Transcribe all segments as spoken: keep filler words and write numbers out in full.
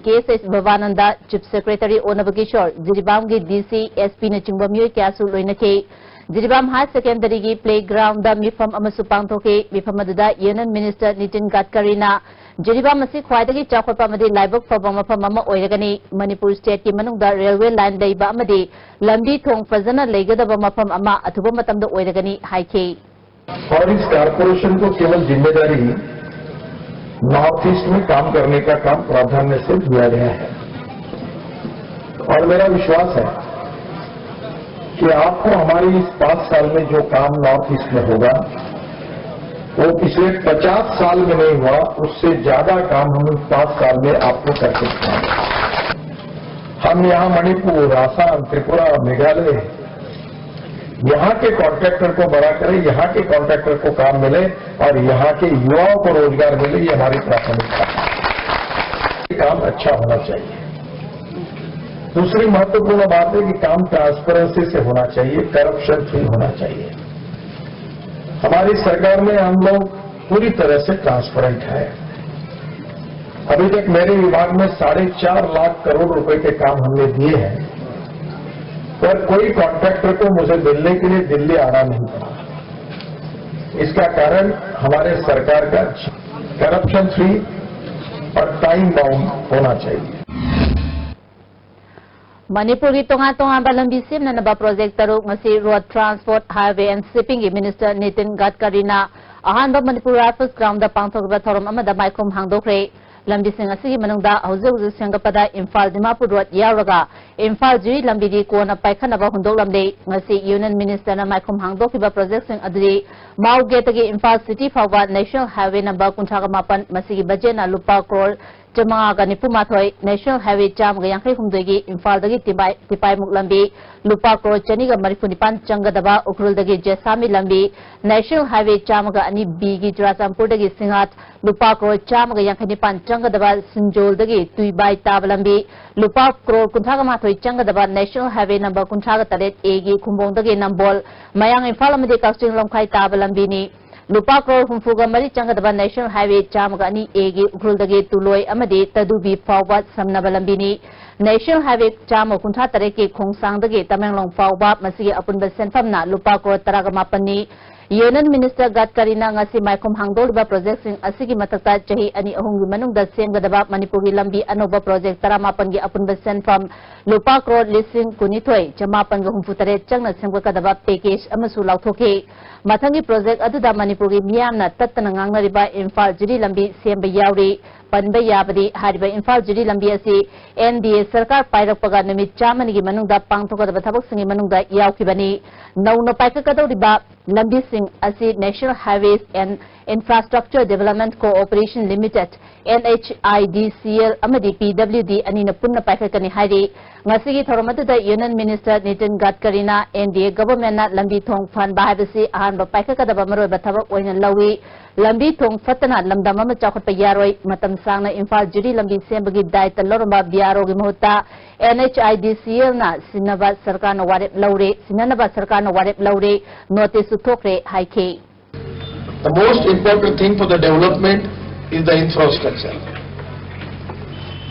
ꯀꯦ S S ꯚꯕꯥꯅꯟꯗ, chief secretary ꯑꯣꯅꯕ Kishore, ꯖꯤꯔꯤꯕꯥꯝꯒꯤ ꯗꯤ ꯁꯤ, ꯑꯦꯁ ꯄꯤꯅꯆꯤꯡꯕ ꯃꯤꯑꯣꯏ ꯀꯌꯥꯁꯨ ꯂꯣꯏꯅꯈꯤ꯫ ꯖꯤꯔꯤꯕꯥꯝ ꯍꯥꯌꯔ ꯁꯦꯀꯦꯟꯗꯔꯤꯒꯤ ꯄ꯭ꯂꯦꯒ꯭ꯔꯥꯎꯟꯗ ꯃꯤꯐꯝ ꯑꯃꯁꯨ ꯄꯥꯡꯊꯣꯛꯈꯤ꯫ ꯃꯤꯐꯝ ꯑꯗꯨꯗ ꯌꯨꯅꯤꯌꯟ ꯃꯤꯅꯤꯁꯇꯔ ꯅꯤꯇꯤꯟ ꯒꯗꯀꯔꯤꯅ ꯖꯤꯔꯤꯕꯥꯝ ꯑꯁꯤ ꯈ꯭ꯋꯥꯏꯗꯒꯤ ꯆꯥꯎꯈꯠꯄ ꯑꯃꯗꯤ ꯂꯥꯏꯕꯛ ꯐꯕ ꯃꯐꯝ ꯑꯃ ꯑꯣꯏꯔꯒꯅꯤ꯫ ꯃꯅꯤꯄꯨꯔ ꯁ꯭ꯇꯦꯠꯀꯤ ꯃꯅꯨꯡꯗ ꯔꯦꯜꯋꯦ ꯂꯥꯏꯟ ꯂꯩꯕ ꯑꯃꯗꯤ ꯂꯝꯕꯤ ꯊꯣꯡ ꯐꯖꯅ ꯂꯩꯒꯗꯕ ꯃꯐꯝ ꯑꯃ ꯑꯊꯨꯕ ꯃꯇꯝꯗ ꯑꯣꯏꯔꯒꯅꯤ ꯍꯥꯏꯈꯤ꯫ और इस कॉरपोरेशन को केवल जिम्मेदारी नॉर्थ ईस्ट में काम करने का काम प्राधान्य से दिया गया है और मेरा विश्वास है कि आपको हमारे इस पांच साल में जो काम नॉर्थ ईस्ट में होगा वो पिछले पचास साल में नहीं हुआ, उससे ज्यादा काम हम इस पांच साल में आपको करके दिखाएंगे। हम यहाँ मणिपुर, आसाम, त्रिपुरा, मेघालय, यहाँ के कॉन्ट्रैक्टर को बड़ा करें, यहाँ के कॉन्ट्रैक्टर को काम मिले और यहाँ के युवाओं को रोजगार मिले, ये हमारी प्राथमिकता है। ये काम अच्छा होना चाहिए। दूसरी महत्वपूर्ण बात है कि काम ट्रांसपेरेंसी से होना चाहिए, करप्शन फ्री होना चाहिए। हमारी सरकार में हम लोग पूरी तरह से ट्रांसपेरेंट है। अभी तक मेरे विभाग में साढ़े चार लाख करोड़ रुपए के काम हमने दिए हैं, पर कोई कॉन्ट्रैक्टर को मुझे मिलने के लिए दिल्ली आना नहीं पड़ा। इसका कारण हमारे सरकार का करप्शन फ्री और टाइम बाउंड होना चाहिए। ꯃꯅꯤꯄꯨꯔꯒꯤ ꯇꯣꯉꯥꯟ ꯇꯣꯉꯥꯟꯕ ꯂꯝꯕꯤ ꯁꯦꯝꯅꯅꯕ ꯄ꯭ꯔꯣꯖꯦꯛ ꯇꯔꯨꯛ ꯉꯁꯤ ꯔꯣꯗ ꯇ꯭ꯔꯥꯟꯁꯄꯣꯔꯠ, ꯍꯥꯏꯋꯦ ꯑꯦꯟ ꯁꯤꯞꯄꯤꯡꯒꯤ ꯃꯤꯅꯤꯁꯇꯔ ꯅꯤꯇꯤꯟ ꯒꯗꯀꯔꯤꯅ ꯑꯍꯥꯟꯕ ꯃꯅꯤꯄꯨꯔ ꯔꯥꯏꯐꯜꯁ ꯒ꯭ꯔꯥꯎꯟꯗ ꯄꯥꯡꯊꯣꯛꯈꯤꯕ ꯊꯧꯔꯝ ꯑꯃꯗ ꯃꯥꯏꯈꯨꯝ ꯍꯥꯡꯗꯣꯛꯈ꯭ꯔꯦ꯫ ꯂꯝꯕꯤꯁꯤꯡ ꯑꯁꯤꯒꯤ ꯃꯅꯨꯡꯗ ꯍꯧꯖꯤꯛ ꯍꯧꯖꯤꯛ ꯁꯦꯝꯒꯠꯄꯗ ꯏꯝꯐꯥꯜ ꯗꯤꯃꯥꯄꯨꯔ ꯔꯣꯗ ꯌꯥꯎꯔꯒ ꯏꯝꯐꯥꯜ ꯖꯨꯔꯤ ꯂꯝꯕꯤꯗꯤ ꯀꯣꯟꯅ ꯄꯥꯏꯈꯠꯅꯕ ꯍꯨꯟꯗꯣꯛꯂꯝꯂꯦ꯫ ꯉꯁꯤ ꯌꯨꯅꯤꯌꯟ ꯃꯤꯅꯤꯁꯇꯔꯅ ꯃꯥꯏꯈꯨꯝ ꯍꯥꯡꯗꯣꯛꯈꯤꯕ ꯄ꯭ꯔꯣꯖꯦꯛꯁꯤꯡ ꯑꯗꯨꯗꯤ ꯃꯥꯎ ꯒꯦꯠꯇꯒꯤ ꯏꯝꯐꯥꯜ ꯁꯤꯇꯤ ꯐꯥꯎꯕ ꯅꯦꯁꯅꯦꯜ ꯍꯥꯏꯋꯦ ꯅꯝꯕꯔ ꯀꯨꯟꯊ꯭ꯔꯥꯒ ꯃꯥꯄꯟ, ꯃꯁꯤꯒꯤ ꯕꯖꯦꯠꯅ ꯂꯨꯄꯥ ꯀ꯭ꯔꯣꯔ ꯆꯥꯃꯉꯥꯒ ꯅꯤꯐꯨ ꯃꯥꯊꯣꯏ, ꯅꯦꯁꯅꯦꯜ ꯍꯥꯏꯋꯦ ꯆꯥꯝꯃꯒ ꯌꯥꯡꯈꯩ ꯍꯨꯝꯗꯣꯏꯒꯤ ꯏꯝꯐꯥꯜꯗꯒꯤ ꯇꯤꯄꯥꯏ-, ꯇꯤꯄꯥꯏꯃꯨꯛ ꯂꯝꯕꯤ, ꯂꯨꯄꯥ ꯀ꯭ꯔꯣꯔ ꯆꯅꯤꯒ ꯃꯔꯤꯐꯨ ꯅꯤꯄꯥꯟ ꯆꯪꯒꯗꯕ ꯎꯈ꯭ꯔꯨꯜꯗꯒꯤ ꯖꯦꯁꯥꯃꯤ ꯂꯝꯕꯤ, ꯅꯦꯁꯅꯦꯜ ꯍꯥꯏꯋꯦ ꯆꯥꯝꯃꯒ ꯑꯅꯤ ꯕꯤꯒꯤ ꯆꯨꯔꯥꯆꯥꯟꯄꯨꯔꯗꯒꯤ ꯁꯤꯡꯍꯥꯠ, ꯂꯨꯄꯥ ꯀ꯭ꯔꯣꯔ ꯆꯥꯝꯃꯒ ꯌꯥꯡꯈꯩ ꯅꯤꯄꯥꯟ ꯆꯪꯒꯗꯕ ꯁꯤꯡꯖꯣꯜꯗꯒꯤ ꯇꯨꯏꯕꯥꯏ ꯇꯥꯕ ꯂꯝꯕꯤ, ꯂꯨꯄꯥ ꯀ꯭ꯔꯣꯔ ꯀꯨꯟꯊ꯭ꯔꯥꯒ ꯃꯥꯊꯣꯏ ꯆꯪꯒꯗꯕ ꯅꯦꯁꯅꯦꯜ ꯍꯥꯏꯋꯦ ꯅꯝꯕꯔ ꯀꯨꯟꯊ꯭ꯔꯥꯒ ꯇꯔꯦꯠ ꯑꯦꯒꯤ ꯈꯨꯝꯕꯣꯡꯗꯒꯤ ꯅꯝꯕꯣꯜ, ꯃꯌꯥꯡ ꯏꯝꯐꯥꯜ ꯑꯃꯗꯤ ꯀꯛꯆꯤꯡ ꯂꯝꯈꯥꯏ ꯇꯥꯕ ꯂꯝꯕꯤꯅꯤ꯫ ꯂꯨꯄꯥ ꯀ꯭ꯔꯣꯔ ꯍꯨꯝꯐꯨꯒ ꯃꯔꯤ ꯆꯪꯒꯗꯕ National Highway ꯆꯥꯝꯃꯒ ꯑꯅꯤ A ꯒꯤ ꯎꯈ꯭ꯔꯨꯜꯗꯒꯤ ꯇꯨꯂꯣꯏ ꯑꯃꯗꯤ ꯇꯗꯨꯕꯤ ꯐꯥꯎꯕ ꯁꯝꯅꯕ ꯂꯝꯕꯤꯅꯤ꯫ National Highway ꯆꯥꯝꯃ ꯀꯨꯟꯊ꯭ꯔꯥ ꯇꯔꯦꯠꯀꯤ ꯈꯣꯡꯁꯥꯡꯗꯒꯤ ꯇꯃꯦꯡꯂꯣꯡ ꯐꯥꯎꯕ ꯃꯁꯤꯒꯤ ꯑꯄꯨꯟꯕ ꯁꯦꯟꯐꯝꯅ ꯂꯨꯄꯥ ꯀ꯭ꯔꯣꯔ ꯇꯔꯥꯒ ꯃꯥꯄꯟꯅꯤ꯫ Union Minister ꯒꯗꯀꯔꯤꯅ ꯉꯁꯤ ꯃꯥꯏꯈꯨꯝ ꯍꯥꯡꯗꯣꯛꯂꯤꯕ projectꯁꯤꯡ ꯑꯁꯤꯒꯤ ꯃꯊꯛꯇ ꯆꯍꯤ ꯑꯅꯤ ꯑꯍꯨꯝꯒꯤ ꯃꯅꯨꯡꯗ ꯁꯦꯝꯒꯗꯕ ꯃꯅꯤꯄꯨꯔꯒꯤ ꯂꯝꯕꯤ ꯑꯅꯧꯕ project ꯇꯔꯥꯃꯥꯄꯟꯒꯤ ꯑꯄꯨꯟꯕ ꯁꯦꯟꯐꯝ ꯂꯨꯄꯥ ꯀ꯭ꯔꯣꯔ ꯂꯤꯁꯤꯡ ꯀꯨꯟꯅꯤꯊꯣꯏ ꯆꯃꯥꯄꯟꯒ ꯍꯨꯝꯐꯨ ꯇꯔꯦꯠ ꯆꯪꯅ ꯁꯦꯝꯒꯠꯀꯗꯕ package ꯑꯃꯁꯨ ꯂꯥꯎꯊꯣꯛꯈꯤ꯫ ꯃꯊꯪꯒꯤ project ꯑꯗꯨꯗ ꯃꯅꯤꯄꯨꯔꯒꯤ ꯃꯤꯌꯥꯝꯅ ꯇꯠꯇꯅ ꯉꯥꯡꯅꯔꯤꯕ ꯏꯝꯐꯥꯜ ꯖꯤꯔꯤ ꯂꯝꯕꯤ ꯁꯦꯝꯕ ꯌꯥꯎꯔꯤ꯫ ꯄꯟꯕ ꯌꯥꯕꯗꯤ, ꯍꯥꯏꯔꯤꯕ ꯏꯝꯐꯥꯜ ꯖꯤꯔꯤ ꯂꯝꯕꯤ ꯑꯁꯤ N D A ꯁꯔꯀꯥꯔ ꯄꯥꯏꯔꯛꯄꯒ ꯅꯨꯃꯤꯠ ꯆꯥꯝꯃꯅꯤꯒꯤ ꯃꯅꯨꯡꯗ ꯄꯥꯡꯊꯣꯛꯀꯗꯕ ꯊꯕꯛꯁꯤꯡꯒꯤ ꯃꯅꯨꯡꯗ ꯌꯥꯎꯈꯤꯕꯅꯤ꯫ ꯅꯧꯅ ꯄꯥꯏꯈꯠꯀꯗꯧꯔꯤꯕ ꯂꯝꯕꯤꯁꯤꯡ ꯑꯁꯤ National Highways and Infrastructure Development Corporation Limited, N H I D C L, ꯑꯃꯗꯤ P W D ꯑꯅꯤꯅ ꯄꯨꯟꯅ ꯄꯥꯏꯈꯠꯀꯅꯤ ꯍꯥꯏꯔꯤ꯫ ꯉꯁꯤꯒꯤ ꯊꯧꯔꯝ ꯑꯗꯨꯗ Union Minister Nitin ꯒꯗꯀꯔꯤꯅ N D A governmentꯅ ꯂꯝꯕꯤ ꯊꯣꯡ ꯐꯍꯟꯕ ꯍꯥꯏꯕꯁꯤ ꯑꯍꯥꯟꯕ ꯄꯥꯏꯈꯠꯀꯗꯕ ꯃꯔꯨꯑꯣꯏꯕ ꯊꯕꯛ ꯑꯣꯏꯅ ꯂꯧꯏ꯫ ꯂꯝꯕꯤ ꯊꯣꯡ ꯐꯠꯇꯅ ꯂꯝꯗꯝ ꯑꯃ ꯆꯥꯎꯈꯠꯄ ꯌꯥꯔꯣꯏ꯫ ꯃꯇꯝ ꯁꯥꯡꯅ ꯏꯝꯐꯥꯜ ꯖꯤꯔꯤ ꯂꯝꯕꯤ ꯁꯦꯝꯕꯒꯤ ꯗꯥꯏꯇ ꯂꯧꯔꯝꯕ B R Oꯒꯤ ꯃꯍꯨꯠꯇ N H I D C Lꯅ ꯁꯤꯟꯅꯕ ꯁꯔꯀꯥꯔꯅ ꯋꯥꯔꯦꯞ ꯂꯧꯔꯦ, ꯁꯤꯟꯅꯅꯕ ꯁꯔꯀꯥꯔꯅ ꯋꯥꯔꯦꯞ ꯂꯧꯔꯦ, noticeꯁꯨ ꯊꯣꯛꯈ꯭ꯔꯦ ꯍꯥꯏꯈꯤ꯫ The most important thing for the development is the infrastructure.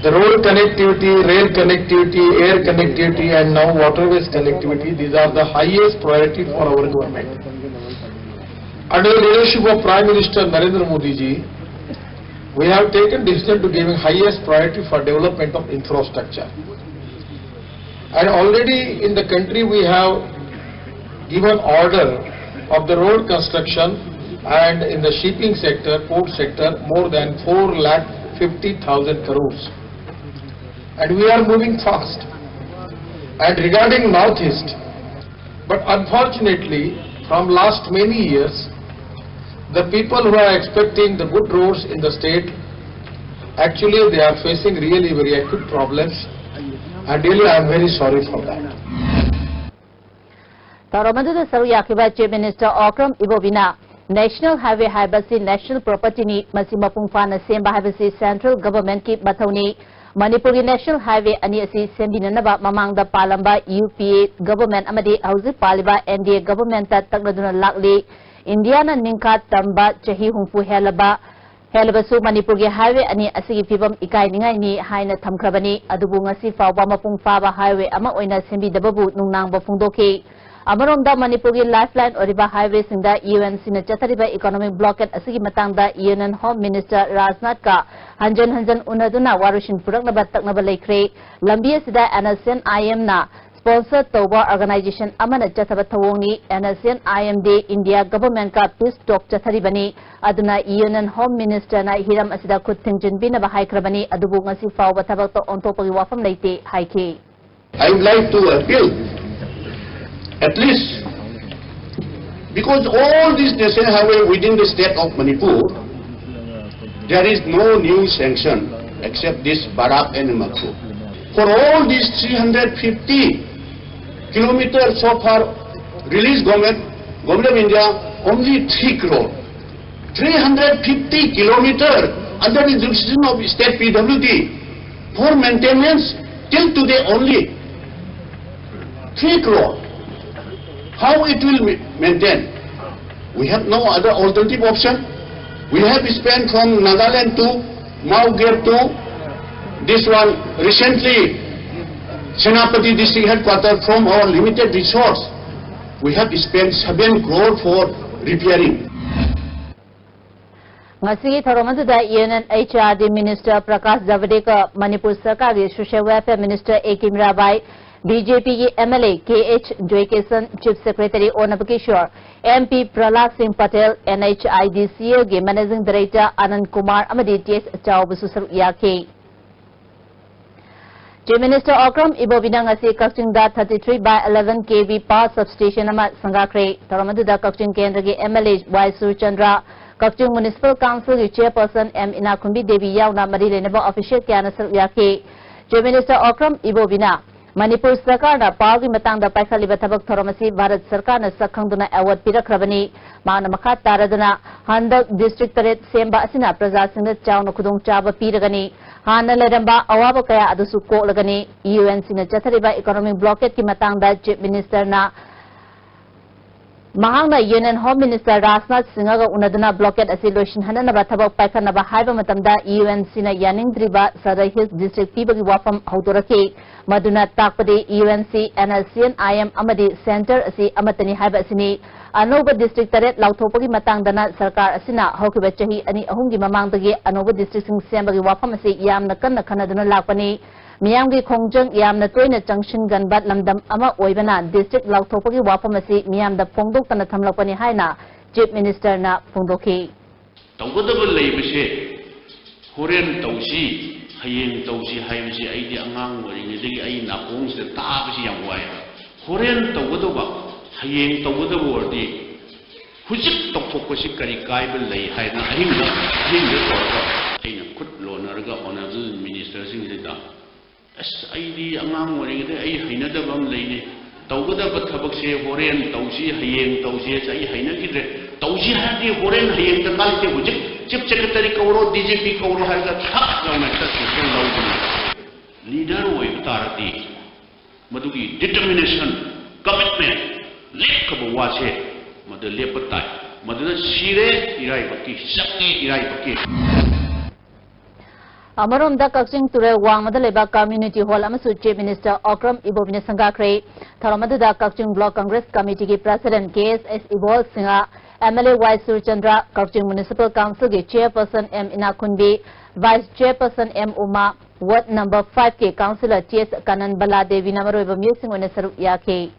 The road connectivity, rail connectivity, air connectivity, and now waterways connectivity, these are the highest priority for our government. Under the leadership of Prime Minister Narendra Modi ji, we have taken decision to giving highest priority for development of infrastructure. And already in the country we have given order of the road construction and in the shipping sector, port sector, more than four lakh fifty thousand crores. And we are moving fast. And regarding Northeast, but unfortunately, from last many years, the people who are expecting the good roads in the state, actually they are facing really very acute problems, and really I am very sorry for that. ꯊꯧꯔꯝ ꯑꯗꯨꯗ ꯁꯔꯨꯛ ꯌꯥꯈꯤꯕ Chief Minister Okram ꯏꯕꯣꯕꯤꯅ National Highway ꯍꯥꯏꯕꯁꯤ national propertyꯅꯤ, ꯃꯁꯤ ꯃꯄꯨꯡ ꯐꯥꯅ ꯁꯦꯝꯕ ꯍꯥꯏꯕꯁꯤ central governmentꯀꯤ ꯃꯊꯧꯅꯤ꯫ ꯃꯅꯤꯄꯨꯔꯒꯤ National Highway ꯑꯅꯤ ꯑꯁꯤ ꯁꯦꯝꯕꯤꯅꯅꯕ ꯃꯃꯥꯡꯗ ꯄꯥꯜꯂꯝꯕ U P A government ꯑꯃꯗꯤ ꯍꯧꯖꯤꯛ ꯄꯥꯜꯂꯤꯕ N D A governmentꯇ ꯇꯛꯅꯗꯨꯅ ꯂꯥꯛꯂꯤ꯫ ꯏꯟꯗꯤꯌꯥꯅ ꯅꯤꯡꯈꯥ ꯇꯝꯕ ꯆꯍꯤ ꯍꯨꯝꯐꯨ ꯍꯦꯜꯂꯕ, ꯍꯦꯜꯂꯕꯁꯨ ꯃꯅꯤꯄꯨꯔꯒꯤ highway ꯑꯅꯤ ꯑꯁꯤꯒꯤ ꯐꯤꯕꯝ ꯏꯀꯥꯏꯅꯤꯡꯉꯥꯏꯅꯤ ꯍꯥꯏꯅ ꯊꯝꯈ꯭ꯔꯕꯅꯤ꯫ ꯑꯗꯨꯕꯨ ꯉꯁꯤ ꯐꯥꯎꯕ ꯃꯄꯨꯡ ꯐꯥꯕ highway ꯑꯃ ꯑꯣꯏꯅ ꯁꯦꯝꯕꯤꯗꯕꯕꯨ ꯅꯨꯡꯅꯥꯡꯕ ꯐꯣꯡꯗꯣꯛꯈꯤ꯫ ꯑꯃꯔꯣꯝꯗ ꯃꯅꯤꯄꯨꯔꯒꯤ lifeline ꯑꯣꯏꯔꯤꯕ highwayꯁꯤꯡꯗ UNCꯅ ꯆꯠꯊꯔꯤꯕ economic blockade ꯑꯁꯤꯒꯤ ꯃꯇꯥꯡꯗ Union Home Minister ꯔꯥꯖꯅꯥꯊꯀ ꯍꯟꯖꯟ ꯍꯟꯖꯟ ꯎꯅꯗꯨꯅ ꯋꯥꯔꯣꯏꯁꯤꯟ ꯄꯨꯔꯛꯅꯕ ꯇꯛꯅꯕ ꯂꯩꯈ꯭ꯔꯦ꯫ ꯂꯝꯕꯤ ꯑꯁꯤꯗ NSCN-IMꯅ sponsor ꯇꯧꯕ organization ꯑꯃꯅ ꯆꯠꯊꯕ ꯊꯧꯑꯣꯡꯅꯤ꯫ NSCN-IMꯗꯤ India governmentꯀ peace talk ꯆꯠꯊꯔꯤꯕꯅꯤ꯫ ꯑꯗꯨꯅ Union Home Ministerꯅ ꯍꯤꯔꯝ ꯑꯁꯤꯗ ꯈꯨꯠ ꯊꯤꯡꯖꯤꯟꯕꯤꯅꯕ ꯍꯥꯏꯈ꯭ꯔꯕꯅꯤ꯫ ꯑꯗꯨꯕꯨ ꯉꯁꯤ ꯐꯥꯎꯕ ꯊꯕꯛꯇ ꯑꯣꯟꯊꯣꯛꯄꯒꯤ ꯋꯥꯐꯝ ꯂꯩꯇꯦ ꯍꯥꯏꯈꯤ꯫ I would like to appeal, at least, because all this national highway within the state of Manipur, there is no new sanction except this Barak and Makhu. For all these three hundred fifty kilometers so far, release government, Government of India, only three crore. Three hundred fifty kilometer under the jurisdiction of state PWD for maintenance till today only three crore. How it will ma-, maintain? We have no other alternative option. We have spent from Nagaland to Mauger to this one recently, Senapati district headquarter, from our limited resource, we have spent seven crore for repairing. ꯉꯁꯤꯒꯤ ꯊꯧꯔꯝ ꯑꯗꯨꯗ Union HRD Minister Prakash ꯖꯥꯚꯗꯦꯀꯔ, Manipur ꯁꯔꯀꯥꯔꯒꯤ Social Welfare Minister A K Mirabai, BJPꯒꯤ MLA K H Joykishan, Chief Secretary ꯑꯣꯅꯕ Kishore, MP ꯄ꯭ꯔꯍꯂꯥꯗ ꯁꯤꯡ Patel, NHIDCLꯒꯤ Managing Director ꯑꯅꯟ Kumar ꯑꯃꯗꯤ T ꯑꯦꯁ ꯆꯥꯎꯕꯁꯨ ꯁꯔꯨꯛ ꯌꯥꯈꯤ꯫ Chief Minister Okram ꯏꯕꯣꯕꯤꯅ ꯉꯁꯤ ꯀꯛꯆꯤꯡꯗ thirty three by eleven KV power substation ꯑꯃ ꯁꯪꯒꯥꯈ꯭ꯔꯦ꯫ ꯊꯧꯔꯝ ꯑꯗꯨꯗ ꯀꯛꯆꯤꯡ ꯀꯦꯟꯗ꯭ꯔꯒꯤ MLA Y Surchandra, Kakching Municipal Councilꯒꯤ Chairperson ꯑꯦꯝ ꯏꯅꯥꯈꯨꯟꯕꯤ ꯗꯦꯕꯤ ꯌꯥꯎꯅ ꯃꯔꯤ ꯂꯩꯅꯕ official ꯀꯌꯥꯅ ꯁꯔꯨꯛ ꯌꯥꯈꯤ꯫ Chief Minister ꯑꯣꯀ꯭ꯔꯝ ꯏꯕꯣꯕꯤꯅ ꯃꯅꯤꯄꯨꯔ ꯁꯔꯀꯥꯔꯅ powerꯒꯤ ꯃꯇꯥꯡꯗ ꯄꯥꯏꯈꯠꯂꯤꯕ ꯊꯕꯛ ꯊꯧꯔꯝ ꯑꯁꯤ ꯚꯥꯔꯠ ꯁꯔꯀꯥꯔꯅ ꯁꯛ ꯈꯪꯗꯨꯅ award ꯄꯤꯔꯛꯈ꯭ꯔꯕꯅꯤ꯫ ꯃꯍꯥꯛꯅ ꯃꯈꯥ ꯇꯥꯔꯗꯨꯅ, ꯍꯟꯗꯛ district ꯇꯔꯦꯠ ꯁꯦꯝꯕ ꯑꯁꯤꯅ ꯄ꯭ꯔꯖꯥꯁꯤꯡꯗ ꯆꯥꯎꯅ ꯈꯨꯗꯣꯡꯆꯥꯕ ꯄꯤꯔꯒꯅꯤ꯫ ꯍꯥꯟꯅ ꯂꯩꯔꯝꯕ ꯑꯋꯥꯕ ꯀꯌꯥ ꯑꯗꯨꯁꯨ ꯀꯣꯛꯂꯒꯅꯤ꯫ UNCꯅ ꯆꯠꯊꯔꯤꯕ economic blockadeꯀꯤ ꯃꯇꯥꯡꯗ Chief Ministerꯅ ꯃꯍꯥꯛꯅ Union Home Minister Rajnath ꯁꯤꯡꯍꯒ ꯎꯅꯗꯨꯅ blockade ꯑꯁꯤ ꯂꯣꯏꯁꯤꯟꯍꯟꯅꯅꯕ ꯊꯕꯛ ꯄꯥꯏꯈꯠꯅꯕ ꯍꯥꯏꯕ ꯃꯇꯝꯗ, UNCꯅ ꯌꯥꯅꯤꯡꯗ꯭ꯔꯤꯕ Southern Hills District ꯄꯤꯕꯒꯤ ꯋꯥꯐꯝ ꯍꯧꯗꯣꯔꯛꯈꯤ꯫ ꯃꯗꯨꯅ ꯇꯥꯛꯄꯗꯤ UNC, NSCN-IM ꯑꯃꯗꯤ Centre ꯑꯁꯤ ꯑꯃꯠꯇꯅꯤ ꯍꯥꯏꯕ ꯑꯁꯤꯅꯤ꯫ ꯑꯅꯧꯕ district ꯇꯔꯦꯠ ꯂꯥꯎꯊꯣꯛꯄꯒꯤ ꯃꯇꯥꯡꯗꯅ ꯁꯔꯀꯥꯔ ꯑꯁꯤꯅ ꯍꯧꯈꯤꯕ ꯆꯍꯤ ꯑꯅꯤ ꯑꯍꯨꯝꯒꯤ ꯃꯃꯥꯡꯗꯒꯤ ꯑꯅꯧꯕ districtꯁꯤꯡ ꯁꯦꯝꯕꯒꯤ ꯋꯥꯐꯝ ꯑꯁꯤ ꯌꯥꯝꯅ ꯀꯟꯅ ꯈꯟꯅꯗꯨꯅ ꯂꯥꯛꯄꯅꯤ꯫ ꯃꯤꯌꯥꯝꯒꯤ ꯈꯣꯡꯖꯪ ꯌꯥꯝꯅ ꯇꯣꯏꯅ ꯆꯪꯁꯤꯟꯒꯟꯕ ꯂꯝꯗꯝ ꯑꯃ ꯑꯣꯏꯕꯅ district ꯂꯥꯎꯊꯣꯛꯄꯒꯤ ꯋꯥꯐꯝ ꯑꯁꯤ ꯃꯤꯌꯥꯝꯗ ꯐꯣꯡꯗꯣꯛꯇꯅ ꯊꯝꯂꯛꯄꯅꯤ ꯍꯥꯏꯅ Chief Ministerꯅ ꯐꯣꯡꯗꯣꯛꯈꯤ꯫ ꯇꯧꯒꯗꯕ ꯂꯩꯕꯁꯦ ꯍꯣꯔꯦꯟ ꯇꯧꯁꯤ, ꯍꯌꯦꯡ ꯇꯧꯁꯤ ꯍꯥꯏꯕꯁꯤ ꯑꯩꯗꯤ ꯑꯉꯥꯡ ꯑꯣꯏꯔꯤꯉꯩꯗꯒꯤ ꯑꯩ ꯅꯥꯀꯣꯡꯁꯤꯗ ꯇꯥꯕꯁꯤ ꯌꯥꯝ ꯋꯥꯏ꯫ ꯍꯣꯔꯦꯟ ꯇꯧꯒꯗꯧꯕ, ꯍꯌꯦꯡ ꯇꯧꯒꯗꯕ ꯑꯣꯏꯔꯗꯤ ꯍꯧꯖꯤꯛ ꯇꯧꯊꯣꯛꯄꯁꯤ ꯀꯔꯤ ꯀꯥꯏꯕ ꯂꯩ ꯍꯥꯏꯅ ꯑꯍꯤꯡꯗ, ꯑꯍꯤꯡꯗ ꯇꯧꯔꯒ ꯑꯩꯅ ꯈꯨꯠ ꯂꯣꯟꯅꯔꯒ Honourable Ministerꯁꯤꯡꯁꯤꯗ, "ꯑꯁ, ꯑꯩꯗꯤ ꯑꯉꯥꯡ ꯑꯣꯏꯔꯤꯉꯩꯗ ꯑꯩ ꯍꯩꯅꯗꯕ ꯑꯃ ꯂꯩꯅꯦ꯫ ꯇꯧꯒꯗꯕ ꯊꯕꯛꯁꯦ ꯍꯣꯔꯦꯟ ꯇꯧꯁꯤ, ꯍꯌꯦꯡ ꯇꯧꯁꯤ ꯍꯥꯏꯁꯦ ꯑꯩ ꯍꯩꯅꯈꯤꯗ꯭ꯔꯦ꯫ ꯇꯧꯁꯤ ꯍꯥꯏꯔꯗꯤ ꯍꯣꯔꯦꯟ ꯍꯌꯦꯡ ꯗꯔꯀꯥꯔ ꯂꯩꯇꯦ, ꯍꯧꯖꯤꯛ Chief Secretary ꯀꯧꯔꯣ, DGP ꯀꯧꯔꯣ" ꯍꯥꯏꯔꯒ ꯊꯛ ꯂꯥꯎꯅ ꯍꯦꯛꯇ decision ꯂꯧꯕꯅꯦ꯫ Leader ꯑꯣꯏꯕ ꯇꯥꯔꯗꯤ ꯃꯗꯨꯒꯤ determination, commitment, ꯂꯦꯞꯈ꯭ꯔꯕ ꯋꯥꯁꯦ ꯃꯗꯨ ꯂꯦꯞꯄ ꯇꯥꯏ꯫ ꯃꯗꯨꯗ ꯁꯤꯔꯦ ꯏꯔꯥꯏꯕꯛꯀꯤ, ꯆꯪꯉꯦ ꯏꯔꯥꯏꯕꯛꯀꯤ꯫ ꯑꯃꯔꯣꯝꯗ ꯀꯛꯆꯤꯡ ꯇꯨꯔꯦꯜ ꯋꯥꯡꯃꯗ ꯂꯩꯕ Community Hall ꯑꯃꯁꯨ Chief Minister ꯑꯣꯀ꯭ꯔꯝ ꯏꯕꯣꯕꯤꯅ ꯁꯪꯒꯥꯈ꯭ꯔꯦ꯫ ꯊꯧꯔꯝ ꯑꯗꯨꯗ ꯀꯛꯆꯤꯡ Block Congress Committeeꯒꯤ President KSS Ibol Singh, MLA Y Surchandra, Kakching Municipal Councilꯒꯤ Chairperson M Inakhunbi, Vice Chairperson M Uma, Ward number fiveꯀꯤ Councillor ꯇꯤ ꯑꯦꯁ ꯀꯥꯅꯟ ꯕꯂꯥꯗꯦꯕꯤꯅ ꯃꯔꯨꯑꯣꯏꯕ ꯃꯤꯑꯣꯏꯁꯤꯡ ꯑꯣꯏꯅ ꯁꯔꯨꯛ ꯌꯥꯈꯤ꯫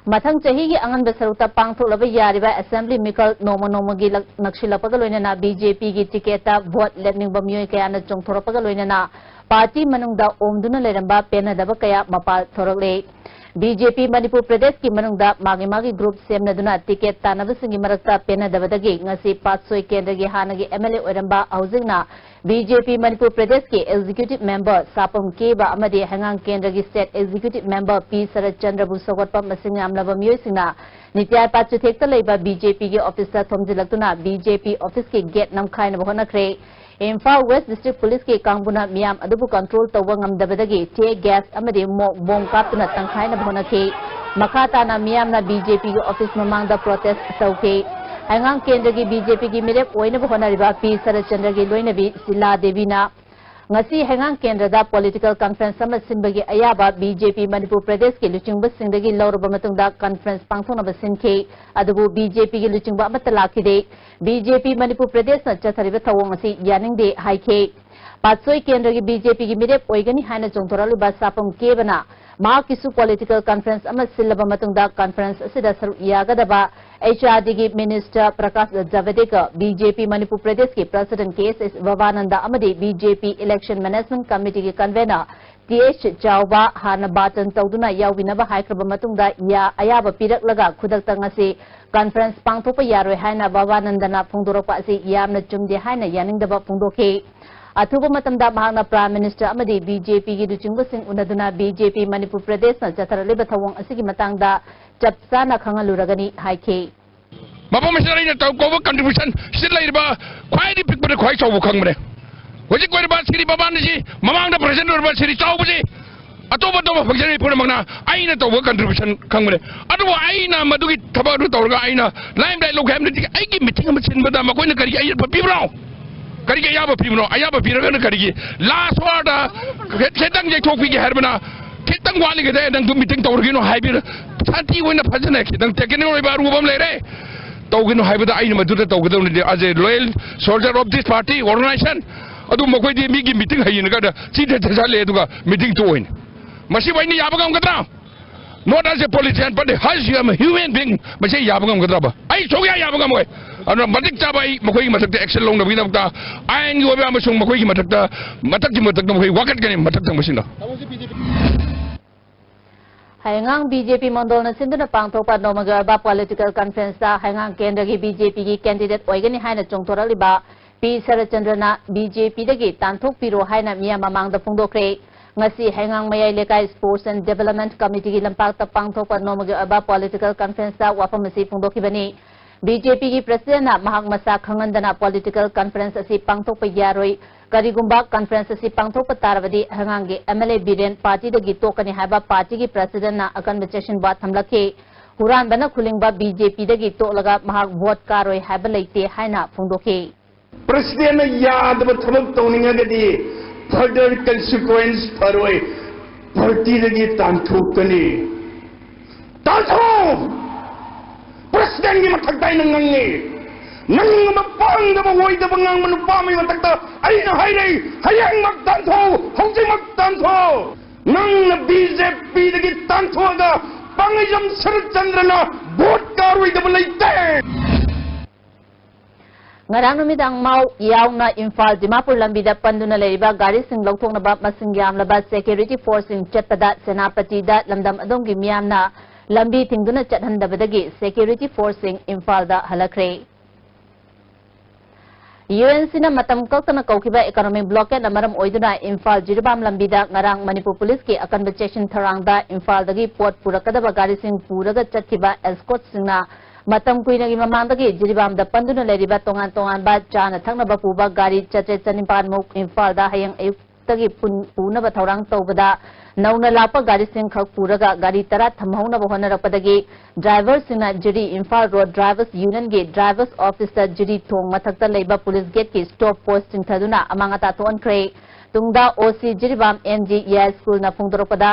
ꯃꯊꯪ ꯆꯍꯤꯒꯤ ꯑꯉꯟꯕ ꯁꯔꯨꯛꯇ ꯄꯥꯡꯊꯣꯛꯂꯕ ꯌꯥꯔꯤꯕ Assembly ꯃꯤꯈꯜ ꯅꯣꯡꯃ ꯅꯣꯡꯃꯒꯤ ꯂꯛ-, ꯅꯛꯁꯤꯜꯂꯛꯄꯒ ꯂꯣꯏꯅꯅ BJPꯒꯤ ticketꯇ vote ꯂꯦꯞꯅꯤꯡꯕ ꯃꯤꯑꯣꯏ ꯀꯌꯥꯅ ꯆꯣꯡꯊꯣꯔꯛꯄꯒ ꯂꯣꯏꯅꯅ party ꯃꯅꯨꯡꯗ ꯑꯣꯝꯗꯨꯅ ꯂꯩꯔꯝꯕ ꯄꯦꯟꯅꯗꯕ ꯀꯌꯥ ꯃꯄꯥꯜ ꯊꯣꯔꯛꯂꯦ꯫ BJP ꯃꯅꯤꯄꯨꯔ ꯄ꯭ꯔꯗꯦꯁꯀꯤ ꯃꯅꯨꯡꯗ ꯃꯥꯒꯤ ꯃꯥꯒꯤ group ꯁꯦꯝꯅꯗꯨꯅ ticket ꯇꯥꯟꯅꯕꯁꯤꯡꯒꯤ ꯃꯔꯛꯇ ꯄꯦꯟꯅꯗꯕꯗꯒꯤ ꯉꯁꯤ ꯄꯥꯠꯁꯣꯏ ꯀꯦꯟꯗ꯭ꯔꯒꯤ ꯍꯥꯟꯅꯒꯤ MLA ꯑꯣꯏꯔꯝꯕ, ꯍꯧꯖꯤꯛꯅ BJP ꯃꯅꯤꯄꯨꯔ ꯄ꯭ꯔꯗꯦꯁꯀꯤ Executive Member ꯁꯥꯄꯝ ꯀꯦꯕ ꯑꯃꯗꯤ ꯍꯩꯉꯥꯡ ꯀꯦꯟꯗ꯭ꯔꯒꯤ State Executive Member ꯄꯤ ꯁꯔꯠꯆꯟꯗ꯭ꯔꯕꯨ ꯁꯧꯒꯠꯄ ꯃꯁꯤꯡ ꯌꯥꯝꯂꯕ ꯃꯤꯑꯣꯏꯁꯤꯡꯅ ꯅꯤꯇ꯭ꯌꯥꯏ ꯄꯥꯠ ꯆꯨꯊꯦꯛꯇ ꯂꯩꯕ BJPꯒꯤ officeꯇ ꯊꯣꯝꯖꯤꯜꯂꯛꯇꯨꯅ BJP officeꯀꯤ gate ꯅꯝꯈꯥꯏꯅꯕ ꯍꯣꯠꯅꯈ꯭ꯔꯦ꯫ Imphal West District Policeꯀꯤ ꯀꯥꯡꯕꯨꯅ ꯃꯤꯌꯥꯝ ꯑꯗꯨꯕꯨ control ꯇꯧꯕ ꯉꯝꯗꯕꯗꯒꯤ tear gas ꯑꯃꯗꯤ ꯃꯣꯛ ꯕꯣꯝ ꯀꯥꯞꯇꯨꯅ ꯇꯪꯈꯥꯏꯅꯕ ꯍꯣꯠꯅꯈꯤ꯫ ꯃꯈꯥ ꯇꯥꯅ ꯃꯤꯌꯥꯝꯅ ꯕꯤ ꯖꯦ ꯄꯤꯒꯤ ꯑꯣꯐꯤꯁ ꯃꯃꯥꯡꯗ ꯄ꯭ꯔꯣꯇꯦꯁ ꯇꯧꯈꯤ꯫ ꯍꯩꯉꯥꯡ ꯀꯦꯟꯗ꯭ꯔꯒꯤ ꯕꯤ ꯖꯦ ꯄꯤꯒꯤ ꯃꯤꯔꯦꯞ ꯑꯣꯏꯅꯕ ꯍꯣꯠꯅꯔꯤꯕ ꯄꯤ ꯁꯔꯠꯆꯟꯗ꯭ꯔꯒꯤ ꯂꯣꯏꯅꯕꯤ ꯁꯤꯂꯥ ꯗꯦꯕꯤꯅ ꯉꯁꯤ ꯍꯩꯉꯥꯡ ꯀꯦꯟꯗ꯭ꯔꯗ ꯄꯣꯂꯤꯇꯤꯀꯦꯜ ꯀꯟꯐꯔꯦꯟꯁ ꯑꯃ ꯁꯤꯟꯕꯒꯤ ꯑꯌꯥꯕ ꯕꯤ ꯖꯦ ꯄꯤ ꯃꯅꯤꯄꯨꯔ ꯄ꯭ꯔꯗꯦꯁꯀꯤ ꯂꯨꯆꯤꯡꯕꯁꯤꯡꯗꯒꯤ ꯂꯧꯔꯕ ꯃꯇꯨꯡꯗ ꯀꯟꯐꯔꯦꯟꯁ ꯄꯥꯡꯊꯣꯛꯅꯕ ꯁꯤꯟꯈꯤ꯫ ꯑꯗꯨꯕꯨ ꯕꯤ ꯖꯦ ꯄꯤꯒꯤ ꯂꯨꯆꯤꯡꯕ ꯑꯃꯠꯇ ꯂꯥꯛꯈꯤꯗꯦ꯫ ꯕꯤ ꯖꯦ ꯄꯤ ꯃꯅꯤꯄꯨꯔ ꯄ꯭ꯔꯗꯦꯁꯅ ꯆꯠꯊꯔꯤꯕ ꯊꯧꯑꯣꯡ ꯑꯁꯤ ꯌꯥꯅꯤꯡꯗꯦ ꯍꯥꯏꯈꯤ꯫ ꯄꯥꯠꯁꯣꯏ ꯀꯦꯟꯗ꯭ꯔꯒꯤ ꯕꯤ ꯖꯦ ꯄꯤꯒꯤ ꯃꯤꯔꯦꯞ ꯑꯣꯏꯒꯅꯤ ꯍꯥꯏꯅ ꯆꯣꯡꯊꯣꯔꯛꯂꯤꯕ ꯁꯥꯄꯝ ꯀꯦꯕꯅ ꯃꯍꯥꯛꯀꯤꯁꯨ ꯄꯣꯂꯤꯇꯤꯀꯦꯜ ꯀꯟꯐꯔꯦꯟꯁ ꯑꯃ ꯁꯤꯜꯂꯕ ꯃꯇꯨꯡꯗ ꯀꯟꯐꯔꯦꯟꯁ ꯑꯁꯤꯗ ꯁꯔꯨꯛ ꯌꯥꯒꯗꯕ ꯑꯦꯆ ꯑꯥꯔ ꯗꯤꯒꯤ minister Prakash Javadekar, B J P Manipur ꯄ꯭ꯔꯗꯦꯁꯀꯤ president K S S Bhabananda ꯑꯃꯗꯤ B J P election management ꯀꯃꯤꯇꯤꯒꯤ ꯀꯟꯚꯦꯅꯔ ꯇꯤ ꯑꯦꯆ ꯆꯥꯎꯕ ꯍꯥꯟꯅ ꯕꯥꯇꯟ ꯇꯧꯗꯨꯅ ꯌꯥꯎꯕꯤꯅꯕ ꯍꯥꯏꯈ꯭ꯔꯕ ꯃꯇꯨꯡꯗ ꯌꯥ-, ꯑꯌꯥꯕ ꯄꯤꯔꯛꯂꯒ ꯈꯨꯗꯛꯇ ꯉꯁꯤ ꯀꯟꯐꯔꯦꯟꯁ ꯄꯥꯡꯊꯣꯛꯄ ꯌꯥꯔꯣꯏ ꯍꯥꯏꯅ ꯚꯕꯥꯅꯟꯗꯅ ꯐꯣꯡꯗꯣꯔꯛꯄ ꯑꯁꯤ ꯌꯥꯝꯅ ꯆꯨꯝꯗꯦ ꯍꯥꯏꯅ ꯌꯥꯅꯤꯡꯗꯕ ꯐꯣꯡꯗꯣꯛꯈꯤ꯫ ꯑꯊꯨꯕ ꯃꯇꯝꯗ ꯃꯍꯥꯛꯅ ꯄ꯭ꯔꯥꯏꯝ ꯃꯤꯅꯤꯁꯇꯔ ꯑꯃꯗꯤ ꯕꯤ ꯖꯦ ꯄꯤꯒꯤ ꯂꯨꯆꯤꯡꯕꯁꯤꯡ ꯎꯅꯗꯨꯅ ꯕꯤ ꯖꯦ ꯄꯤ ꯃꯅꯤꯄꯨꯔ ꯄ꯭ꯔꯗꯦꯁꯅ ꯆꯠꯊꯔꯛꯂꯤꯕ ꯊꯧꯑꯣꯡ ꯑꯁꯤꯒꯤ ꯃꯇꯥꯡꯗ ꯆꯞ ꯆꯥꯅ ꯈꯪꯍꯜꯂꯨꯔꯒꯅꯤ ꯍꯥꯏꯈꯤ꯫ ꯃꯐꯝ ꯑꯁꯤꯗ ꯑꯩꯅ ꯇꯧ-, ꯀꯧꯕ ꯀꯟꯇ꯭ꯔꯤꯕ꯭ꯌꯨꯁꯟ ꯁꯤꯗ ꯂꯩꯔꯤꯕ ꯈ꯭ꯋꯥꯏꯗꯒꯤ ꯄꯤꯛꯄꯗ ꯈ꯭ꯋꯥꯏ ꯆꯥꯎꯕ ꯈꯪꯕꯅꯦ꯫ ꯍꯧꯖꯤꯛ ꯑꯣꯏꯔꯤꯕ ꯁꯤꯔꯤ ꯕꯕꯥꯟ ꯑꯁꯤ, ꯃꯃꯥꯡꯗ ꯄ꯭ꯔꯁꯤꯗꯦꯟꯠ ꯑꯣꯏꯔꯤꯕ ꯁꯤꯔꯤ ꯆꯥꯎꯕꯁꯤ, ꯑꯇꯣꯞ ꯑꯇꯣꯞꯄ ꯐꯪꯁꯟ ꯄꯨꯝꯅꯃꯛꯅ ꯑꯩꯅ ꯇꯧꯕ ꯀꯟꯇ꯭ꯔꯤꯕ꯭ꯌꯨꯁꯟ ꯈꯪꯕꯅꯦ꯫ ꯑꯗꯨꯕꯨ ꯑꯩꯅ ꯃꯗꯨꯒꯤ ꯊꯕꯛ ꯑꯗꯨ ꯇꯧꯔꯒ ꯑꯩꯅ ꯂꯥꯏꯝꯂꯥꯏꯠ ꯂꯧꯒꯦ ꯍꯥꯏꯕ ꯅꯠꯇꯦ꯫ ꯑꯩꯒꯤ ꯃꯤꯇꯤꯡ ꯑꯃ ꯁꯤꯟꯕꯗ ꯃꯈꯣꯏꯅ ꯀꯔꯤꯒꯤ ꯑꯌꯥꯕ ꯄꯤꯕ꯭ꯔꯣ? ꯀꯔꯤꯒꯤ ꯑꯌꯥꯕ ꯄꯤꯕꯅꯣ? ꯑꯌꯥꯕ ꯄꯤꯔꯒꯅ ꯀꯔꯤꯒꯤ ꯂꯥꯁ ꯑꯋꯥꯔꯗ ꯈꯤ-, ꯈꯤꯇꯪ ꯌꯩꯊꯣꯛꯄꯤꯒꯦ ꯍꯥꯏꯔꯕꯅ, ꯈꯤꯇꯪ ꯋꯥꯠꯂꯤꯉꯩꯗ ꯅꯪꯗꯨ ꯃꯤꯇꯤꯡ ꯇꯧꯔꯒꯅꯣ ꯍꯥꯏꯕꯤꯔ, ꯁꯥꯟꯇꯤ ꯑꯣꯏꯅ ꯐꯖꯅ ꯈꯤꯇꯪ ꯇꯦꯛꯅꯤꯀꯦꯜ ꯑꯣꯏꯕ ꯑꯔꯨꯕ ꯑꯃ ꯂꯩꯔꯦ꯫ ꯇꯧꯒꯅꯨ ꯍꯥꯏꯕꯗ ꯑꯩꯅ ꯃꯗꯨꯗ ꯇꯧꯒꯗꯧꯅꯤ꯫ As a loyal soldier of this party, organization, ꯑꯗꯨ ꯃꯈꯣꯏꯗꯤ ꯃꯤꯒꯤ ꯃꯤꯇꯤꯡ ꯍꯌꯦꯡꯉꯀꯥꯟꯗ ꯁꯤꯗ ꯆꯠꯂꯦ ꯑꯗꯨꯒ ꯃꯤꯇꯤꯡ ꯇꯣꯛꯑꯣꯏꯅꯦ꯫ ꯃꯁꯤꯕꯨ ꯑꯩꯅ ꯌꯥꯕ ꯉꯝꯒꯗ꯭ꯔꯥ? Not as a politician, but as a human being, ꯃꯁꯤ ꯌꯥꯕ ꯉꯝꯒꯗ꯭ꯔꯕ? ꯑꯩ ꯁꯨꯡꯌꯥ ꯌꯥꯕ ꯉꯝꯃꯣꯏ꯫ ꯑꯗꯨꯅ ꯃꯇꯤꯛ ꯆꯥꯕ ꯑꯩ ꯃꯈꯣꯏꯒꯤ ꯃꯊꯛꯇ ꯑꯦꯛꯁꯟ ꯂꯧꯅꯕꯒꯤꯗꯃꯛꯇ ꯑꯥꯏꯟꯒꯤ ꯑꯣꯏꯕ ꯑꯃꯁꯨꯡ ꯃꯈꯣꯏꯒꯤ ꯃꯊꯛꯇ, ꯃꯊꯛꯀꯤ ꯃꯊꯛꯇ ꯃꯈꯣꯏ ꯋꯥꯀꯠꯀꯅꯤ, ꯃꯊꯛ ꯊꯪꯕꯁꯤꯡꯗ꯫ ꯍꯌꯦꯡꯉꯥꯡ ꯕꯤ ꯖꯦ ꯄꯤ ꯃꯣꯟꯗꯣꯜꯅ ꯁꯤꯟꯗꯨꯅ ꯄꯥꯡꯊꯣꯛꯄ ꯅꯣꯡꯃꯒꯤ ꯑꯣꯏꯕ ꯄꯣꯂꯤꯇꯤꯀꯦꯜ ꯀꯟꯐꯔꯦꯟꯁꯇ ꯍꯩꯉꯥꯡ ꯀꯦꯟꯗ꯭ꯔꯒꯤ ꯕꯤ ꯖꯦ ꯄꯤꯒꯤ ꯀꯦꯟꯗꯤꯗꯦꯠ ꯑꯣꯏꯒꯅꯤ ꯍꯥꯏꯅ ꯆꯣꯡꯊꯣꯔꯛꯂꯤꯕ ꯄꯤ ꯁꯔꯠꯆꯟꯗ꯭ꯔꯅ ꯕꯤ ꯖꯦ ꯄꯤꯗꯒꯤ ꯇꯥꯟꯊꯣꯛꯄꯤꯔꯣ ꯍꯥꯏꯅ ꯃꯤꯌꯥꯝ ꯃꯃꯥꯡꯗ ꯐꯣꯡꯗꯣꯛꯈ꯭ꯔꯦ꯫ ꯉꯁꯤ ꯍꯩꯉꯥꯡ ꯃꯌꯥꯏ ꯂꯩꯀꯥꯏ ꯁ꯭ꯄꯣꯔꯠꯁ ꯑꯦꯟ ꯗꯦꯕꯂꯞꯃꯦꯟꯠ ꯀꯃꯤꯇꯤꯒꯤ ꯂꯝꯄꯥꯛꯇ ꯄꯥꯡꯊꯣꯛꯄ ꯅꯣꯡꯃꯒꯤ ꯑꯣꯏꯕ ꯄꯣꯂꯤꯇꯤꯀꯦꯜ ꯀꯟꯐꯔꯦꯟꯁꯇ ꯋꯥꯐꯝ ꯑꯁꯤ ꯐꯣꯡꯗꯣꯛꯈꯤꯕꯅꯤ꯫ ꯕꯤ ꯖꯦ ꯄꯤꯒꯤ ꯄ꯭ꯔꯁꯤꯗꯦꯟꯠꯅ ꯃꯍꯥꯛ ꯃꯁꯥ ꯈꯪꯍꯟꯗꯅ ꯄꯣꯂꯤꯇꯤꯀꯦꯜ ꯀꯟꯐꯔꯦꯟꯁ ꯑꯁꯤ ꯄꯥꯡꯊꯣꯛꯄ ꯌꯥꯔꯣꯏ, ꯀꯔꯤꯒꯨꯝꯕ conference ꯑꯁꯤ ꯄꯥꯡꯊꯣꯛꯄ ꯇꯥꯔꯕꯗꯤ ꯍꯩꯉꯥꯡꯒꯤ M L A Biren party ꯗꯒꯤ ꯇꯣꯛꯀꯅꯤ ꯍꯥꯏꯕ party ꯒꯤ president ꯅ ꯑꯀꯟꯕ ꯆꯦꯛꯁꯤꯟꯋꯥ ꯊꯝꯂꯛꯈꯤ꯫ ꯍꯨꯔꯥꯟꯕꯅ ꯈꯨꯂꯤꯡꯕ B J P ꯗꯒꯤ ꯇꯣꯛꯂꯒ ꯃꯍꯥꯛ vote ꯀꯥꯔꯣꯏ ꯍꯥꯏꯕ ꯂꯩꯇꯦ ꯍꯥꯏꯅ ꯐꯣꯡꯗꯣꯛꯈꯤ꯫ President ꯅ ꯌꯥꯗꯕ ꯊꯕꯛ ꯇꯧꯅꯤꯡꯉꯒꯗꯤ further consequence ꯐꯔꯣꯏ, party ꯗꯒꯤ ꯇꯥꯟꯊꯣꯛꯀꯅꯤ꯫ ꯇꯥꯟꯊꯣꯛ! President ꯒꯤ ꯃꯊꯛꯇ ꯑꯩꯅ ꯉꯥꯡꯉꯤ꯫ ꯅꯪꯒꯨꯝꯕ ꯄꯥꯡꯗꯕ ꯑꯣꯏꯗꯕ ꯉꯥꯡꯕ ꯅꯨꯄꯥ ꯑꯃꯒꯤ ꯃꯊꯛꯇ ꯑꯩꯅ ꯍꯥꯏꯔꯛꯏ, ꯍꯌꯦꯡꯃꯛ ꯇꯥꯟꯊꯣꯛ, ꯍꯧꯖꯤꯛꯃꯛ ꯇꯥꯟꯊꯣꯛ꯫ ꯅꯪꯅ B J P ꯗꯒꯤ ꯇꯥꯟꯊꯣꯛꯑꯒ ꯄꯥꯡꯒꯩꯖꯝ ꯁꯔꯠꯆꯟꯗ꯭ꯔꯅ vote ꯀꯥꯔꯣꯏꯗꯕ ꯂꯩꯇꯦ꯫ ꯉꯔꯥꯡ ꯅꯨꯃꯤꯗꯥꯡ ꯃꯥꯎ ꯌꯥꯎꯅ ꯏꯝꯐꯥꯜ ꯗꯤꯃꯥꯄꯨꯔ ꯂꯝꯕꯤꯗ ꯄꯟꯗꯨꯅ ꯂꯩꯔꯤꯕ ꯒꯥꯔꯤꯁꯤꯡ ꯂꯧꯊꯣꯛꯅꯕ ꯃꯁꯤꯡ ꯌꯥꯝꯂꯕ security force ꯁꯤꯡ ꯆꯠꯄꯗ ꯁꯦꯅꯥꯄꯇꯤꯗ ꯂꯝꯗꯝ ꯑꯗꯣꯝꯒꯤ ꯃꯤꯌꯥꯝꯅ ꯂꯝꯕꯤ ꯊꯤꯡꯗꯨꯅ ꯆꯠꯍꯟꯗꯕꯗꯒꯤ security force ꯁꯤꯡ ꯏꯝꯐꯥꯜꯗ ꯍꯜꯂꯛꯈ꯭ꯔꯦ꯫ U N C ꯅ ꯃꯇꯝ ꯀꯛꯇꯅ ꯀꯧꯈꯤꯕ economic blockade ꯅ ꯃꯔꯝ ꯑꯣꯏꯗꯨꯅ ꯏꯝꯐꯥꯜ ꯖꯤꯔꯤꯕꯥꯝ ꯂꯝꯕꯤꯗ ꯉꯔꯥꯡ ꯃꯅꯤꯄꯨꯔ ꯄꯨꯂꯤꯁꯀꯤ ꯑꯀꯟꯕ ꯆꯦꯛꯁꯤꯟ ꯊꯧꯔꯥꯡꯗ ꯏꯝꯐꯥꯜꯗꯒꯤ ꯄꯣꯠ ꯄꯨꯔꯛꯀꯗꯕ ꯒꯥꯔꯤꯁꯤꯡ ꯄꯨꯔꯒ ꯆꯠꯈꯤꯕ escort ꯁꯤꯡꯅ ꯃꯇꯝ ꯀꯨꯏꯅꯒꯤ ꯃꯃꯥꯡꯗꯒꯤ ꯖꯤꯔꯤꯕꯥꯝꯗ ꯄꯟꯗꯨꯅ ꯂꯩꯔꯤꯕ ꯇꯣꯉꯥꯟ ꯇꯣꯉꯥꯟꯕ ꯆꯥꯅ ꯊꯛꯅꯕ ꯄꯨꯕ ꯒꯥꯔꯤ ꯆꯥꯇ꯭ꯔꯦꯠ ꯆꯅꯤꯄꯥꯟ ꯃꯨꯛ ꯏꯝꯐꯥꯜꯗ ꯍꯌꯦꯡ ꯑꯌꯨꯛꯇꯒꯤ ꯄꯨꯟ-, ꯄꯨꯅꯕ ꯊꯧꯔꯥꯡ ꯇꯧꯕꯗ ꯅꯧꯅ ꯂꯥꯛꯄ ꯒꯥꯔꯤꯁꯤꯡ ꯈꯛ ꯄꯨꯔꯒ ꯒꯥꯔꯤ ꯇꯔꯥ ꯊꯝꯍꯧꯅꯕ ꯍꯣꯠꯅꯔꯛꯄꯗꯒꯤ driver ꯁꯤꯡꯅ ꯖꯤꯔꯤ ꯏꯝꯐꯥꯜ road drivers union ꯒꯤ drivers office ꯇ ꯖꯤꯔꯤ ꯊꯣꯡ ꯃꯊꯛꯇ ꯂꯩꯕ police gate ꯀꯤ stop post ꯆꯤꯡꯊꯗꯨꯅ ꯑꯃꯥꯡ ꯑꯇꯥ ꯊꯣꯛꯍꯟꯈ꯭ꯔꯦ꯫ ꯇꯨꯡꯗ O C Jiribam M G ꯌꯥꯏꯁ꯭ꯀꯨꯜꯅ ꯐꯣꯡꯗꯣꯔꯛꯄꯗ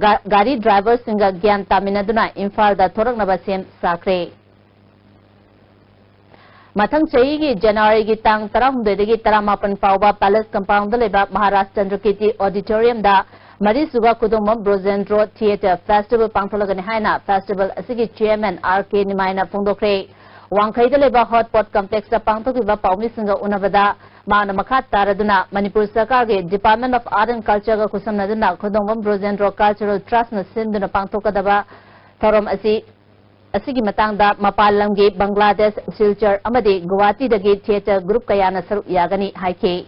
ꯒꯥ-, ꯒꯥꯔꯤ driver ꯁꯤꯡꯒ ꯒ꯭ꯌꯥꯟ ꯇꯥꯃꯤꯟꯅꯗꯨꯅ ꯏꯝꯐꯥꯜꯗ ꯊꯣꯔꯛꯅꯕ ꯁꯦꯝ ꯁꯥꯈ꯭ꯔꯦ꯫ ꯃꯊꯪ ꯆꯍꯤꯒꯤ ꯖꯅꯋꯥꯔꯤꯒꯤ ꯇꯥꯡ ꯇꯔꯥꯍꯨꯝꯗꯣꯏꯗꯒꯤ ꯇꯔꯥꯃꯥꯄꯟ ꯐꯥꯎꯕ Palace Compound ꯗ ꯂꯩꯕ ꯃꯍꯥꯔꯥꯖ ꯆꯟꯗ꯭ꯔꯀꯤꯔꯇꯤ Auditorium ꯗ ꯃꯔꯤꯁꯨꯕ ꯈꯨꯗꯣꯡꯕꯝ ꯕ꯭ꯔꯣꯖꯦꯟꯗ꯭ꯔꯣ Theatre Festival ꯄꯥꯡꯊꯣꯛꯂꯒꯅꯤ ꯍꯥꯏꯅ festival ꯑꯁꯤꯒꯤ chairman R K ꯅꯤꯃꯥꯏꯅ ꯐꯣꯡꯗꯣꯛꯈ꯭ꯔꯦ꯫ ꯋꯥꯡꯈꯩꯗ ꯂꯩꯕ Hot Pot Complex ꯇ ꯄꯥꯡꯊꯣꯛꯈꯤꯕ ꯄꯥꯎꯃꯤꯁꯤꯡꯒ ꯎꯅꯕꯗ ꯃꯍꯥꯛꯅ ꯃꯈꯥ ꯇꯥꯔꯗꯨꯅ ꯃꯅꯤꯄꯨꯔ ꯁꯔꯀꯥꯔꯒꯤ Department of Art and Culture ꯒ ꯈꯨꯠꯁꯝꯅꯗꯨꯅ ꯈꯨꯗꯣꯡꯕꯝ ꯕ꯭ꯔꯣꯖꯦꯟꯗ꯭ꯔꯣ Cultural Trust ꯅ ꯁꯤꯟꯗꯨꯅ ꯄꯥꯡꯊꯣꯛꯀꯗꯕ ꯊꯧꯔꯝ ꯑꯁꯤ ꯑꯁꯤꯒꯤ ꯃꯇꯥꯡꯗ ꯃꯄꯥꯟ ꯂꯝꯒꯤ ꯕꯪꯒ꯭ꯂꯥꯗꯦꯁ, ꯁꯤꯜꯆꯔ ꯑꯃꯗꯤ ꯒꯨꯋꯥꯍꯥꯇꯤꯗꯒꯤ theatre group ꯀꯌꯥꯅ ꯁꯔꯨꯛ ꯌꯥꯒꯅꯤ ꯍꯥꯏꯈꯤ꯫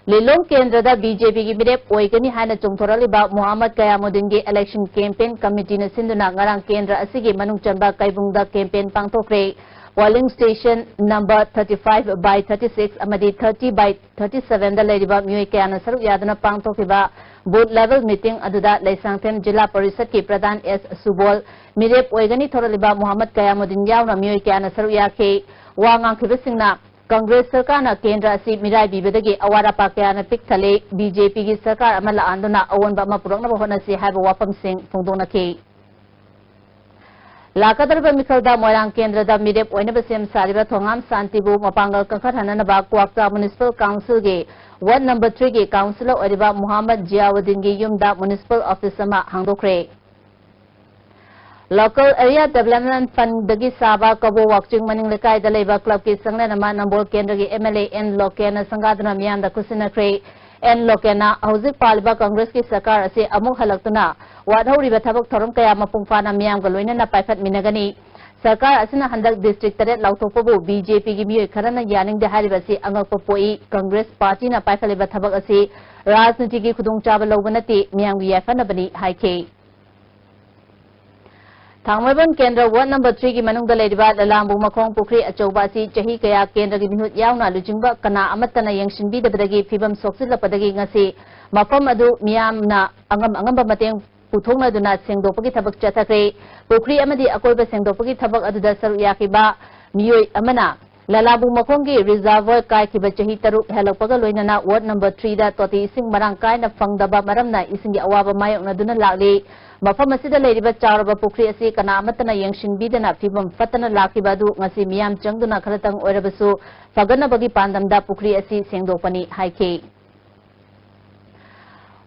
ꯂꯤꯂꯣꯡ ꯀꯦꯟꯗ꯭ꯔꯗ B J P ꯒꯤ ꯃꯤꯔꯦꯞ ꯑꯣꯏꯒꯅꯤ ꯍꯥꯏꯅ ꯆꯣꯡꯊꯣꯔꯛꯂꯤꯕ ꯃꯨꯍꯝꯃꯗ ꯀꯌꯥꯃꯨꯗꯤꯟꯒꯤ election campaign committee ꯅ ꯁꯤꯟꯗꯨꯅ ꯉꯔꯥꯡ ꯀꯦꯟꯗ꯭ꯔ ꯑꯁꯤꯒꯤ ꯃꯅꯨꯡ ꯆꯟꯕ ꯀꯩꯕꯨꯡꯗ campaign ꯄꯥꯡꯊꯣꯛꯈ꯭ꯔꯦ꯫ Polling station number thirty-five by thirty-six ꯑꯃꯗꯤ thirty by thirty-seven ꯗ ꯂꯩꯔꯤꯕ ꯃꯤꯑꯣꯏ ꯀꯌꯥꯅ ꯁꯔꯨꯛ ꯌꯥꯗꯨꯅ ꯄꯥꯡꯊꯣꯛꯈꯤꯕ booth level meeting ꯑꯗꯨꯗ ꯂꯩꯁꯥꯡꯊꯦꯝ ꯖꯤꯂꯥ ꯄꯔꯤꯁꯠꯀꯤ ꯄ꯭ꯔꯙꯥꯟ ꯑꯦꯁ ꯁꯨꯕꯣꯜ, ꯃꯤꯔꯦꯞ ꯑꯣꯏꯒꯅꯤ ꯊꯣꯔꯛꯂꯤꯕ ꯃꯨꯍꯝꯃꯗ ꯀꯌꯥꯃꯨꯗꯤꯟ ꯌꯥꯎꯅ ꯃꯤꯑꯣꯏ ꯀꯌꯥꯅ ꯁꯔꯨꯛ ꯌꯥꯈꯤ꯫ ꯋꯥ ꯉꯥꯡꯈꯤꯕꯁꯤꯡꯅ ꯀꯪꯒ꯭ꯔꯦꯁ ꯁꯔꯀꯥꯔꯅ ꯀꯦꯟꯗ꯭ꯔ ꯑꯁꯤ ꯃꯤꯔꯥꯏꯕꯤꯕꯗꯒꯤ ꯑꯋꯥꯠ ꯑꯄꯥ ꯀꯌꯥꯅ ꯄꯤꯛ ꯊꯜꯂꯤ, ꯕꯤ ꯖꯦ ꯄꯤꯒꯤ ꯁꯔꯀꯥꯔ ꯑꯃ ꯂꯥꯛꯍꯟꯗꯨꯅ ꯑꯑꯣꯟꯕ ꯑꯃ ꯄꯨꯔꯛꯅꯕ ꯍꯣꯠꯅꯁꯤ ꯍꯥꯏꯕ ꯋꯥꯐꯝꯁꯤꯡ ꯐꯣꯡꯗꯣꯛꯅꯈꯤ꯫ ꯂꯥꯛꯀꯗꯧꯔꯤꯕ ꯃꯤꯈꯜꯗ ꯃꯣꯏꯔꯥꯡ ꯀꯦꯟꯗ꯭ꯔꯗ ꯃꯤꯔꯦꯞ ꯑꯣꯏꯅꯕ ꯁꯦꯝ ꯁꯥꯔꯤꯕ ꯊꯣꯉꯥꯝ ꯁꯥꯟꯇꯤꯕꯨ ꯃꯄꯥꯡꯒꯜ ꯀꯟꯈꯠꯍꯟꯅꯅꯕ ꯀ꯭ꯋꯥꯛꯆꯥ ꯃ꯭ꯌꯨꯅꯤꯁꯤꯄꯥꯜ ꯀꯥꯎꯟꯁꯤꯜꯒꯤ ꯋꯥꯔꯗ ꯅꯝꯕꯔ ꯊ꯭ꯔꯤꯒꯤ ꯀꯥꯎꯟꯁꯤꯂꯔ ꯑꯣꯏꯔꯤꯕ ꯃꯨꯍꯝꯃꯗ ꯖꯤꯌꯥꯎꯗꯤꯟꯒꯤ ꯌꯨꯝꯗ ꯃ꯭ꯌꯨꯅꯤꯁꯤꯄꯥꯜ ꯑꯣꯐꯤꯁ ꯑꯃ ꯍꯥꯡꯗꯣꯛꯈ꯭ꯔꯦ꯫ Local Area Development Fund ꯗꯒꯤ ꯁꯥꯕ ꯀꯕꯣ ꯋꯥꯛꯆꯤꯡ ꯃꯅꯤꯡ ꯂꯩꯀꯥꯏꯗ ꯂꯩꯕ ꯀ꯭ꯂꯕꯀꯤ ꯆꯪꯂꯦꯟ ꯑꯃ ꯅꯝꯕꯣꯜ ꯀꯦꯟꯗ꯭ꯔꯒꯤ ꯑꯦꯝ ꯑꯦꯜ ꯑꯦ ꯑꯦꯟ ꯂꯣꯀꯦꯟꯅ ꯁꯪꯒꯥꯗꯨꯅ ꯃꯤꯌꯥꯝꯗ ꯈꯨꯠꯁꯤꯟꯅꯈ꯭ꯔꯦ꯫ ꯑꯦꯟ ꯂꯣꯀꯦꯟꯅ ꯍꯧꯖꯤꯛ ꯄꯥꯜꯂꯤꯕ ꯀꯪꯒ꯭ꯔꯦꯁꯀꯤ ꯁꯔꯀꯥꯔ ꯑꯁꯤ ꯑꯃꯨꯛ ꯍꯜꯂꯛꯇꯨꯅ ꯋꯥꯠꯍꯧꯔꯤꯕ ꯊꯕꯛ ꯊꯧꯔꯝ ꯀꯌꯥ ꯃꯄꯨꯡ ꯐꯥꯅ ꯃꯤꯌꯥꯝꯒ ꯂꯣꯏꯅꯅ ꯄꯥꯏꯈꯠꯃꯤꯟꯅꯒꯅꯤ꯫ ꯁꯔꯀꯥꯔ ꯑꯁꯤꯅ ꯍꯟꯗꯛ ꯗꯤꯁꯇ꯭ꯔꯤꯛ ꯇꯔꯦꯠ ꯂꯥꯎꯊꯣꯛꯄꯕꯨ ꯕꯤ ꯖꯦ ꯄꯤꯒꯤ ꯃꯤꯑꯣꯏ ꯈꯔꯅ ꯌꯥꯅꯤꯡꯗꯦ ꯍꯥꯏꯔꯤꯕ ꯑꯁꯤ ꯑꯉꯛꯄ ꯄꯣꯛꯏ꯫ ꯀꯪꯒ꯭ꯔꯦꯁ ꯄꯥꯔꯇꯤꯅ ꯄꯥꯏꯈꯠꯂꯤꯕ ꯊꯕꯛ ꯑꯁꯤ ꯔꯥꯖꯅꯤꯇꯤꯒꯤ ꯈꯨꯗꯣꯡꯆꯥꯕ ꯂꯧꯕ ꯅꯠꯇꯦ, ꯃꯤꯌꯥꯝꯒꯤ ꯌꯥꯏꯐꯅꯕꯅꯤ ꯍꯥꯏꯈꯤ꯫ ꯊꯥꯡꯃꯩꯕꯟ ꯀꯦꯟꯗ꯭ꯔ ꯋꯥꯔꯗ ꯅꯝꯕꯔ ꯊ꯭ꯔꯤꯒꯤ ꯃꯅꯨꯡꯗ ꯂꯩꯔꯤꯕ ꯂꯂꯥꯝꯕꯨ ꯃꯈꯣꯡ ꯄꯨꯈ꯭ꯔꯤ ꯑꯆꯧꯕ ꯑꯁꯤ ꯆꯍꯤ ꯀꯌꯥ ꯀꯦꯟꯗ꯭ꯔꯒꯤ ꯃꯤꯍꯨꯠ ꯌꯥꯎꯅ ꯂꯨꯆꯤꯡꯕ ꯀꯅꯥ ꯑꯃꯠꯇꯅ ꯌꯦꯡꯁꯤꯟꯕꯤꯗꯕꯗꯒꯤ ꯐꯤꯕꯝ ꯁꯣꯛꯆꯤꯜꯂꯛꯄꯗꯒꯤ ꯉꯁꯤ ꯃꯐꯝ ꯑꯗꯨ ꯃꯤꯌꯥꯝꯅ ꯑꯉꯝ ꯑꯉꯝꯕ ꯃꯇꯦꯡ ꯄꯨꯊꯣꯛꯅꯗꯨꯅ ꯁꯦꯡꯗꯣꯛꯄꯒꯤ ꯊꯕꯛ ꯆꯠꯊꯈ꯭ꯔꯦ꯫ ꯄꯨꯈ꯭ꯔꯤ ꯑꯃꯗꯤ ꯑꯀꯣꯏꯕ ꯁꯦꯡꯗꯣꯛꯄꯒꯤ ꯊꯕꯛ ꯑꯗꯨꯗ ꯁꯔꯨꯛ ꯌꯥꯈꯤꯕ ꯃꯤꯑꯣꯏ ꯑꯃꯅ ꯂꯂꯥꯕꯨ ꯃꯈꯣꯡꯒꯤ ꯔꯤꯖꯥꯔꯚꯔ ꯀꯥꯏꯈꯤꯕ ꯆꯍꯤ ꯇꯔꯨꯛ ꯍꯦꯜꯂꯛꯄꯒ ꯂꯣꯏꯅꯅ ꯋꯥꯔꯗ ꯅꯝꯕꯔ ꯊ꯭ꯔꯤꯗ ꯇꯣꯇꯤ ꯏꯁꯤꯡ ꯃꯔꯥꯡ ꯀꯥꯏꯅ ꯐꯪꯗꯕ ꯃꯔꯝꯅ ꯏꯁꯤꯡꯒꯤ ꯑꯋꯥꯕ ꯃꯥꯌꯣꯛꯅꯗꯨꯅ ꯂꯥꯛꯂꯤ꯫ ꯃꯐꯝ ꯑꯁꯤꯗ ꯂꯩꯔꯤꯕ ꯆꯥꯎꯔꯕ ꯄꯨꯈ꯭ꯔꯤ ꯑꯁꯤ ꯀꯅꯥ ꯑꯃꯠꯇꯅ ꯌꯦꯡꯁꯤꯟꯕꯤꯗꯅ ꯐꯤꯕꯝ ꯐꯠꯇꯅ ꯂꯥꯛꯈꯤꯕ ꯑꯗꯨ ꯉꯁꯤ ꯃꯤꯌꯥꯝ ꯆꯪꯗꯨꯅ ꯈꯔꯇꯪ ꯑꯣꯏꯔꯕꯁꯨ ꯐꯒꯠꯅꯕꯒꯤ ꯄꯥꯟꯗꯝꯗ ꯄꯨꯈ꯭ꯔꯤ ꯑꯁꯤ ꯁꯦꯡꯗꯣꯛꯄꯅꯤ ꯍꯥꯏꯈꯤ꯫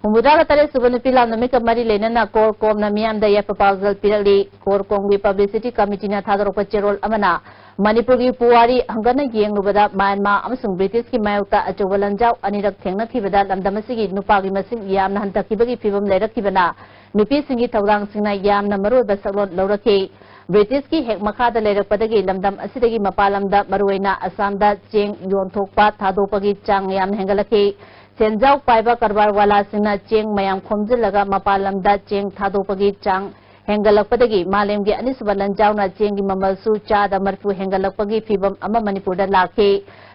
ꯍꯨꯝꯐꯨꯇꯔꯥꯒ ꯇꯔꯦꯠ ꯁꯨꯕ ꯅꯨꯄꯤ ꯂꯥꯟ ꯅꯨꯃꯤꯠꯀ ꯃꯔꯤ ꯂꯩꯅꯅ ꯀꯣꯔ ꯀꯣꯝꯅ ꯃꯤꯌꯥꯝꯗ ꯌꯥꯏꯐ ꯄꯥꯎꯖꯦꯜ ꯄꯤꯔꯛꯂꯤ꯫ ꯀꯣꯔ ꯀꯣꯝꯒꯤ ꯄꯕ꯭ꯂꯤꯁꯤꯇꯤ ꯀꯃꯤꯇꯤꯅ ꯊꯥꯗꯣꯔꯛꯄ ꯆꯦꯔꯣꯜ ꯑꯃꯅ ꯃꯅꯤꯄꯨꯔꯒꯤ ꯄꯨꯋꯥꯔꯤ ꯍꯪꯒꯠꯅ ꯌꯦꯡꯂꯨꯕꯗ ꯃ꯭ꯌꯥꯟꯃꯥꯔ ꯑꯃꯁꯨꯡ ꯕ꯭ꯔꯤꯇꯤꯁꯀꯤ ꯃꯥꯌꯣꯛꯇ ꯑꯆꯧꯕ ꯂꯥꯟꯖꯥꯎ ꯑꯅꯤꯔꯛ ꯊꯦꯡꯅꯈꯤꯕꯗ ꯂꯝꯗꯝ ꯑꯁꯤꯒꯤ ꯅꯨꯄꯥꯒꯤ ꯃꯁꯤꯡ ꯌꯥꯝꯅ ꯍꯟꯊꯈꯤꯕꯒꯤ ꯐꯤꯕꯝ ꯂꯩꯔꯛꯈꯤꯕꯅ ꯅꯨꯄꯤꯁꯤꯡꯒꯤ ꯊꯧꯗꯥꯡꯁꯤꯡꯅ ꯌꯥꯝꯅ ꯃꯔꯨꯑꯣꯏꯕ ꯁꯛꯂꯣꯟ ꯂꯧꯔꯛꯈꯤ꯫ ꯕ꯭ꯔꯤꯇꯤꯁꯀꯤ ꯍꯦꯛ ꯃꯈꯥꯗ ꯂꯩꯔꯛꯄꯗꯒꯤ ꯂꯝꯗꯝ ꯑꯁꯤꯗꯒꯤ ꯃꯄꯥꯟ ꯂꯝꯗ, ꯃꯔꯨꯑꯣꯏꯅ ꯑꯁꯥꯝꯗ ꯆꯦꯡ ꯌꯣꯟꯊꯣꯛꯄ, ꯊꯥꯗꯣꯛꯄꯒꯤ ꯆꯥꯡ ꯌꯥꯝꯅ ꯍꯦꯟꯒꯠꯂꯛꯈꯤ꯫ ꯁꯦꯟꯖꯥꯎ ꯄꯥꯏꯕ ꯀꯔꯕꯥꯔ ꯋꯥꯂꯥꯁꯤꯡꯅ ꯆꯦꯡ ꯃꯌꯥꯝ ꯈꯣꯝꯖꯤꯜꯂꯒ ꯃꯄꯥꯟ ꯂꯝꯗ ꯆꯦꯡ ꯊꯥꯗꯣꯛꯄꯒꯤ ꯆꯥꯡ ꯍꯦꯟꯒꯠꯂꯛꯄꯗꯒꯤ ꯃꯥꯂꯦꯝꯒꯤ ꯑꯅꯤꯁꯨꯕ ꯂꯥꯟꯖꯥꯎꯅ ꯆꯦꯡꯒꯤ ꯃꯃꯜꯁꯨ ꯆꯥꯗ ꯃꯔꯤꯐꯨ ꯍꯦꯟꯒꯠꯂꯛꯄꯒꯤ ꯐꯤꯚꯝ ꯑꯃ ꯃꯅꯤꯄꯨꯔꯗ ꯂꯥꯛꯈꯤ꯫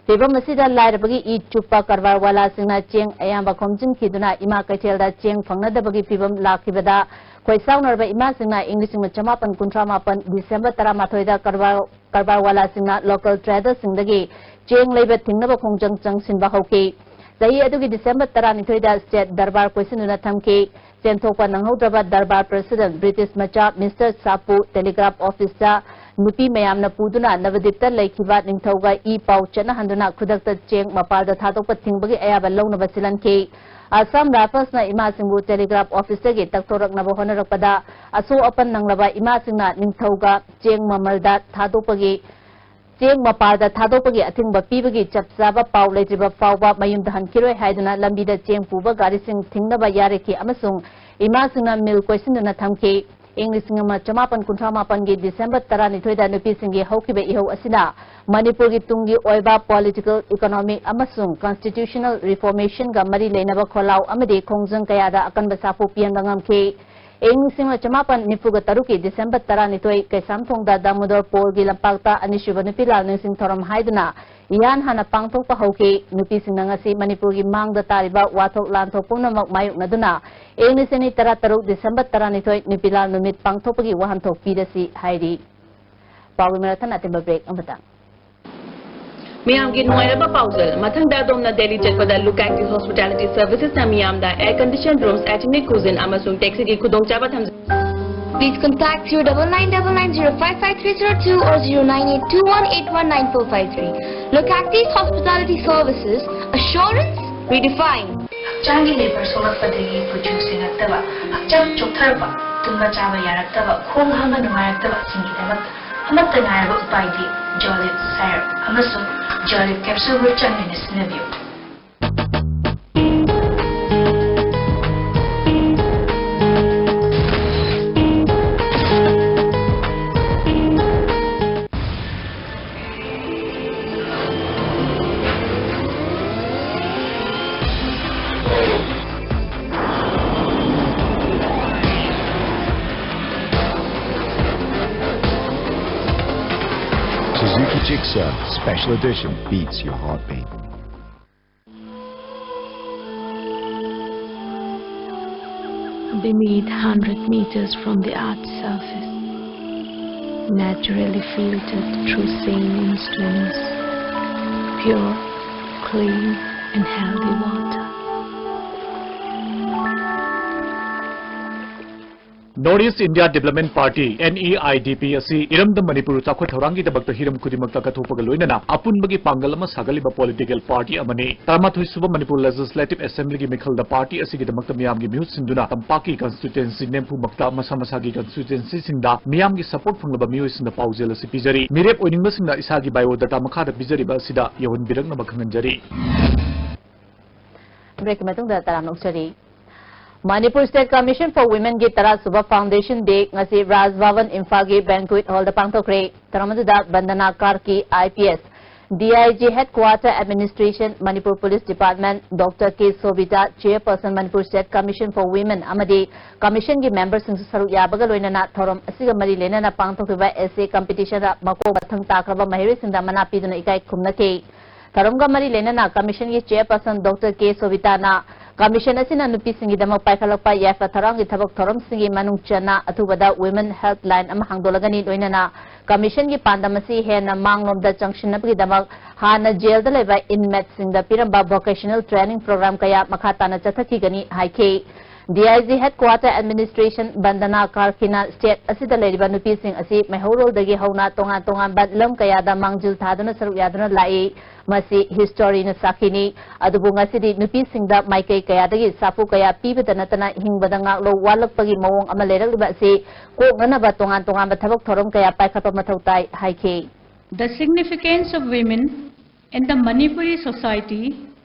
ꯐꯤꯚꯝ ꯑꯁꯤꯗ ꯂꯥꯏꯔꯕꯒꯤ ꯏ ꯆꯨꯞꯄ ꯀꯔꯕꯥꯔ ꯋꯥꯂꯥꯁꯤꯡꯅ ꯆꯦꯡ ꯑꯌꯥꯝꯕ ꯈꯣꯝꯖꯤꯟꯈꯤꯗꯨꯅ ꯏꯃꯥ ꯀꯩꯊꯦꯜꯗ ꯆꯦꯡ ꯐꯪꯅꯗꯕꯒꯤ ꯐꯤꯚꯝ ꯂꯥꯛꯈꯤꯕꯗ ꯈꯣꯏꯁꯥꯎꯅꯔꯕ ꯏꯃꯥꯁꯤꯡꯅ ꯏꯪ ꯂꯤꯁꯤꯡ ꯑꯃ ꯆꯃꯥꯄꯟ ꯀꯨꯟꯊ꯭ꯔꯥ ꯃꯥꯄꯟ ꯗꯤꯁꯦꯝꯕꯔ ꯇꯔꯥꯃꯥꯊꯣꯏꯗ ꯀꯔꯕꯥꯔ, ꯀꯔꯕꯥꯔ ꯋꯥꯂꯥꯁꯤꯡꯅ ꯂꯣꯀꯦꯜ ꯇ꯭ꯔꯦꯗꯔꯁꯤꯡꯗꯒꯤ ꯆꯦꯡ ꯂꯩꯕ ꯊꯤꯡꯅꯕ ꯈꯣꯡꯖꯪ ꯆꯪꯁꯤꯟꯕ ꯍꯧꯈꯤ꯫ ꯆꯍꯤ ꯑꯗꯨꯒꯤ ꯗꯤꯁꯦꯝꯕꯔ ꯇꯔꯥꯅꯤꯊꯣꯏꯗ ꯁ꯭ꯇꯦꯠ ꯗꯔꯕꯥꯔ ꯀꯣꯏꯁꯤꯟꯗꯨꯅ ꯊꯝꯈꯤ꯫ ꯆꯦꯟꯊꯣꯛꯄ ꯅꯪꯍꯧꯗ꯭ꯔꯕ ꯗꯔꯕꯥꯔ ꯄ꯭ꯔꯁꯤꯗꯦꯟꯠ ꯕ꯭ꯔꯤꯇꯤꯁ ꯃꯆꯥ ꯃꯤꯁꯇꯔ ꯁꯥꯄꯨ ꯇꯦꯂꯤꯒ꯭ꯔꯥꯐ ꯑꯣꯐꯤꯁꯇ ꯅꯨꯄꯤ ꯃꯌꯥꯝꯅ ꯄꯨꯗꯨꯅ ꯅꯕꯗꯤꯞꯇ ꯂꯩꯈꯤꯕ ꯅꯤꯡꯊꯧꯒ ꯏ ꯄꯥꯎ ꯆꯠꯅꯍꯟꯗꯨꯅ ꯈꯨꯗꯛꯇ ꯆꯦꯡ ꯃꯄꯥꯜꯗ ꯊꯥꯗꯣꯛꯄ ꯊꯤꯡꯕꯒꯤ ꯑꯌꯥꯕ ꯂꯧꯅꯕ ꯁꯤꯜꯍꯟꯈꯤ꯫ ꯑꯁꯥꯝ ꯔꯥꯏꯐꯜꯁꯅ ꯏꯃꯥꯁꯤꯡꯕꯨ ꯇꯦꯂꯤꯒ꯭ꯔꯥꯐ ꯑꯣꯐꯤꯁꯇꯒꯤ ꯇꯛꯊꯣꯔꯛꯅꯕ ꯍꯣꯠꯅꯔꯛꯄꯗ ꯑꯁꯣꯛ ꯑꯄꯟ ꯅꯪꯂꯕ ꯏꯃꯥꯁꯤꯡꯅ ꯅꯤꯡꯊꯧꯒ ꯆꯦꯡ ꯃꯃꯜꯗ ꯊꯥꯗꯣꯛꯄꯒꯤ ꯆꯦꯡ ꯃꯄꯥꯜꯗ ꯊꯥꯗꯣꯛꯄꯒꯤ ꯑꯊꯤꯡꯕ ꯄꯤꯕꯒꯤ ꯆꯞ ꯆꯥꯕ ꯄꯥꯎ ꯂꯩꯇ꯭ꯔꯤꯕ ꯐꯥꯎꯕ ꯃꯌꯨꯝꯗ ꯍꯟꯈꯤꯔꯣꯏ ꯍꯥꯏꯗꯨꯅ ꯂꯝꯕꯤꯗ ꯆꯦꯡ ꯄꯨꯕ ꯒꯥꯔꯤꯁꯤꯡ ꯊꯤꯡꯅꯕ ꯌꯥꯔꯦꯈꯤ ꯑꯃꯁꯨꯡ ꯏꯃꯥꯁꯤꯡꯅ ꯃꯤꯜ ꯀꯣꯏꯁꯤꯟꯗꯨꯅ ꯊꯝꯈꯤ꯫ ꯏꯪ ꯂꯤꯁꯤꯡ ꯑꯃ ꯆꯃꯥꯄꯟ ꯀꯨꯟꯊ꯭ꯔꯥ ꯃꯥꯄꯟꯒꯤ ꯗꯤꯁꯦꯝꯕꯔ ꯇꯔꯥꯅꯤꯊꯣꯏꯗ ꯅꯨꯄꯤꯁꯤꯡꯒꯤ ꯍꯧꯈꯤꯕ ꯏꯍꯧ ꯑꯁꯤꯅ ꯃꯅꯤꯄꯨꯔꯒꯤ ꯇꯨꯡꯒꯤ ꯑꯣꯏꯕ political, economic ꯑꯃꯁꯨꯡ constitutional reformationꯒ ꯃꯔꯤ ꯂꯩꯅꯕ ꯈꯣꯜꯂꯥꯎ ꯑꯃꯗꯤ ꯈꯣꯡꯖꯪ ꯀꯌꯥꯗ ꯑꯀꯟꯕ ꯁꯥꯐꯨ ꯄꯤꯍꯟꯕ ꯉꯝꯈꯤ꯫ ꯏꯪ ꯂꯤꯁꯤꯡ ꯑꯃ ꯆꯃꯥꯄꯟ ꯅꯤꯐꯨꯒ ꯇꯔꯨꯛꯀꯤ ꯗꯤꯁꯦꯝꯕꯔ ꯇꯔꯥꯅꯤꯊꯣꯏ, ꯀꯩꯁꯥꯝꯊꯣꯡꯗ ꯗꯥꯃꯣꯗꯣꯔ ꯄꯣꯜꯒꯤ ꯂꯝꯄꯥꯛꯇ ꯑꯅꯤꯁꯨꯕ ꯅꯨꯄꯤ ꯂꯥꯜ ꯅꯤꯡꯁꯤꯡ ꯊꯧꯔꯝ ꯍꯥꯏꯗꯨꯅ ꯏꯍꯥꯟ ꯍꯥꯟꯅ ꯄꯥꯡꯊꯣꯛꯄ ꯍꯧꯈꯤ꯫ ꯅꯨꯄꯤꯁꯤꯡꯅ ꯉꯁꯤ ꯃꯅꯤꯄꯨꯔꯒꯤ ꯃꯥꯡꯗ ꯇꯥꯔꯤꯕ ꯋꯥꯊꯣꯛ ꯂꯥꯟꯊꯣꯛ ꯄꯨꯝꯅꯃꯛ ꯃꯥꯌꯣꯛꯅꯗꯨꯅ ꯏꯪ ꯂꯤꯁꯤꯡ ꯑꯅꯤ ꯇꯔꯥꯇꯔꯨꯛ ꯗꯤꯁꯦꯝꯕꯔ ꯇꯔꯥꯅꯤꯊꯣꯏ ꯅꯨꯄꯤ ꯂꯥꯜ ꯅꯨꯃꯤꯠ ꯄꯥꯡꯊꯣꯛꯄꯒꯤ ꯋꯥꯍꯟꯊꯣꯛ ꯄꯤꯔꯁꯤ ꯍꯥꯏꯔꯤ꯫ ꯄꯥꯎꯒꯤ ꯃꯔꯛ ꯊꯠꯅ ꯑꯇꯦꯟꯕ break ꯑꯃꯇꯪ꯫ ꯃꯤꯌꯥꯝꯒꯤ ꯅꯨꯡꯉꯥꯏꯔꯕ ꯄꯥꯎꯖꯦꯜ꯫ ꯃꯊꯪꯗ ꯑꯗꯣꯝꯅ ꯗꯦꯜꯂꯤ ꯆꯠꯄꯗ Look Active Hospitality Servicesꯅ ꯃꯤꯌꯥꯝꯗ air conditioned rooms, ethnic cuisine ꯑꯃꯁꯨꯡ taxiꯒꯤ ꯈꯨꯗꯣꯡꯆꯥꯕ ꯊꯝꯖꯩ꯫ Please contact zero double nine double nine zero five five three zero two or zero nine eight two one eight one nine four five three. Look Active Hospitality Services, assurance redefined. ꯍꯛꯆꯥꯡꯒꯤ ꯂꯩꯕꯔ ꯁꯣꯛꯂꯛꯄꯗꯒꯤ ꯀꯨꯆꯨ ꯁꯦꯡꯉꯛꯇꯕ, ꯍꯛꯆꯥꯡ ꯆꯣꯛꯊꯔꯛꯄ, ꯇꯨꯝꯕ ꯆꯥꯕ ꯌꯥꯔꯛꯇꯕ, ꯈꯣꯡ ꯍꯥꯝꯕ ꯅꯨꯡꯉꯥꯏꯔꯛꯇꯕꯁꯤꯡꯒꯤꯗꯃꯛ ꯑꯃꯠꯇ ꯉꯥꯏꯔꯕ ꯎꯄꯥꯏꯗꯤ Jolib Syrup ꯑꯃꯁꯨꯡ Jolib Capsule ꯆꯥꯡ ꯅꯥꯏꯅ ꯁꯤꯖꯤꯟꯅꯕꯤꯌꯨ꯫ Special edition beats your heartbeat. Beneath, hundred meters from the earth's surface, naturally filtered through saline streams, pure, clean, and healthy water. North East India Development Party, NEIDP, ꯑꯁꯤ ꯏꯔꯝꯗꯝ ꯃꯅꯤꯄꯨꯔ ꯆꯥꯎꯈꯠ ꯊꯧꯔꯥꯡꯒꯤꯗꯃꯛꯇ ꯍꯤꯔꯝ ꯈꯨꯗꯤꯡꯃꯛꯇ ꯀꯠꯊꯣꯛꯄꯒ ꯂꯣꯏꯅꯅ ꯑꯄꯨꯟꯕꯒꯤ ꯄꯥꯡꯒꯜ ꯑꯃ ꯁꯥꯒꯠꯂꯤꯕ political party ꯑꯃꯅꯤ꯫ ꯇꯔꯥꯃꯥꯊꯣꯏ ꯁꯨꯕ ꯃꯅꯤꯄꯨꯔ Legislative Assemblyꯒꯤ ꯃꯤꯈꯜꯗ party ꯑꯁꯤꯒꯤꯗꯃꯛꯇ ꯃꯤꯌꯥꯝꯒꯤ ꯃꯤꯍꯨꯠ ꯁꯤꯟꯗꯨꯅ ꯇꯝꯄꯥꯛꯀꯤ constituency ꯅꯤꯐꯨꯃꯛꯇ ꯃꯁꯥ ꯃꯁꯥꯒꯤ constituencyꯁꯤꯡꯗ ꯃꯤꯌꯥꯝꯒꯤ support ꯐꯪꯂꯕ ꯃꯤꯑꯣꯏꯁꯤꯡꯗ ꯄꯥꯎꯖꯦꯜ ꯑꯁꯤ ꯄꯤꯖꯔꯤ꯫ ꯃꯤꯔꯦꯞ ꯑꯣꯏꯅꯤꯡꯕꯁꯤꯡꯅ ꯏꯁꯥꯒꯤ biodata ꯃꯈꯥꯗ ꯄꯤꯖꯔꯤꯕ ꯑꯁꯤꯗ ꯌꯧꯍꯟꯕꯤꯔꯛꯅꯕ ꯈꯪꯍꯟꯖꯔꯤ꯫ Breakꯀꯤ ꯃꯇꯨꯡꯗ ꯇꯔꯥꯝꯅ ꯑꯣꯛꯆꯔꯤ꯫ Manipur State Commission for Womenꯒꯤ ꯇꯔꯥ ꯁꯨꯕ Foundation Day ꯉꯁꯤ Raj Bhavan ꯏꯝꯐꯥꯜꯒꯤ banquet hallꯗ ꯄꯥꯡꯊꯣꯛꯈ꯭ꯔꯦ꯫ ꯊꯧꯔꯝ ꯑꯗꯨꯗ ꯕꯟꯗꯅꯥ ꯀꯥꯔꯀꯤ, IPS, DIG Headquarter Administration, Manipur Police Department, Doctor K Sobita, Chairperson Manipur State Commission for Women ꯑꯃꯗꯤ Commissionꯒꯤ memberꯁꯤꯡꯁꯨ ꯁꯔꯨꯛ ꯌꯥꯕꯒ ꯂꯣꯏꯅꯅ ꯊꯧꯔꯝ ꯑꯁꯤꯒ ꯃꯔꯤ ꯂꯩꯅꯅ ꯄꯥꯡꯊꯣꯛꯈꯤꯕ essay competitionꯗ ꯃꯀꯣꯛ ꯃꯊꯪ ꯇꯥꯈ꯭ꯔꯕ ꯃꯍꯩꯔꯣꯏꯁꯤꯡꯗ ꯃꯅꯥ ꯄꯤꯗꯨꯅ ꯏꯀꯥꯏ ꯈꯨꯝꯅꯈꯤ꯫ ꯊꯧꯔꯝꯒ ꯃꯔꯤ ꯂꯩꯅꯅ Commissionꯒꯤ Chairperson Doctor K Sobitaꯅ Commission ꯑꯁꯤꯅ ꯅꯨꯄꯤꯁꯤꯡꯒꯤꯗꯃꯛ ꯄꯥꯏꯈꯠꯂꯛꯄ ꯌꯥꯏꯐ ꯊꯧꯔꯥꯡꯒꯤ ꯊꯕꯛ ꯊꯧꯔꯝꯁꯤꯡꯒꯤ ꯃꯅꯨꯡ ꯆꯟꯅ ꯑꯊꯨꯕꯗ Women Helpline ꯑꯃ ꯍꯥꯡꯗꯣꯛꯂꯒꯅꯤ, ꯂꯣꯏꯅꯅ Commissionꯒꯤ ꯄꯥꯟꯗꯝ ꯑꯁꯤ ꯍꯦꯟꯅ ꯃꯥꯡꯂꯣꯝꯗ ꯆꯪꯁꯤꯟꯅꯕꯒꯤꯗꯃꯛ ꯍꯥꯟꯅ jailꯗ ꯂꯩꯕ inmateꯁꯤꯡꯗ ꯄꯤꯔꯝꯕ vocational training program ꯀꯌꯥ ꯃꯈꯥ ꯇꯥꯅ ꯆꯠꯊꯈꯤꯒꯅꯤ ꯍꯥꯏꯈꯤ꯫ DIG Headquarter Administration ꯕꯟꯗꯅꯥ ꯀꯥꯔꯀꯤꯅ state ꯑꯁꯤꯗ ꯂꯩꯔꯤꯕ ꯅꯨꯄꯤꯁꯤꯡ ꯑꯁꯤ ꯃꯩꯍꯧꯔꯣꯜꯗꯒꯤ ꯍꯧꯅ ꯇꯣꯉꯥꯟ ꯇꯣꯉꯥꯟꯕ ꯂꯝ ꯀꯌꯥꯗ ꯃꯥꯡꯖꯤꯜ ꯊꯥꯗꯨꯅ ꯁꯔꯨꯛ ꯌꯥꯗꯨꯅ ꯂꯥꯛꯏ꯫ ꯃꯁꯤ historyꯅ ꯁꯥꯈꯤꯅꯤ꯫ ꯑꯗꯨꯕꯨ ꯉꯁꯤꯗꯤ ꯅꯨꯄꯤꯁꯤꯡꯗ ꯃꯥꯏꯀꯩ ꯀꯌꯥꯗꯒꯤ ꯁꯥꯐꯨ ꯀꯌꯥ ꯄꯤꯕꯗ ꯅꯠꯇꯅ ꯍꯤꯡꯕꯗ ꯉꯥꯛꯂꯧ ꯋꯥꯠꯂꯛꯄꯒꯤ ꯃꯑꯣꯡ ꯑꯃ ꯂꯩꯔꯛꯂꯤꯕ ꯑꯁꯤ ꯀꯣꯛꯅꯅꯕ ꯇꯣꯉꯥꯟ ꯇꯣꯉꯥꯟꯕ ꯊꯕꯛ ꯊꯧꯔꯝ ꯀꯌꯥ ꯄꯥꯏꯈꯠꯄ ꯃꯊꯧ ꯇꯥꯏ ꯍꯥꯏꯈꯤ꯫ The significance of women in the Manipuri society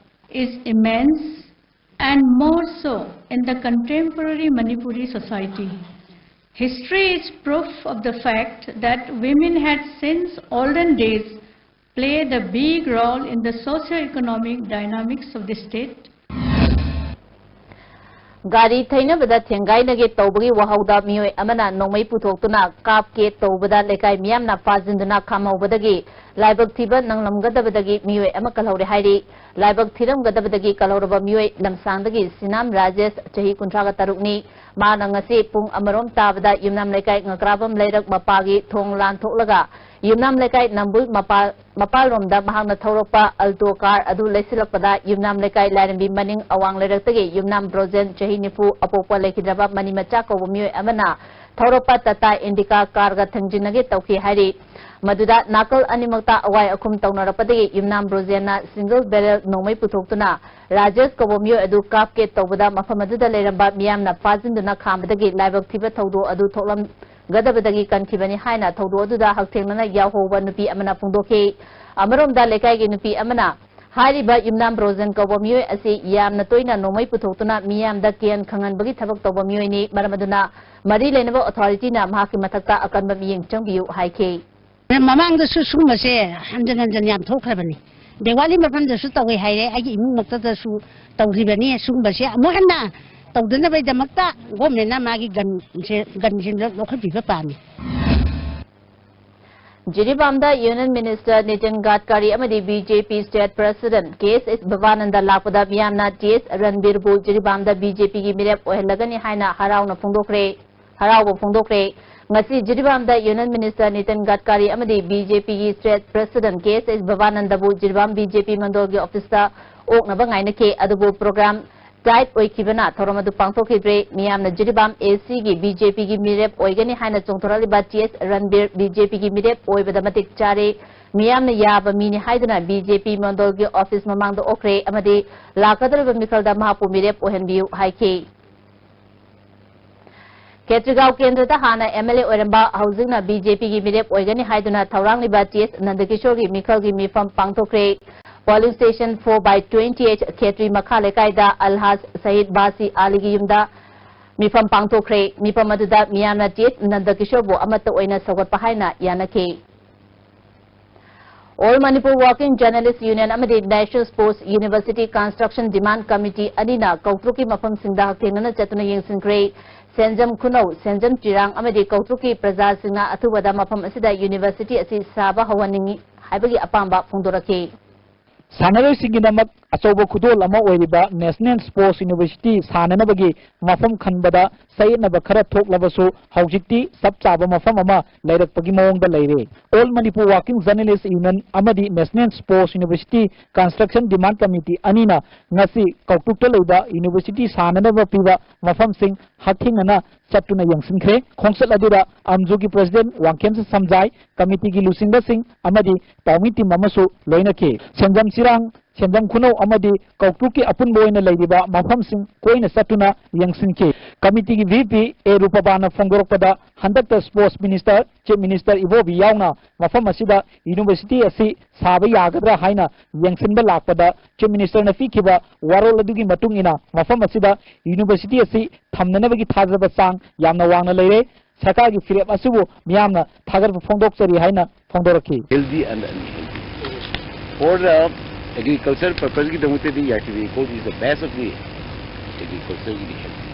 is immense, and more so in the contemporary Manipuri society. History is proof of the fact that women had since olden days played a big role in the socio-economic dynamics of the state. ꯒꯥꯔꯤ ꯊꯩꯅꯕꯗ ꯊꯦꯡꯒꯥꯏꯅꯒꯦ ꯇꯧꯕꯒꯤ ꯋꯥꯍꯧꯗ ꯃꯤꯑꯣꯏ ꯑꯃꯅ ꯅꯣꯡꯃꯩ ꯄꯨꯊꯣꯛꯇꯨꯅ ꯀꯥꯞꯀꯦ ꯇꯧꯕꯗ ꯂꯩꯀꯥꯏ ꯃꯤꯌꯥꯝꯅ ꯐꯥꯖꯤꯟꯗꯨꯅ ꯈꯥꯝꯍꯧꯕꯗꯒꯤ ꯂꯥꯏꯕꯛ ꯊꯤꯕ ꯅꯪꯂꯝꯒꯗꯕꯗꯒꯤ ꯃꯤꯑꯣꯏ ꯑꯃ ꯀꯜꯍꯧꯔꯦ ꯍꯥꯏꯔꯤ꯫ ꯂꯥꯏꯕꯛ ꯊꯤꯔꯝꯒꯗꯕꯗꯒꯤ ꯀꯜꯍꯧꯔꯕ ꯃꯤꯑꯣꯏ ꯂꯝꯁꯥꯡꯗꯒꯤ ꯁꯤꯅꯥꯝ ꯔꯥꯖꯦꯁ, ꯆꯍꯤ ꯀꯨꯟꯊ꯭ꯔꯥꯒ ꯇꯔꯨꯛꯅꯤ꯫ ꯃꯥꯅ ꯉꯁꯤ ꯄꯨꯡ ꯑꯃꯔꯣꯝ ꯇꯥꯕꯗ ꯌꯨꯝꯅꯥꯝ ꯂꯩꯀꯥꯏ ꯉꯀ꯭ꯔꯥꯕꯝ ꯂꯩꯔꯛ ꯃꯄꯥꯒꯤ ꯊꯣꯡ ꯂꯥꯟꯊꯣꯛꯂꯒ ꯌꯨꯝꯅꯥꯝ ꯂꯩꯀꯥꯏ ꯅꯝꯕꯨꯜ ꯃꯄꯥ ꯃꯄꯥꯜꯂꯣꯝꯗ ꯃꯍꯥꯛꯅ ꯊꯧꯔꯛꯄ ꯑꯜꯇꯣ ꯀꯥꯔ ꯑꯗꯨ ꯂꯩꯁꯤꯜꯂꯛꯄꯗ ꯌꯨꯝꯅꯥꯝ ꯂꯩꯀꯥꯏ ꯂꯥꯏꯔꯦꯝꯕꯤ ꯃꯅꯤꯡ ꯑꯋꯥꯡ ꯂꯩꯔꯛꯇꯒꯤ ꯌꯨꯝꯅꯥꯝ ꯕ꯭ꯔꯣꯖꯦꯟ, ꯆꯍꯤ ꯅꯤꯐꯨ, ꯑꯄꯣꯛꯄ ꯂꯩꯈꯤꯗ꯭ꯔꯕ ꯃꯅꯤ ꯃꯆꯥ ꯀꯧꯕ ꯃꯤꯑꯣꯏ ꯑꯃꯅ ꯊꯧꯔꯛꯄ ꯇꯥꯇꯥ ꯏꯟꯗꯤꯀꯥ ꯀꯥꯔꯒ ꯊꯦꯡꯖꯤꯟꯅꯒꯦ ꯇꯧꯈꯤ ꯍꯥꯏꯔꯤ꯫ ꯃꯗꯨꯗ ꯅꯥꯀꯜ ꯑꯅꯤꯃꯛꯇ ꯑꯋꯥꯏ ꯑꯈꯨꯝ ꯇꯧꯅꯔꯛꯄꯗꯒꯤ ꯌꯨꯝꯅꯥꯝ ꯕ꯭ꯔꯣꯖꯦꯟꯅ ꯁꯤꯡꯒꯜ ꯕꯦꯔꯦꯜ ꯅꯣꯡꯃꯩ ꯄꯨꯊꯣꯛꯇꯨꯅ ꯔꯥꯖꯦꯁ ꯀꯧꯕ ꯃꯤꯑꯣꯏ ꯑꯗꯨ ꯀꯥꯞꯀꯦ ꯇꯧꯕꯗ ꯃꯐꯝ ꯑꯗꯨꯗ ꯂꯩꯔꯝꯕ ꯃꯤꯌꯥꯝꯅ ꯐꯥꯖꯤꯟꯗꯨꯅ ꯈꯥꯝꯕꯗꯒꯤ ꯂꯥꯏꯕꯛ ꯊꯤꯕ ꯊꯧꯗꯣꯛ ꯑꯗꯨ ꯊꯣꯛꯂꯝ ꯒꯗꯕꯗꯒꯤ ꯀꯟꯈꯤꯕꯅꯤ ꯍꯥꯏꯅ ꯊꯧꯗꯣꯛ ꯑꯗꯨꯗ ꯍꯛꯊꯦꯡꯅꯅ ꯌꯥꯎꯍꯧꯕ ꯅꯨꯄꯤ ꯑꯃꯅ ꯐꯣꯡꯗꯣꯛꯈꯤ꯫ ꯑꯃꯔꯣꯝꯗ ꯂꯩꯀꯥꯏꯒꯤ ꯅꯨꯄꯤ ꯑꯃꯅ ꯍꯥꯏꯔꯤꯕ ꯌꯨꯝꯅꯥꯝ ꯕ꯭ꯔꯣꯖꯦꯟ ꯀꯧꯕ ꯃꯤꯑꯣꯏ ꯑꯁꯤ ꯌꯥꯝꯅ ꯇꯣꯏꯅ ꯅꯣꯡꯃꯩ ꯄꯨꯊꯣꯛꯇꯨꯅ ꯃꯤꯌꯥꯝꯗ ꯀꯤꯍꯟ ꯈꯪꯍꯟꯕꯒꯤ ꯊꯕꯛ ꯇꯧꯕ ꯃꯤꯑꯣꯏꯅꯤ꯫ ꯃꯔꯝ ꯑꯗꯨꯅ ꯃꯔꯤ ꯂꯩꯅꯕ ꯑꯣꯊꯣꯔꯤꯇꯤꯅ ꯃꯍꯥꯛꯀꯤ ꯃꯊꯛꯇ ꯑꯀꯟꯕ ꯃꯤꯠꯌꯦꯡ ꯆꯪꯕꯤꯌꯨ ꯍꯥꯏꯈꯤ꯫ ꯃꯃꯥꯡꯗꯁꯨ ꯁꯤꯒꯨꯝꯕꯁꯦ ꯍꯟꯖꯟ ꯍꯟꯖꯟ ꯌꯥꯝ ꯊꯣꯛꯈ꯭ꯔꯕꯅꯤ꯫ ꯗꯦꯋꯥꯂꯤ ꯃꯐꯝꯗꯁꯨ ꯇꯧꯏ ꯍꯥꯏꯔꯦ, ꯑꯩꯒꯤ ꯏꯃꯨꯡꯃꯛꯇꯗꯁꯨ ꯇꯧꯈꯤꯕꯅꯤ꯫ ꯁꯤꯒꯨꯝꯕꯁꯦ ꯑꯃꯨꯛ ꯍꯟꯅ ꯇꯧꯗꯅꯕꯒꯤꯗꯃꯛꯇ ꯒꯣꯔꯃꯦꯟꯅ ꯃꯥꯒꯤ ꯒꯟꯁꯦ, ꯒꯟꯁꯤꯡꯗꯣ ꯂꯧꯈꯠꯄꯤꯕ ꯄꯥꯝꯃꯤ꯫ ꯖꯤꯔꯤꯕꯥꯝꯗ ꯌꯨꯅꯤꯌꯟ ꯃꯤꯅꯤꯁꯇꯔ ꯅꯤꯇꯤꯟ ꯒꯗꯀꯥꯔꯤ ꯑꯃꯗꯤ ꯕꯤ ꯖꯦ ꯄꯤ ꯁ꯭ꯇꯦꯠ ꯄ꯭ꯔꯦꯁꯤꯗꯦꯟꯠ ꯀꯦ ꯑꯦꯁ ꯕꯕꯥꯅꯟꯗ ꯂꯥꯛꯄꯗ ꯃꯤꯌꯥꯝꯅ ꯇꯤ ꯑꯦꯁ ꯔꯟꯕꯤꯔꯕꯨ ꯖꯤꯔꯤꯕꯥꯝꯗ ꯕꯤ ꯖꯦ ꯄꯤꯒꯤ ꯃꯤꯔꯦꯞ ꯑꯣꯏꯍꯜꯂꯒꯅꯤ ꯍꯥꯏꯅ ꯍꯔꯥꯎꯅ ꯐꯣꯡꯗꯣꯛꯈ꯭ꯔꯦ꯫ ꯍꯔꯥꯎꯕ ꯐꯣꯡꯗꯣꯛꯈ꯭ꯔꯦ꯫ ꯉꯁꯤ ꯖꯤꯔꯤꯕꯥꯝꯗ ꯌꯨꯅꯤꯌꯟ ꯃꯤꯅꯤꯁꯇꯔ ꯅꯤꯇꯤꯟ ꯒꯗꯀꯥꯔꯤ ꯑꯃꯗꯤ ꯕꯤ ꯖꯦ ꯄꯤꯒꯤ ꯁ꯭ꯇꯦꯠ ꯄ꯭ꯔꯦꯁꯤꯗꯦꯟꯠ ꯀꯦ ꯑꯦꯁ ꯕꯕꯥꯅꯟꯗꯕꯨ ꯖꯤꯔꯤꯕꯥꯝ ꯕꯤ ꯖꯦ ꯄꯤ ꯃꯟꯗꯣꯜꯒꯤ ꯑꯣꯐꯤꯁꯇ ꯑꯣꯛꯅꯕ ꯉꯥꯏꯅꯈꯤ꯫ ꯑꯗꯨꯕꯨ ꯄ꯭ꯔꯣꯒ꯭ꯔꯥꯝ ꯇꯥꯏꯠ ꯑꯣꯏꯈꯤꯕꯅ ꯊꯧꯔꯝ ꯑꯗꯨ ꯄꯥꯡꯊꯣꯛꯈꯤꯗ꯭ꯔꯦ꯫ ꯃꯤꯌꯥꯝꯅ ꯖꯤꯔꯤꯕꯥꯝ ꯑꯦ ꯁꯤꯒꯤ ꯕꯤ ꯖꯦ ꯄꯤꯒꯤ ꯃꯤꯔꯦꯞ ꯑꯣꯏꯒꯅꯤ ꯍꯥꯏꯅ ꯆꯣꯡꯊꯣꯔꯛꯂꯤꯕ ꯇꯤ ꯑꯦꯁ ꯔꯟꯕꯤꯔ ꯕꯤ ꯖꯦ ꯄꯤꯒꯤ ꯃꯤꯔꯦꯞ ꯑꯣꯏꯕꯗ ꯃꯇꯤꯛ ꯆꯥꯔꯦ꯫ ꯃꯤꯌꯥꯝꯅ ꯌꯥꯕ ꯃꯤꯅꯤ ꯍꯥꯏꯗꯨꯅ ꯕꯤ ꯖꯦ ꯄꯤ ꯃꯟꯗꯣꯜꯒꯤ ꯑꯣꯐꯤꯁ ꯃꯃꯥꯡꯗ ꯑꯣꯛꯈ꯭ꯔꯦ ꯑꯃꯗꯤ ꯂꯥꯛꯀꯗꯧꯔꯤꯕ ꯃꯤꯈꯜꯗ ꯃꯍꯥꯛꯄꯨ ꯃꯤꯔꯦꯞ ꯑꯣꯏꯍꯟꯕꯤꯌꯨ ꯍꯥꯏꯈꯤ꯫ ꯈꯦꯇ꯭ꯔꯤꯒꯥꯎ ꯀꯦꯟꯗ꯭ꯔꯗ ꯍꯥꯟꯅ ꯑꯦꯝ ꯑꯦꯜ ꯑꯦ ꯑꯣꯏꯔꯝꯕ, ꯍꯧꯖꯤꯛꯅ ꯕꯤ ꯖꯦ ꯄꯤꯒꯤ ꯃꯤꯔꯦꯞ ꯑꯣꯏꯒꯅꯤ ꯍꯥꯏꯗꯨꯅ ꯊꯧꯔꯥꯡꯂꯤꯕ ꯇꯤ ꯑꯦꯁ ꯅꯟꯗꯀꯤꯁꯣꯔꯒꯤ ꯃꯤꯈꯜꯒꯤ ꯃꯤꯐꯝ ꯄꯥꯡꯊꯣꯛꯈ꯭ꯔꯦ꯫ Polling station four by twenty eight Khetri ꯃꯈꯥ ꯂꯩꯀꯥꯏꯗ ꯑꯜꯍꯥꯖ ꯁꯌꯤꯗ ꯕꯥꯁꯤ ꯑꯥꯂꯤꯒꯤ ꯌꯨꯝꯗ ꯃꯤꯐꯝ ꯄꯥꯡꯊꯣꯛꯈ꯭ꯔꯦ꯫ ꯃꯤꯐꯝ ꯑꯗꯨꯗ ꯃꯤꯌꯥꯝꯅ ꯇꯤ ꯑꯦꯁ ꯅꯟꯗꯀꯤꯁꯣꯔꯕꯨ ꯑꯃꯠꯇ ꯑꯣꯏꯅ ꯁꯧꯒꯠꯄ ꯍꯥꯏꯅ ꯌꯥꯅꯈꯤ꯫ All Manipur Working Journalist Union ꯑꯃꯗꯤ National Sports University Construction Demand Committee ꯑꯅꯤꯅ ꯀꯧꯇ꯭ꯔꯨꯛꯀꯤ ꯃꯐꯝꯁꯤꯡꯗ ꯍꯛꯊꯦꯡꯅꯅ ꯆꯠꯇꯨꯅ ꯌꯦꯡꯁꯤꯟꯈ꯭ꯔꯦ꯫ ꯁꯦꯟꯖꯝ ꯈꯨꯅꯧ, ꯁꯦꯟꯖꯝ ꯆꯤꯔꯥꯡ ꯑꯃꯗꯤ ꯀꯧꯇ꯭ꯔꯨꯛꯀꯤ ꯄ꯭ꯔꯖꯥꯁꯤꯡꯅ ꯑꯊꯨꯕꯗ ꯃꯐꯝ ꯑꯁꯤꯗ university ꯑꯁꯤ ꯁꯥꯕ ꯍꯧꯍꯟꯅꯤꯡꯏ ꯍꯥꯏꯕꯒꯤ ꯑꯄꯥꯝꯕ ꯐꯣꯡꯗꯣꯔꯛꯈꯤ꯫ ꯁꯥꯟꯅꯔꯣꯏꯁꯤꯡꯒꯤꯗꯃꯛ ꯑꯆꯧꯕ ꯈꯨꯗꯣꯜ ꯑꯃ ꯑꯣꯏꯔꯤꯕ National Sports University ꯁꯥꯟꯅꯅꯕꯒꯤ ꯃꯐꯝ ꯈꯟꯕꯗ ꯆꯌꯦꯠꯅꯕ ꯈꯔ ꯊꯣꯛꯂꯕꯁꯨ, ꯍꯧꯖꯤꯛꯇꯤ ꯆꯞ ꯆꯥꯕ ꯃꯐꯝ ꯑꯃ ꯂꯩꯔꯛꯄꯒꯤ ꯃꯑꯣꯡꯗ ꯂꯩꯔꯦ꯫ All Manipur Working Journalist Union ꯑꯃꯗꯤ National Sports University Construction Demand Committee ꯑꯅꯤꯅ ꯉꯁꯤ ꯀꯧꯇ꯭ꯔꯨꯛꯇ ꯂꯩꯕ university ꯁꯥꯟꯅꯅꯕ ꯄꯤꯕ ꯃꯐꯝꯁꯤꯡ ꯍꯛꯊꯦꯡꯅꯅ ꯆꯠꯇꯨꯅ ꯌꯦꯡꯁꯤꯟꯈ꯭ꯔꯦ꯫ ꯈꯣꯡꯆꯠ ꯑꯗꯨꯗ ꯑꯝꯖꯨꯒꯤ president ꯋꯥꯡꯈꯦꯝꯆꯟ ꯁꯝꯖꯥꯏ, committeeꯒꯤ ꯂꯨꯆꯤꯡꯕꯁꯤꯡ ꯑꯃꯗꯤ ꯄꯥꯎꯃꯤ team ꯑꯃꯁꯨ ꯂꯣꯏꯅꯈꯤ꯫ ꯁꯦꯟꯖꯝ ꯆꯤꯔꯥꯡ, ꯁꯦꯟꯖꯝ ꯈꯨꯅꯧ ꯑꯃꯗꯤ ꯀꯧꯇ꯭ꯔꯨꯛꯀꯤ ꯑꯄꯨꯟꯕ ꯑꯣꯏꯅ ꯂꯩꯔꯤꯕ ꯃꯐꯝꯁꯤꯡ ꯀꯣꯏꯅ ꯆꯠꯇꯨꯅ ꯌꯦꯡꯁꯤꯟꯈꯤ꯫ Committeeꯒꯤ VP ꯑꯦ ꯔꯨꯄꯕꯥꯅ ꯐꯣꯡꯗꯣꯔꯛꯄꯗ, ꯍꯟꯗꯛꯇ Sports Minister, Chief Minister ꯏꯕꯣꯕꯤ ꯌꯥꯎꯅ ꯃꯐꯝ ꯑꯁꯤꯗ university ꯑꯁꯤ ꯁꯥꯕ ꯌꯥꯒꯗ꯭ꯔꯥ ꯍꯥꯏꯅ ꯌꯦꯡꯁꯤꯟꯕ ꯂꯥꯛꯄꯗ, Chief Ministerꯅ ꯄꯤꯈꯤꯕ ꯋꯥꯔꯣꯜ ꯑꯗꯨꯒꯤ ꯃꯇꯨꯡ ꯏꯟꯅ ꯃꯐꯝ ꯑꯁꯤꯗ university ꯑꯁꯤ ꯊꯝꯅꯅꯕꯒꯤ ꯊꯥꯖꯕ ꯆꯥꯡ ꯌꯥꯝꯅ ꯋꯥꯡꯅ ꯂꯩꯔꯦ꯫ ꯁꯔꯀꯥꯔꯒꯤ ꯐꯤꯔꯦꯞ ꯑꯁꯤꯕꯨ ꯃꯤꯌꯥꯝꯅ ꯊꯥꯒꯠꯄ ꯐꯣꯡꯗꯣꯛꯆꯔꯤ ꯍꯥꯏꯅ ꯐꯣꯡꯗꯣꯔꯛꯈꯤ꯫ Healthy and unhealthy. For the agriculture purposeꯒꯤꯗꯃꯛꯇꯗꯤ ꯌꯥꯏꯁ꯭ꯔꯤ coal is the best of the agricultureꯒꯤꯗꯤ healthy.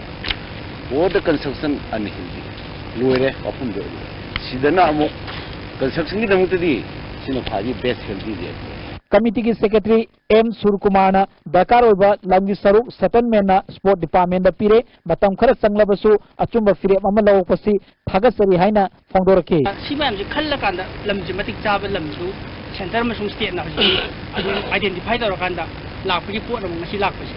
For the construction unhealthy. ꯂꯣꯏꯔꯦ, ꯋꯥꯐꯝꯗꯣ ꯂꯣꯏꯔꯦ꯫ ꯁꯤꯗꯅ ꯑꯃꯨꯛ constructionꯒꯤꯗꯃꯛꯇꯗꯤ ꯁꯤꯅ ꯈ꯭ꯋꯥꯏꯗꯒꯤ best healthy ꯖꯦ꯫ Committeeꯒꯤ secretary ꯑꯦꯝ ꯁꯨꯔꯀꯨꯃꯥꯔꯅ ꯗꯔꯀꯥꯔ ꯑꯣꯏꯕ ꯂꯝꯒꯤ ꯁꯔꯨꯛ settlementꯅ Sports Departmentꯗ ꯄꯤꯔꯦ, ꯃꯇꯝ ꯈꯔ ꯆꯪꯂꯕꯁꯨ ꯑꯆꯨꯝꯕ ꯐꯤꯔꯦꯞ ꯑꯃ ꯂꯧꯔꯛꯄꯁꯤ ꯊꯥꯒꯠꯆꯔꯤ ꯍꯥꯏꯅ ꯐꯣꯡꯗꯣꯔꯛꯈꯤ꯫ ꯁꯤ ꯃꯌꯥꯝꯁꯦ ꯈꯜꯂꯀꯥꯟꯗ ꯂꯝꯁꯦ ꯃꯇꯤꯛ ꯆꯥꯕ ꯂꯝꯁꯨ centre ꯑꯃꯁꯨꯡ stateꯅ ꯍꯧꯖꯤꯛ ꯑꯗꯨ identify ꯇꯧꯔꯀꯥꯟꯗ ꯂꯥꯛꯄꯒꯤ ꯄꯣꯠ ꯑꯃ ꯉꯁꯤ ꯂꯥꯛꯄꯁꯦ,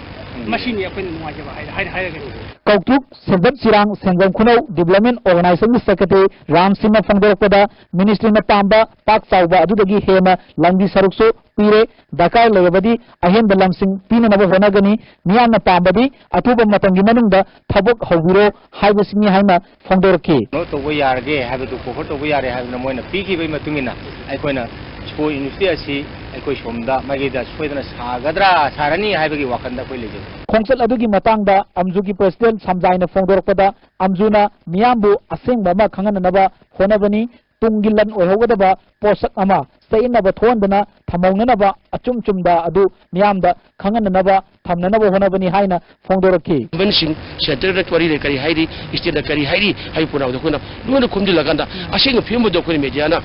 ꯃꯁꯤꯅꯤ ꯑꯩꯈꯣꯏꯅ ꯅꯨꯡꯉꯥꯏꯖꯕ ꯍꯥꯏ-, ꯍꯥꯏ-, ꯍꯥꯏꯔꯒꯗꯤ꯫ ꯀꯧꯇ꯭ꯔꯨꯛ, ꯁꯦꯟꯖꯝ ꯆꯤꯔꯥꯡ, ꯁꯦꯟꯖꯝ ꯈꯨꯅꯧ Development Organisationꯒꯤ secretary ꯔꯥꯝ ꯁꯤꯡꯅ ꯐꯣꯡꯗꯣꯔꯛꯄꯗ, ministryꯅ ꯄꯥꯝꯕ ꯄꯥꯛ ꯆꯥꯎꯕ ꯑꯗꯨꯗꯒꯤ ꯍꯦꯟꯅ ꯂꯝꯒꯤ ꯁꯔꯨꯛꯁꯨ ꯄꯤꯔꯦ꯫ ꯗꯔꯀꯥꯔ ꯂꯩꯔꯕꯗꯤ ꯑꯍꯦꯟꯕ ꯂꯝꯁꯤꯡ ꯄꯤꯅꯅꯕ ꯍꯣꯠꯅꯒꯅꯤ꯫ ꯃꯤꯌꯥꯝꯅ ꯄꯥꯝꯕꯗꯤ ꯑꯊꯨꯕ ꯃꯇꯝꯒꯤ ꯃꯅꯨꯡꯗ ꯊꯕꯛ ꯍꯧꯕꯤꯔꯣ ꯍꯥꯏꯕꯁꯤꯅꯤ ꯍꯥꯏꯅ ꯐꯣꯡꯗꯣꯔꯛꯈꯤ꯫ ꯀꯩꯅꯣ ꯇꯧꯕ ꯌꯥꯔꯒꯦ ꯍꯥꯏꯕꯗꯨ, cover ꯇꯧꯕ ꯌꯥꯔꯦ ꯍꯥꯏꯕꯗꯨ ꯃꯣꯏꯅ ꯄꯤꯈꯤꯕꯒꯤ ꯃꯇꯨꯡ ꯏꯟꯅ ꯑꯩꯈꯣꯏꯅ Sports University ꯑꯁꯤ ꯑꯩꯈꯣꯏ ꯁꯣꯝꯗ ꯃꯥꯏꯀꯩꯗ ꯁꯣꯏꯗꯅ ꯁꯥꯒꯗ꯭ꯔꯥ, ꯁꯥꯔꯅꯤ ꯍꯥꯏꯕꯒꯤ ꯋꯥꯈꯜꯗ ꯑꯩꯈꯣꯏ ꯂꯩꯖꯩ꯫ ꯈꯣꯡꯆꯠ ꯑꯗꯨꯒꯤ ꯃꯇꯥꯡꯗ ꯑꯝꯖꯨꯒꯤ president ꯁꯝꯖꯥꯏꯅ ꯐꯣꯡꯗꯣꯔꯛꯄꯗ, ꯑꯝꯖꯨꯅ ꯃꯤꯌꯥꯝꯕꯨ ꯑꯁꯦꯡꯕ ꯑꯃ ꯈꯪꯍꯟꯅꯅꯕ ꯍꯣꯠꯅꯕꯅꯤ꯫ ꯇꯨꯡꯒꯤ ꯂꯟ ꯑꯣꯏꯍꯧꯒꯗꯕ ꯄꯣꯠꯁꯛ ꯑꯃ ꯆꯌꯦꯠꯅꯕ ꯊꯣꯛꯍꯟꯗꯅ ꯊꯝꯍꯧꯅꯅꯕ ꯑꯆꯨꯝ ꯆꯨꯝꯗ ꯑꯗꯨ ꯃꯤꯌꯥꯝꯗ ꯈꯪꯍꯟꯅꯅꯕ ꯊꯝꯅꯅꯕ ꯍꯣꯠꯅꯕꯅꯤ ꯍꯥꯏꯅ ꯐꯣꯡꯗꯣꯔꯛꯈꯤ꯫ ꯒꯚꯔꯟꯃꯦꯟꯁꯤꯡ, ꯁꯦꯟꯇꯔꯗ ꯋꯥꯔꯤ ꯂꯩ, ꯀꯔꯤ ꯍꯥꯏꯔꯤ, ꯁ꯭ꯇꯦꯠꯅ ꯀꯔꯤ ꯍꯥꯏꯔꯤ ꯍꯥꯏꯕ ꯄꯨꯝꯅꯃꯛꯇꯣ ꯑꯩꯈꯣꯏꯅ ꯂꯣꯏꯅ ꯈꯣꯝꯖꯤꯜꯂꯀꯥꯟꯗ ꯑꯁꯦꯡꯕ ꯐꯤꯕꯝꯗꯣ ꯑꯩꯈꯣꯏꯅ ꯃꯦꯗꯤꯌꯥꯅ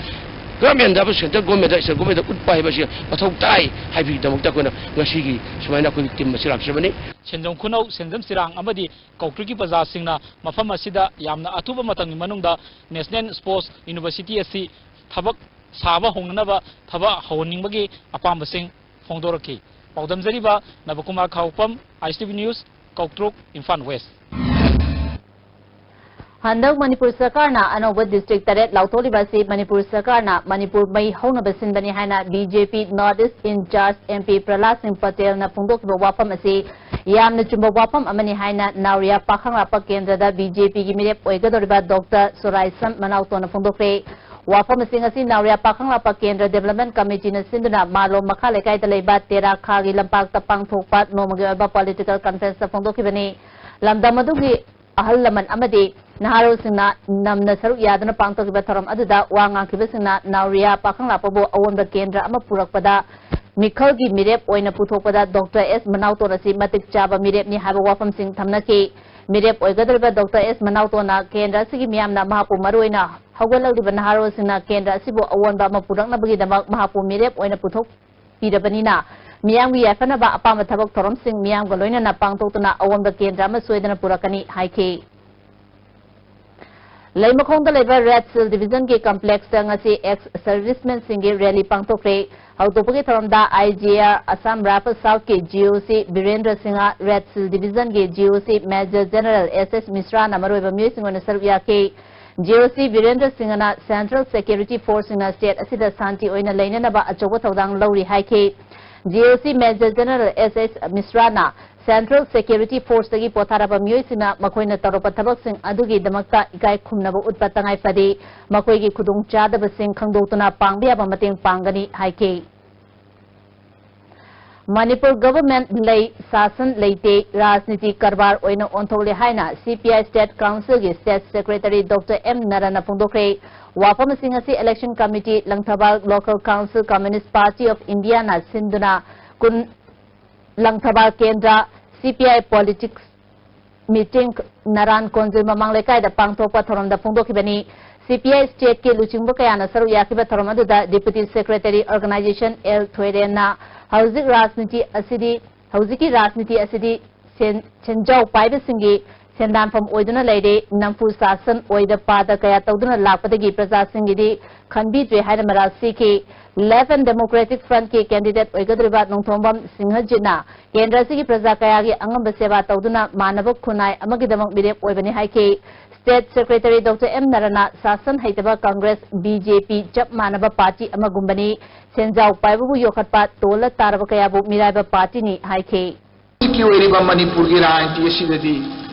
ꯒꯚꯔꯟꯃꯦꯟꯗ ꯍꯥꯏꯕ ꯁꯦꯟꯇꯔ ꯒꯚꯔꯟꯃꯦꯟꯗ, ꯁ꯭ꯇꯦꯠ ꯒꯚꯔꯟꯃꯦꯟꯗ ꯎꯠꯄ ꯍꯥꯏꯕꯁꯤ ꯃꯊꯧ ꯇꯥꯏ ꯍꯥꯏꯕꯒꯤꯗꯃꯛꯇ ꯑꯩꯈꯣꯏꯅ ꯉꯁꯤꯒꯤ ꯁꯨꯃꯥꯏꯅ ꯑꯩꯈꯣꯏꯒꯤ ꯇꯤꯝ ꯑꯁꯤ ꯂꯥꯛꯆꯕꯅꯤ꯫ ꯁꯦꯟꯖꯝ ꯈꯨꯅꯧ, ꯁꯦꯟꯖꯝ ꯆꯤꯔꯥꯡ ꯑꯃꯗꯤ ꯀꯧꯇ꯭ꯔꯤꯛꯀꯤ ꯄ꯭ꯔꯖꯥꯁꯤꯡꯅ ꯃꯐꯝ ꯑꯁꯤꯗ ꯌꯥꯝꯅ ꯑꯊꯨꯕ ꯃꯇꯝꯒꯤ ꯃꯅꯨꯡꯗ National Sports University ꯑꯁꯤ ꯊꯕꯛ ꯁꯥꯕ ꯍꯧꯅꯅꯕ ꯊꯕꯛ ꯍꯧꯍꯟꯅꯤꯡꯕꯒꯤ ꯑꯄꯥꯝꯕꯁꯤꯡ ꯐꯣꯡꯗꯣꯔꯛꯈꯤ꯫ ꯄꯥꯎꯗꯝꯖꯔꯤꯕ Nabakumar Khaupam, I S T V News, ꯀꯧꯇ꯭ꯔꯨꯛ, ꯏꯝꯐꯥꯜ ꯋꯦꯁ꯫ ꯍꯟꯗꯛ ꯃꯅꯤꯄꯨꯔ ꯁꯔꯀꯥꯔꯅ ꯑꯅꯧꯕ ꯗꯤꯁꯇ꯭ꯔꯤꯛ ꯇꯔꯦꯠ ꯂꯥꯎꯊꯣꯛꯂꯤꯕ ꯑꯁꯤ ꯃꯅꯤꯄꯨꯔ ꯁꯔꯀꯥꯔꯅ ꯃꯅꯤꯄꯨꯔ ꯃꯩ ꯍꯧꯅꯕ ꯁꯤꯟꯕꯅꯤ ꯍꯥꯏꯅ B J P North East Incharge M P ꯄ꯭ꯔꯍꯂꯥꯗ ꯁꯤꯡ ꯄꯇꯦꯜꯅ ꯐꯣꯡꯗꯣꯛꯈꯤꯕ ꯋꯥꯐꯝ ꯑꯁꯤ ꯌꯥꯝꯅ ꯆꯨꯝꯕ ꯋꯥꯐꯝ ꯑꯃꯅꯤ ꯍꯥꯏꯅ ꯅꯥꯎꯔꯤꯌꯥ ꯄꯥꯈꯪꯂꯥꯛꯄ ꯀꯦꯟꯗ꯭ꯔꯗ B J P ꯒꯤ ꯃꯤꯔꯦꯞ ꯑꯣꯏꯒꯗꯧꯔꯤꯕ ꯗꯣꯛꯇꯔ ꯁꯣꯔꯥꯏꯁꯝ ꯃꯅꯥꯎꯇꯣꯟꯅ ꯐꯣꯡꯗꯣꯛꯈ꯭ꯔꯦ꯫ ꯋꯥꯐꯝ ꯑꯁꯤ ꯉꯁꯤ ꯅꯥꯎꯔꯤꯌꯥ ꯄꯥꯈꯪꯂꯥꯛꯄ ꯀꯦꯟꯗ꯭ꯔ ꯗꯤꯕꯦꯂꯞꯃꯦꯟ ꯀꯃꯤꯇꯤꯅ ꯁꯤꯟꯗꯨꯅ ꯃꯥꯂꯣꯝ ꯃꯈꯥ ꯂꯩꯀꯥꯏꯗ ꯂꯩꯕ ꯇꯦꯔꯥ ꯈꯥꯒꯤ ꯂꯝꯄꯥꯛꯇ ꯄꯥꯡꯊꯣꯛꯄ ꯅꯣꯡꯃꯒꯤ ꯑꯣꯏꯕ ꯄꯣꯂꯤꯇꯤꯀꯦꯜ ꯀꯟꯐ꯭ꯔꯦꯟꯁꯇ ꯐꯣꯡꯗꯣꯛꯈꯤꯕꯅꯤ꯫ ꯂꯝꯗꯝ ꯑꯗꯨꯒꯤ ꯑꯍꯜ ꯂꯃꯟ ꯑꯃꯗꯤ ꯅꯍꯥꯔꯣꯜꯁꯤꯡꯅ ꯅꯝꯅ ꯁꯔꯨꯛ ꯌꯥꯗꯨꯅ ꯄꯥꯡꯊꯣꯛꯈꯤꯕ ꯊꯧꯔꯝ ꯑꯗꯨꯗ ꯋꯥ ꯉꯥꯡꯈꯤꯕꯁꯤꯡꯅ ꯅꯥꯎꯔꯤꯌꯥ ꯄꯥꯈꯪꯂꯥꯛꯄꯕꯨ ꯑꯑꯣꯟꯕ ꯀꯦꯟꯗ꯭ꯔ ꯑꯃ ꯄꯨꯔꯛꯄꯗ ꯃꯤꯈꯜꯒꯤ ꯃꯤꯔꯦꯞ ꯑꯣꯏꯅ ꯄꯨꯊꯣꯛꯄꯗ ꯗꯣꯛꯇꯔ ꯑꯦꯁ ꯃꯅꯥꯎꯇꯣꯟ ꯑꯁꯤ ꯃꯇꯤꯛ ꯆꯥꯕ ꯃꯤꯔꯦꯞꯅꯤ ꯍꯥꯏꯕ ꯋꯥꯐꯝꯁꯤꯡ ꯊꯝꯅꯈꯤ꯫ ꯃꯤꯔꯦꯞ ꯑꯣꯏꯒꯗꯧꯔꯤꯕ ꯗꯣꯛꯇꯔ ꯑꯦꯁ ꯃꯅꯥꯎꯇꯣꯟꯅ ꯀꯦꯟꯗ꯭ꯔ ꯑꯁꯤꯒꯤ ꯃꯤꯌꯥꯝꯅ ꯃꯍꯥꯛꯄꯨ ꯃꯔꯨꯑꯣꯏꯅ ꯍꯧꯒꯠꯂꯛꯂꯤꯕ ꯅꯍꯥꯔꯣꯜꯁꯤꯡꯅ ꯀꯦꯟꯗ꯭ꯔ ꯑꯁꯤꯕꯨ ꯑꯑꯣꯟꯕ ꯑꯃ ꯄꯨꯔꯛꯅꯕꯒꯤꯗꯃꯛ ꯃꯍꯥꯛꯄꯨ ꯃꯤꯔꯦꯞ ꯑꯣꯏꯅ ꯄꯨꯊꯣꯛꯄꯤꯔꯕꯅꯤꯅ ꯃꯤꯌꯥꯝꯒꯤ ꯌꯥꯏꯐꯅꯕ ꯑꯄꯥꯝꯕ ꯊꯕꯛ ꯊꯧꯔꯝꯁꯤꯡ ꯃꯤꯌꯥꯝꯒ ꯂꯣꯏꯅꯅ ꯄꯥꯡꯊꯣꯛꯇꯨꯅ ꯑꯑꯣꯟꯕ ꯀꯦꯟꯗ꯭ꯔ ꯑꯃ ꯁꯣꯏꯗꯅ ꯄꯨꯔꯛꯀꯅꯤ ꯍꯥꯏꯈꯤ꯫ ꯂꯩꯃꯈꯣꯡꯗ ꯂꯩꯕ ꯔꯦꯗ ꯁꯤꯜ ꯗꯤꯕꯤꯖꯟꯒꯤ ꯀꯝꯄ꯭ꯂꯦꯛꯁꯇ ꯉꯁꯤ ꯑꯦꯛꯁ ꯁꯔꯚꯤꯁꯃꯦꯟꯁꯤꯡꯒꯤ ꯔꯦꯂꯤ ꯄꯥꯡꯊꯣꯛꯈ꯭ꯔꯦ꯫ ꯍꯧꯗꯣꯛꯄꯒꯤ ꯊꯧꯔꯝꯗ I G R Assam Rifle South ꯀꯤ G O C Birendra Singh, red shield ꯗꯤꯕꯤꯖꯟꯒꯤ G O C Major General S S ꯃꯤꯁ꯭ꯔꯥꯅ ꯃꯔꯨꯑꯣꯏꯕ ꯃꯤꯑꯣꯏꯁꯤꯡ ꯑꯣꯏꯅ ꯁꯔꯨꯛ ꯌꯥꯈꯤ꯫ G O C ꯕꯤꯔꯦꯟꯗ꯭ꯔ ꯁꯤꯡꯍꯅ ꯁꯦꯟꯇ꯭ꯔꯦꯜ ꯁꯦꯀ꯭ꯌꯨꯔꯤꯇꯤ ꯐꯣꯔꯁꯁꯤꯡꯅ ꯁ꯭ꯇꯦꯠ ꯑꯁꯤꯗ ꯁꯥꯟꯇꯤ ꯑꯣꯏꯅ ꯂꯩꯅꯅꯕ ꯑꯆꯧꯕ ꯊꯧꯗꯥꯡ ꯂꯧꯔꯤ ꯍꯥꯏꯈꯤ꯫ G O C Major General S S ꯃꯤꯁ꯭ꯔꯥꯅ ꯁꯦꯟꯇ꯭ꯔꯦꯜ ꯁꯦꯀ꯭ꯌꯨꯔꯤꯇꯤ ꯐꯣꯔꯁꯇꯒꯤ ꯄꯣꯊꯥꯔꯕ ꯃꯤꯑꯣꯏꯁꯤꯡꯅ ꯃꯈꯣꯏꯅ ꯇꯧꯔꯛꯄ ꯊꯕꯛꯁꯤꯡ ꯑꯗꯨꯒꯤꯗꯃꯛꯇ ꯏꯀꯥꯏ ꯈꯨꯝꯅꯕ ꯎꯠꯄ ꯇꯉꯥꯏ ꯐꯗꯦ꯫ ꯃꯈꯣꯏꯒꯤ ꯈꯨꯗꯣꯡꯆꯥꯗꯕꯁꯤꯡ ꯈꯪꯗꯣꯛꯇꯨꯅ ꯄꯥꯡꯕ ꯌꯥꯕ ꯃꯇꯦꯡ ꯄꯥꯡꯒꯅꯤ ꯍꯥꯏꯈꯤ꯫ ꯃꯅꯤꯄꯨꯔ ꯒꯚꯔꯟꯃꯦꯟꯠ ꯂꯩ, ꯁꯥꯁꯟ ꯂꯩꯇꯦ, ꯔꯥꯖꯅꯤꯇꯤ ꯀꯔꯕꯥꯔ ꯑꯣꯏꯅ ꯑꯣꯟꯊꯣꯛꯂꯦ ꯍꯥꯏꯅ C P I State Council ꯒꯤ State Secretary Doctor M ꯅꯔꯟꯅ ꯐꯣꯡꯗꯣꯛꯈ꯭ꯔꯦ꯫ ꯋꯥꯐꯝꯁꯤꯡ ꯑꯁꯤ Election Committee, Langthabal Local Council, Communist Party of Indiaꯅ ꯁꯤꯟꯗꯨꯅ ꯀꯨꯟ, ꯂꯪꯊꯕꯥꯜ ꯀꯦꯟꯗ꯭ꯔ, C P I Politics Meeting, ꯅꯔꯥꯟ ꯀꯣꯟꯖꯤꯜ ꯃꯃꯥꯡ ꯂꯩꯀꯥꯏꯗ ꯄꯥꯡꯊꯣꯛꯄ ꯊꯧꯔꯝꯗ ꯐꯣꯡꯗꯣꯛꯈꯤꯕꯅꯤ꯫ C P I stateꯀꯤ ꯂꯨꯆꯤꯡꯕ ꯀꯌꯥꯅ ꯁꯔꯨꯛ ꯌꯥꯈꯤꯕ ꯊꯧꯔꯝ ꯑꯗꯨꯗ Deputy Secretary Organization L ꯊꯣꯏꯔꯦꯟꯅ ꯍꯧꯖꯤꯛ ꯔꯥꯖꯅꯤꯇꯤ ꯑꯁꯤꯗꯤ, ꯍꯧꯖꯤꯛꯀꯤ ꯔꯥꯖꯅꯤꯇꯤ ꯑꯁꯤꯗꯤ ꯁꯦꯟ-, ꯁꯦꯟꯖꯥꯎ ꯄꯥꯏꯕꯁꯤꯡꯒꯤ ꯁꯦꯟꯗꯥꯟꯐꯝ ꯑꯣꯏꯗꯨꯅ ꯂꯩꯔꯦ꯫ ꯅꯝꯐꯨ ꯁꯥꯁꯟ ꯑꯣꯏꯗ ꯄꯥꯗ ꯀꯌꯥ ꯇꯧꯗꯨꯅ ꯂꯥꯛꯄꯗꯒꯤ ꯄ꯭ꯔꯖꯥꯁꯤꯡꯒꯤꯗꯤ ꯈꯟꯕꯤꯗ꯭ꯔꯦ ꯍꯥꯏꯅ ꯃꯔꯥꯜ ꯁꯤꯈꯤ꯫ Left and Democratic Frontꯀꯤ candidate ꯑꯣꯏꯒꯗꯧꯔꯤꯕ Nongthombam ꯁꯤꯡꯍꯖꯤꯠꯅ ꯀꯦꯟꯗ꯭ꯔ ꯑꯁꯤꯒꯤ ꯄ꯭ꯔꯖꯥ ꯀꯌꯥꯒꯤ ꯑꯉꯝꯕ ꯁꯦꯕꯥ ꯇꯧꯗꯨꯅ ꯃꯥꯟꯅꯕ ꯈꯨꯟꯅꯥꯏ ꯑꯃꯒꯤꯗꯃꯛ ꯃꯤꯔꯦꯞ ꯑꯣꯏꯕꯅꯤ ꯍꯥꯏꯈꯤ꯫ State Secretary Doctor M ꯅꯔꯥꯅ ꯁꯥꯁꯟ ꯍꯩꯇꯕ ꯀꯪꯒ꯭ꯔꯦꯁ, B J P ꯆꯞ ꯃꯥꯟꯅꯕ ꯄꯥꯔꯇꯤ ꯑꯃꯒꯨꯝꯕꯅꯤ, ꯁꯦꯟꯖꯥꯎ ꯄꯥꯏꯕꯕꯨ ꯌꯣꯛꯈꯠꯄ, ꯇꯣꯜꯂ ꯇꯥꯔꯕ ꯀꯌꯥꯕꯨ ꯃꯤꯔꯥꯏꯕ ꯄꯥꯔꯇꯤꯅꯤ ꯍꯥꯏꯈꯤ꯫ ꯍꯧꯖꯤꯛꯀꯤ ꯑꯣꯏꯔꯤꯕ ꯃꯅꯤꯄꯨꯔꯒꯤ ꯔꯥꯖꯅꯤꯇꯤ ꯑꯁꯤꯗꯗꯤ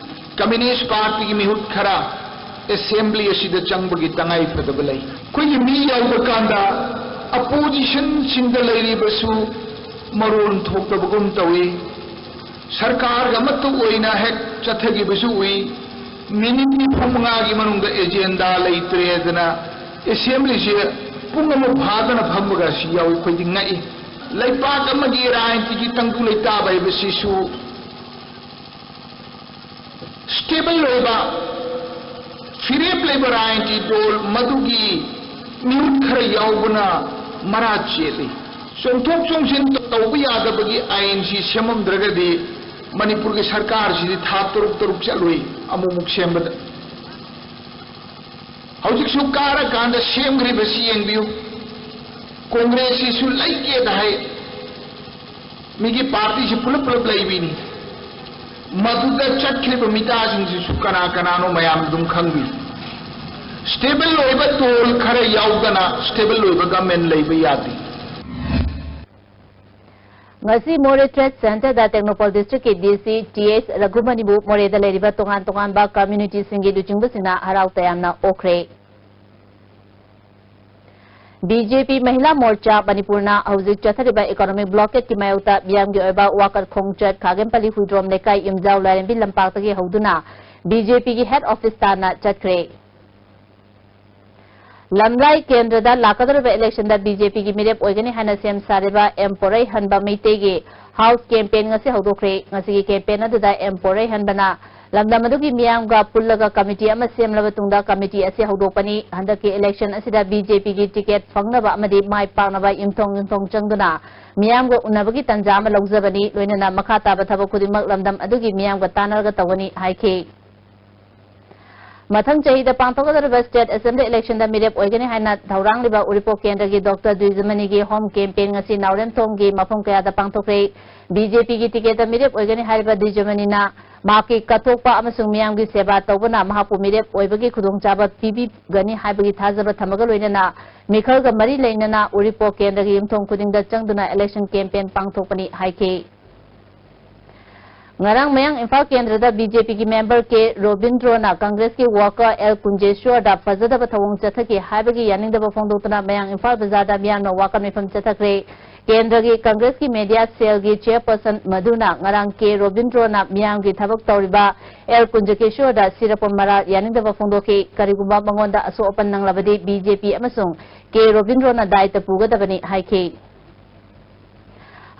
Communist Partyꯒꯤ ꯃꯤꯍꯨꯠ ꯈꯔ Assembly ꯑꯁꯤꯗ ꯆꯪꯕꯒꯤ ꯇꯉꯥꯏ ꯐꯗꯕ ꯂꯩ꯫ ꯑꯩꯈꯣꯏꯒꯤ ꯃꯤ ꯌꯧꯕ ꯀꯥꯟꯗ Oppositionꯁꯤꯡꯗ ꯂꯩꯔꯤꯕꯁꯨ ꯃꯔꯣꯟ ꯊꯣꯛꯇꯕꯒꯨꯝ ꯇꯧꯏ꯫ ꯁꯔꯀꯥꯔꯒ ꯑꯃꯠꯇ ꯑꯣꯏꯅ ꯍꯦꯛ ꯆꯠꯊꯈꯤꯕꯁꯨ ꯎꯏ꯫ ꯃꯤꯅꯤꯠ ꯅꯤꯐꯨ ꯃꯉꯥꯒꯤ ꯃꯅꯨꯡꯗ agenda ꯂꯩꯇ꯭ꯔꯦꯗꯅ Assemblyꯁꯦ ꯄꯨꯡ ꯑꯃ ꯐꯥꯗꯅ ꯐꯝꯕꯒ ꯑꯁꯤ ꯌꯥꯎꯏ꯫ ꯑꯩꯈꯣꯏꯗꯤ ꯉꯛꯏ꯫ ꯂꯩꯕꯥꯛ ꯑꯃꯒꯤ ꯔꯥꯖꯅꯤꯇꯤꯒꯤ ꯇꯪꯗꯨ ꯂꯩꯇꯥꯕ ꯍꯥꯏꯕꯁꯤꯁꯨ stable ꯑꯣꯏꯕ, ꯐꯤꯔꯦꯞ ꯂꯩꯕ ꯔꯥꯖꯅꯤꯇꯤ ꯗꯣꯜ ꯃꯗꯨꯒꯤ ꯃꯤꯍꯨꯠ ꯈꯔ ꯌꯥꯎꯕꯅ ꯃꯔꯥ ꯆꯦꯜꯂꯤ꯫ ꯆꯣꯡꯊꯣꯛ ꯆꯣꯡꯁꯤꯟ ꯇꯧꯕ ꯌꯥꯗꯕꯒꯤ ꯑꯥꯏꯟꯁꯤ ꯁꯦꯝꯃꯝꯗ꯭ꯔꯒꯗꯤ ꯃꯅꯤꯄꯨꯔꯒꯤ ꯁꯔꯀꯥꯔꯁꯤꯗꯤ ꯊꯥ ꯇꯔꯨꯛ ꯇꯔꯨꯛ ꯆꯠꯂꯨꯏ ꯑꯃꯨꯛꯃꯨꯛ ꯁꯦꯝꯕꯗ꯫ ꯍꯧꯖꯤꯛꯁꯨ ꯀꯥꯔꯀꯥꯟꯗ ꯁꯦꯝꯈ꯭ꯔꯤꯕꯁꯤ ꯌꯦꯡꯕꯤꯌꯨ꯫ ꯀꯣꯡꯒ꯭ꯔꯦꯁꯁꯤꯁꯨ ꯂꯩꯀꯦꯗ ꯍꯥꯏ꯫ ꯃꯤꯒꯤ ꯄꯥꯔꯇꯤꯁꯤ ꯄꯨꯂꯞ ꯄꯨꯂꯞ ꯂꯩꯕꯤꯅꯤ꯫ ꯃꯗꯨꯗ ꯆꯠꯈ꯭ꯔꯤꯕ ꯃꯤꯇꯥꯁꯤꯡꯁꯤꯁꯨ ꯀꯅꯥ ꯀꯅꯥꯅꯣ ꯃꯌꯥꯝ ꯑꯗꯨꯝ ꯈꯪꯕꯤ꯫ Stable ꯑꯣꯏꯕ ꯗꯣꯜ ꯈꯔ ꯌꯥꯎꯗꯅ stable ꯑꯣꯏꯕ government ꯂꯩꯕ ꯌꯥꯗꯦ꯫ ꯉꯁꯤ ꯃꯣꯔꯦ Trade Centreꯗ Tengnoupal Districtꯀꯤ D C T H ꯔꯘꯨꯃꯅꯤꯕꯨ ꯃꯣꯔꯦꯗ ꯂꯩꯔꯤꯕ ꯇꯣꯉꯥꯟ ꯇꯣꯉꯥꯟꯕ communityꯁꯤꯡꯒꯤ ꯂꯨꯆꯤꯡꯕꯁꯤꯡꯅ ꯍꯔꯥꯎ ꯇꯌꯥꯝꯅ ꯑꯣꯛꯈ꯭ꯔꯦ꯫ B J P ꯃꯍꯤꯂꯥ ꯃꯣꯔꯆꯥ ꯃꯅꯤꯄꯨꯔꯅ ꯍꯧꯖꯤꯛ ꯆꯠꯊꯔꯤꯕ economic blockadeꯀꯤ ꯃꯥꯌꯣꯛꯇ ꯃꯤꯌꯥꯝꯒꯤ ꯑꯣꯏꯕ ꯋꯥꯀꯠ ꯈꯣꯡꯆꯠ ꯈꯥꯒꯦꯝꯄꯜꯂꯤ ꯍꯨꯏꯗ꯭ꯔꯣꯝ ꯂꯩꯀꯥꯏ ꯌꯨꯝꯖꯥꯎ ꯂꯥꯏꯔꯦꯝꯕꯤ ꯂꯝꯄꯥꯛꯇꯒꯤ ꯍꯧꯗꯨꯅ B J Pꯒꯤ head office ꯇꯥꯟꯅ ꯆꯠꯈ꯭ꯔꯦ꯫ ꯂꯝꯂꯥꯏ ꯀꯦꯟꯗ꯭ꯔꯗ ꯂꯥꯛꯀꯗꯧꯔꯤꯕ election ꯗ BJP ꯒꯤ ꯃꯤꯔꯦꯞ ꯑꯣꯏꯒꯅꯤ ꯍꯥꯏꯅ ꯁꯦꯝ ꯁꯥꯔꯤꯕ ꯑꯦꯝ ꯄꯣꯔꯩꯍꯟꯕ ꯃꯩꯇꯩꯒꯤ house campaign ꯉꯁꯤ ꯍꯧꯗꯣꯛꯈ꯭ꯔꯦ꯫ ꯉꯁꯤꯒꯤ campaign ꯑꯗꯨꯗ ꯑꯦꯝ ꯄꯣꯔꯩꯍꯟꯕꯅ ꯂꯝꯗꯝ ꯑꯗꯨꯒꯤ ꯃꯤꯌꯥꯝꯒ ꯄꯨꯜꯂꯒ committee ꯑꯃ ꯁꯦꯝꯂꯕ ꯇꯨꯡꯗ committee ꯑꯁꯤ ꯍꯧꯗꯣꯛꯄꯅꯤ꯫ ꯍꯟꯗꯛꯀꯤ election ꯑꯁꯤꯗ BJP ꯒꯤ ticket ꯐꯪꯅꯕ ꯑꯃꯗꯤ ꯃꯥꯏ ꯄꯥꯛꯅꯕ ꯌꯨꯝꯊꯣꯡ ꯌꯨꯝꯊꯣꯡ ꯆꯪꯗꯨꯅ ꯃꯤꯌꯥꯝꯒ ꯎꯅꯕꯒꯤ ꯇꯥꯟꯖꯥ ꯑꯃ ꯂꯧꯖꯕꯅꯤ꯫ ꯂꯣꯏꯅꯅ ꯃꯈꯥ ꯇꯥꯕ ꯊꯕꯛ ꯈꯨꯗꯤꯡꯃꯛ ꯂꯝꯗꯝ ꯑꯗꯨꯒꯤ ꯃꯤꯌꯥꯝꯒ ꯇꯥꯟꯅꯔꯒ ꯇꯧꯒꯅꯤ ꯍꯥꯏꯈꯤ꯫ ꯃꯊꯪ ꯆꯍꯤꯗ ꯄꯥꯡꯊꯣꯛꯀꯗꯧꯔꯤꯕ state assembly election ꯗ ꯃꯤꯔꯦꯞ ꯑꯣꯏꯒꯅꯤ ꯍꯥꯏꯅ ꯊꯧꯔꯥꯡꯂꯤꯕ ꯎꯔꯤꯄꯣꯛ ꯀꯦꯟꯗ꯭ꯔꯒꯤ ꯗꯣꯛꯇꯔ ꯗ꯭ꯋꯤꯖꯃꯅꯤꯒꯤ home campaign ꯉꯁꯤ ꯅꯥꯎꯔꯦꯝꯊꯣꯡꯒꯤ ꯃꯐꯝ ꯀꯌꯥꯗ ꯄꯥꯡꯊꯣꯛꯈ꯭ꯔꯦ꯫ BJP ꯒꯤ ticket ꯇ ꯃꯤꯔꯦꯞ ꯑꯣꯏꯒꯅꯤ ꯍꯥꯏꯔꯤꯕ ꯗ꯭ꯋꯤꯖꯃꯅꯤꯅ ꯃꯍꯥꯛꯀꯤ ꯀꯠꯊꯣꯛꯄ ꯑꯃꯁꯨꯡ ꯃꯤꯌꯥꯝꯒꯤ ꯁꯦꯕꯥ ꯇꯧꯕꯅ ꯃꯍꯥꯛꯄꯨ ꯃꯤꯔꯦꯞ ꯑꯣꯏꯕꯒꯤ ꯈꯨꯗꯣꯡꯆꯥꯕ ꯄꯤꯕꯤꯒꯅꯤ ꯍꯥꯏꯕꯒꯤ ꯊꯥꯖꯕ ꯊꯝꯕꯒ ꯂꯣꯏꯅꯅ ꯃꯤꯈꯜꯒ ꯃꯔꯤ ꯂꯩꯅꯅ ꯎꯔꯤꯄꯣꯛ ꯀꯦꯟꯗ꯭ꯔꯒꯤ ꯌꯨꯝꯊꯣꯡ ꯈꯨꯗꯤꯡꯗ ꯆꯪꯗꯨꯅ election campaign ꯄꯥꯡꯊꯣꯛꯄꯅꯤ ꯍꯥꯏꯈꯤ꯫ ꯉꯔꯥꯡ ꯃꯌꯥꯡ ꯏꯝꯐꯥꯜ ꯀꯦꯟꯗ꯭ꯔꯗ BJP ꯒꯤ member ꯀꯦ ꯔꯣꯕꯤꯟꯗ꯭ꯔꯣꯅ ꯀꯪꯒ꯭ꯔꯦꯁꯀꯤ worker ꯑꯦꯜ ꯀꯨꯟꯖꯦꯁ꯭ꯋꯔꯗ ꯐꯖꯗꯕ ꯊꯧꯑꯣꯡ ꯆꯠꯊꯈꯤ ꯍꯥꯏꯕꯒꯤ ꯌꯥꯅꯤꯡꯗꯕ ꯐꯣꯡꯗꯣꯛꯇꯨꯅ ꯃꯌꯥꯡ ꯏꯝꯐꯥꯜ ꯕꯖꯥꯔꯗ ꯃꯤꯌꯥꯝꯅ ꯋꯥꯀꯠ ꯃꯤꯐꯝ ꯆꯠꯊꯈ꯭ꯔꯦ꯫ ꯀꯦꯟꯗ꯭ꯔꯒꯤ ꯀꯪꯒ꯭ꯔꯦꯁꯀꯤ media cell ꯒꯤ chairperson ꯃꯗꯨꯅ ꯉꯔꯥꯡ ꯀꯦ ꯔꯣꯕꯤꯟꯗ꯭ꯔꯣꯅ ꯃꯤꯌꯥꯝꯒꯤ ꯊꯕꯛ ꯇꯧꯔꯤꯕ ꯑꯦꯜ ꯀꯨꯟꯖꯀꯦꯁ꯭ꯋꯔꯗ ꯁꯤꯔꯄꯣꯟ ꯃꯔꯥꯜ ꯌꯥꯅꯤꯡꯗꯕ ꯐꯣꯡꯗꯣꯛꯈꯤ꯫ ꯀꯔꯤꯒꯨꯝꯕ ꯃꯉꯣꯟꯗ ꯑꯁꯣꯛ ꯑꯄꯟ ꯅꯪꯂꯕꯗꯤ BJP ꯑꯃꯁꯨꯡ ꯀꯦ ꯔꯣꯕꯤꯟꯗ꯭ꯔꯣꯅ ꯗꯥꯏꯇ ꯄꯨꯒꯗꯕꯅꯤ ꯍꯥꯏꯈꯤ꯫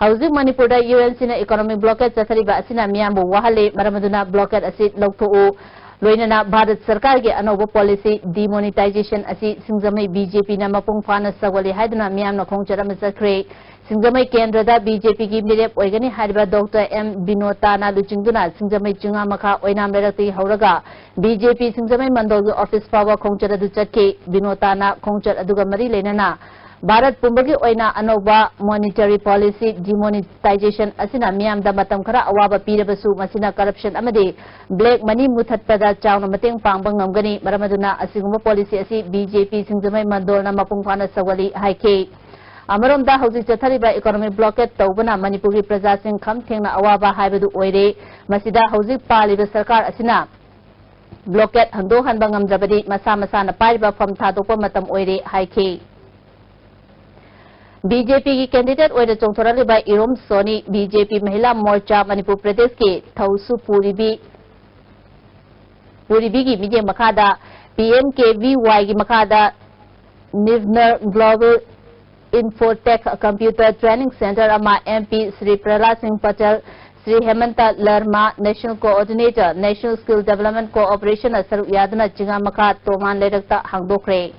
ꯍꯧꯖꯤꯛ ꯃꯅꯤꯄꯨꯔꯗ UNC ꯅ economic blockade ꯆꯠꯊꯔꯤꯕ ꯑꯁꯤꯅ ꯃꯤꯌꯥꯝꯕꯨ ꯋꯥꯍꯜꯂꯤ꯫ ꯃꯔꯝ ꯑꯗꯨꯅ blockade ꯑꯁꯤ ꯂꯧꯊꯣꯛꯎ꯫ ꯂꯣꯏꯅꯅ ꯚꯥꯔꯠ ꯁꯔꯀꯥꯔꯒꯤ ꯑꯅꯧꯕ policy demonetization ꯑꯁꯤ ꯁꯤꯡꯖꯃꯩ BJP ꯅ ꯃꯄꯨꯡ ꯐꯥꯅ ꯁꯧꯒꯠꯂꯤ ꯍꯥꯏꯗꯨꯅ ꯃꯤꯌꯥꯝꯅ ꯈꯣꯡꯆꯠ ꯑꯃ ꯆꯠꯈ꯭ꯔꯦ꯫ ꯁꯤꯡꯖꯃꯩ ꯀꯦꯟꯗ꯭ꯔꯗ BJP ꯒꯤ ꯃꯤꯔꯦꯞ ꯑꯣꯏꯒꯅꯤ ꯍꯥꯏꯔꯤꯕ ꯗꯣꯛꯇꯔ ꯑꯦꯝ ꯕꯤꯅꯣꯇꯥꯅ ꯂꯨꯆꯤꯡꯗꯨꯅ ꯁꯤꯡꯖꯃꯩ ꯆꯤꯉꯥꯃꯈꯥ ꯑꯣꯏꯅꯥꯝ ꯂꯩꯔꯛꯇꯒꯤ ꯍꯧꯔꯒ BJP ꯁꯤꯡꯖꯃꯩ ꯃꯟꯗꯣꯜꯒꯤ office ꯐꯥꯎꯕ ꯈꯣꯡꯆꯠ ꯑꯗꯨ ꯆꯠꯈꯤ꯫ ꯕꯤꯅꯣꯇꯥꯅ ꯈꯣꯡꯆꯠ ꯑꯗꯨꯒ ꯃꯔꯤ ꯂꯩꯅꯅ ꯚꯥꯔꯠ ꯄꯨꯝꯕꯒꯤ ꯑꯣꯏꯅ ꯑꯅꯧꯕ monetary policy demonetization ꯑꯁꯤꯅ ꯃꯤꯌꯥꯝꯗ ꯃꯇꯝ ꯈꯔ ꯑꯋꯥꯕ ꯄꯤꯔꯕꯁꯨ, ꯃꯁꯤꯅ corruption ꯑꯃꯗꯤ black money ꯃꯨꯊꯠꯄꯗ ꯆꯥꯎꯅ ꯃꯇꯦꯡ ꯄꯥꯡꯕ ꯉꯝꯒꯅꯤ꯫ ꯃꯔꯝ ꯑꯗꯨꯅ ꯑꯁꯤꯒꯨꯝꯕ policy ꯑꯁꯤ BJP ꯁꯤꯡꯖꯃꯩ ꯃꯟꯗꯣꯜꯅ ꯃꯄꯨꯡ ꯐꯥꯅ ꯁꯧꯒꯠꯂꯤ ꯍꯥꯏꯈꯤ꯫ ꯑꯃꯔꯣꯝꯗ ꯍꯧꯖꯤꯛ ꯆꯠꯊꯔꯤꯕ economic blockade ꯇꯧꯕꯅ ꯃꯅꯤꯄꯨꯔꯒꯤ ꯄ꯭ꯔꯖꯥꯁꯤꯡ ꯈꯝ ꯊꯦꯡꯅ ꯑꯋꯥꯕ ꯍꯥꯏꯕꯗꯨ ꯑꯣꯏꯔꯦ꯫ ꯃꯁꯤꯗ ꯍꯧꯖꯤꯛ ꯄꯥꯜꯂꯤꯕ ꯁꯔꯀꯥꯔ ꯑꯁꯤꯅ blockade ꯍꯟꯗꯣꯛꯍꯟꯕ ꯉꯝꯗ꯭ꯔꯕꯗꯤ ꯃꯁꯥ ꯃꯁꯥꯅ ꯄꯥꯏꯔꯤꯕ ꯐꯝ ꯊꯥꯗꯣꯛꯄ ꯃꯇꯝ ꯑꯣꯏꯔꯦ ꯍꯥꯏꯈꯤ꯫ BJP ꯒꯤ candidate ꯑꯣꯏꯅ ꯆꯣꯡꯊꯣꯔꯛꯂꯤꯕ ꯏꯔꯣꯝ ꯁꯣꯅꯤ BJP ꯃꯍꯤꯂꯥ ꯃꯣꯔꯆꯥ ꯃꯅꯤꯄꯨꯔ ꯄ꯭ꯔꯗꯦꯁꯀꯤ ꯊꯧꯁꯨ ꯄꯨꯔꯤꯕꯤ, ꯄꯨꯔꯤꯕꯤꯒꯤ ꯃꯤꯠꯌꯦꯡ ꯃꯈꯥꯗ PMKVY ꯒꯤ ꯃꯈꯥꯗ Nivner Global Infotech Computer Training Center ꯑꯃ M P Shri Prahlad Singh Patel, Shri Hemanta Larma, National Coordinator, National Skill Development Corporation ꯅ ꯁꯔꯨꯛ ꯌꯥꯗꯨꯅ ꯆꯤꯡꯉꯥ ꯃꯈꯥ ꯇꯣꯃꯥꯟ ꯂꯩꯔꯛꯇ ꯍꯥꯡꯗꯣꯛꯈ꯭ꯔꯦ꯫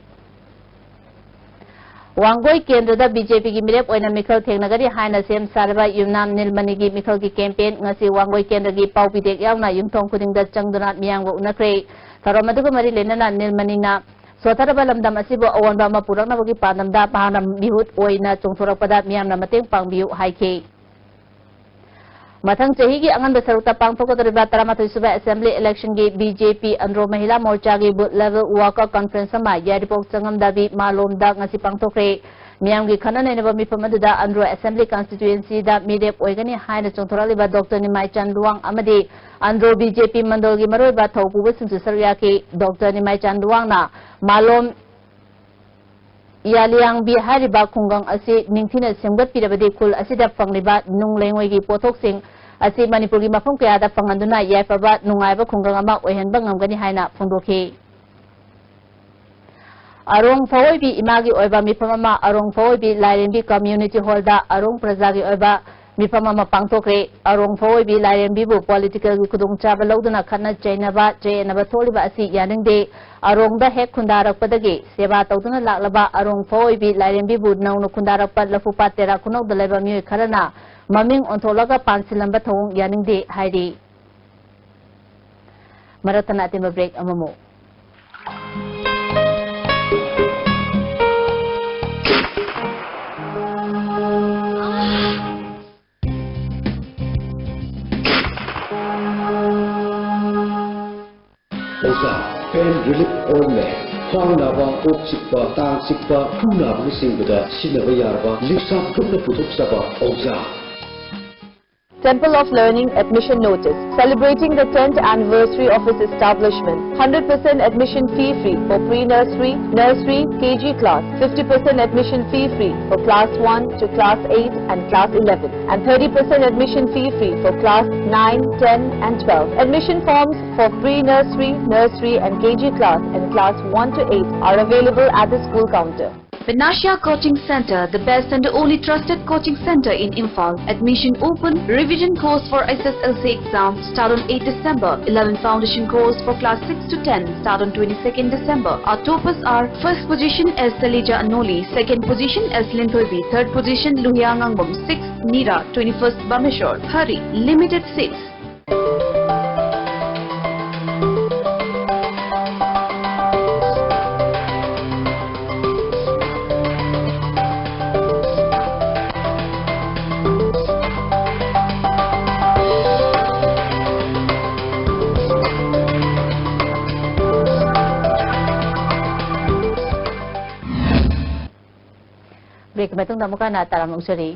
ꯋꯥꯡꯒꯣꯏ ꯀꯦꯟꯗ꯭ꯔꯗ B J P ꯒꯤ ꯃꯤꯔꯦꯞ ꯑꯣꯏꯅ ꯃꯤꯈꯜ ꯊꯦꯡꯅꯒꯅꯤ ꯍꯥꯏꯅ ꯁꯦꯝ ꯁꯥꯔꯕ ꯌꯨꯝꯅꯥꯝ ꯅꯤꯜꯃꯅꯤꯒꯤ ꯃꯤꯈꯜꯒꯤ campaign ꯉꯁꯤ ꯋꯥꯡꯒꯣꯏ ꯀꯦꯟꯗ꯭ꯔꯒꯤ ꯄꯥꯎ ꯄꯤꯗꯦꯛ ꯌꯥꯎꯅ ꯌꯨꯝꯊꯣꯡ ꯈꯨꯗꯤꯡꯗ ꯆꯪꯗꯨꯅ ꯃꯤꯌꯥꯝꯒ ꯎꯅꯈ꯭ꯔꯦ꯫ ꯊꯧꯔꯝ ꯑꯗꯨꯒ ꯃꯔꯤ ꯂꯩꯅꯅ ꯅꯤꯜꯃꯅꯤꯅ ꯁꯣꯊꯔꯕ ꯂꯝꯗꯝ ꯑꯁꯤꯕꯨ ꯑꯑꯣꯟꯕ ꯑꯃ ꯄꯨꯔꯛꯅꯕꯒꯤ ꯄꯥꯟꯗꯝꯗ ꯃꯍꯥꯛꯅ ꯃꯤꯍꯨꯠ ꯑꯣꯏꯅ ꯆꯣꯡꯊꯣꯔꯛꯄꯗ ꯃꯤꯌꯥꯝꯅ ꯃꯇꯦꯡ ꯄꯥꯡꯕꯤꯌꯨ ꯍꯥꯏꯈꯤ꯫ ꯃꯊꯪ ꯆꯍꯤꯒꯤ ꯑꯉꯟꯕ ꯁꯔꯨꯛꯇ ꯄꯥꯡꯊꯣꯛꯀꯗꯧꯔꯤꯕ ꯇꯔꯥꯃꯥꯊꯣꯏ ꯁꯨꯕ Assembly election ꯒꯤ B J P Andro Mahila Morcha ꯒꯤ Booth Level Worker Conference ꯑꯃ ꯌꯥꯏꯔꯤꯄꯣꯛ ꯆꯪꯉꯝꯗꯥꯕꯤ ꯃꯥꯂꯣꯝꯗ ꯉꯁꯤ ꯄꯥꯡꯊꯣꯛꯈ꯭ꯔꯦ꯫ ꯃꯤꯌꯥꯝꯒꯤ ꯈꯟꯅ ꯅꯩꯅꯕ ꯃꯤꯐꯝ ꯑꯗꯨꯗ Andro Assembly Constituency ꯗ ꯃꯤꯔꯦꯞ ꯑꯣꯏꯒꯅꯤ ꯍꯥꯏꯅ ꯆꯣꯡꯊꯣꯔꯛꯂꯤꯕ Doctor ꯅꯤꯃꯥꯏꯆꯥꯟ ꯂꯨꯋꯥꯡ ꯑꯃꯗꯤ Andro B J P ꯃꯟꯗꯜꯒꯤ ꯃꯔꯨꯑꯣꯏꯕ ꯊꯧ ꯄꯨꯕꯁꯤꯡꯁꯨ ꯁꯔꯨꯛ ꯌꯥꯈꯤ꯫ Doctor ꯅꯤꯃꯥꯏꯆꯥꯟ ꯂꯨꯋꯥꯡꯅ ꯃꯥꯂꯣꯝ ꯌꯥꯂꯤꯌꯥꯡꯕꯤ ꯍꯥꯏꯔꯤꯕ ꯈꯨꯡꯒꯪ ꯑꯁꯤ ꯅꯤꯡꯊꯤꯅ ꯁꯦꯝꯒꯠꯄꯤꯔꯕꯗꯤ ꯈꯨꯜ ꯑꯁꯤꯗ ꯐꯪꯂꯤꯕ ꯅꯨꯡ ꯂꯩꯉꯣꯏꯒꯤ ꯄꯣꯠꯊꯣꯛꯁꯤꯡ ꯑꯁꯤ ꯃꯅꯤꯄꯨꯔꯒꯤ ꯃꯐꯝ ꯀꯌꯥꯗ ꯐꯪꯍꯟꯗꯨꯅ ꯌꯥꯏꯐꯕ ꯅꯨꯡꯉꯥꯏꯕ ꯈꯨꯡꯒꯪ ꯑꯃ ꯑꯣꯏꯍꯟꯕ ꯉꯝꯒꯅꯤ ꯍꯥꯏꯅ ꯐꯣꯡꯗꯣꯛꯈꯤ꯫ ꯑꯔꯣꯡ ꯐꯋꯣꯏꯕꯤ ꯏꯃꯥꯒꯤ ꯑꯣꯏꯕ ꯃꯤꯐꯝ ꯑꯃ ꯑꯔꯣꯡ ꯐꯋꯣꯏꯕꯤ ꯂꯥꯏꯔꯦꯝꯕꯤ Community Hall ꯗ ꯑꯔꯣꯡ ꯄ꯭ꯔꯖꯥꯒꯤ ꯑꯣꯏꯕ ꯃꯤꯐꯝ ꯑꯃ ꯄꯥꯡꯊꯣꯛꯈ꯭ꯔꯦ꯫ ꯑꯔꯣꯡ ꯐꯋꯣꯏꯕꯤ ꯂꯥꯏꯔꯦꯝꯕꯤꯕꯨ political ꯒꯤ ꯈꯨꯗꯣꯡꯆꯥꯕ ꯂꯧꯗꯨꯅ ꯈꯠꯅ ꯆꯩꯅꯕ, ꯆꯌꯦꯠꯅꯕ ꯊꯣꯛꯂꯤꯕ ꯑꯁꯤ ꯌꯥꯅꯤꯡꯗꯦ꯫ ꯑꯔꯣꯡꯗ ꯍꯦꯛ ꯈꯨꯟꯗꯥꯔꯛꯄꯗꯒꯤ ꯁꯦꯕꯥ ꯇꯧꯗꯨꯅ ꯂꯥꯛꯂꯕ ꯑꯔꯣꯡ ꯐꯋꯣꯏꯕꯤ ꯂꯥꯏꯔꯦꯝꯕꯤꯕꯨ ꯅꯧꯅ ꯈꯨꯟꯗꯥꯔꯛꯄ ꯂꯐꯨꯄꯥꯠ ꯇꯦꯔꯥ ꯈꯨꯅꯧꯗ ꯂꯩꯕ ꯃꯤꯑꯣꯏ ꯈꯔꯅ ꯃꯃꯤꯡ ꯑꯣꯟꯊꯣꯛꯂꯒ ꯄꯥꯟꯁꯤꯜꯂꯝꯕ ꯊꯧꯑꯣꯡ ꯌꯥꯅꯤꯡꯗꯦ ꯍꯥꯏꯔꯤ꯫ ꯃꯔꯛ ꯊꯠꯅ ꯑꯇꯦꯟꯕ break ꯑꯃꯃꯨꯛ꯫ ꯑꯣꯖꯥ, pain relief ointment꯫ ꯈ꯭ꯋꯥꯡ ꯅꯥꯕ, ꯀꯣꯛ ꯆꯤꯛꯄ, ꯇꯥꯡ ꯆꯤꯛꯄ, ꯈꯨ ꯅꯥꯕꯅꯆꯤꯡꯕꯗ ꯁꯤꯖꯤꯟꯅꯕ ꯌꯥꯔꯕ ꯂꯤꯛꯁꯥ ꯒ꯭ꯔꯨꯞꯅ ꯄꯨꯊꯣꯛꯆꯕ ꯑꯣꯖꯥ꯫ Temple of Learning admission notice. Celebrating the tenth anniversary of its establishment, hundred percent admission fee free for pre-nursery, nursery, K G class, fifty percent admission fee free for class one to class eight and class eleven, and thirty percent admission fee free for class nine, ten and twelve. Admission forms for pre-nursery, nursery and K G class and class one to eight are available at the school counter. Panacea Coaching Center, the best and only trusted coaching center in Imphal. Admission open. Revision course for S S L C exam start on eighth December. Eleven foundation course for class six to ten start on twenty-second December. Our toppers are: first position as Salija Anoli, second position as Linthoibi, third position Luhia Ngangbam, sixth Nira, twenty-first Bameshwar. Hurry, limited seats. Break ꯃꯇꯨꯡꯗ ꯑꯃꯨꯛ ꯍꯟꯅ ꯇꯔꯥꯝꯅ ꯑꯣꯛꯆꯔꯤ꯫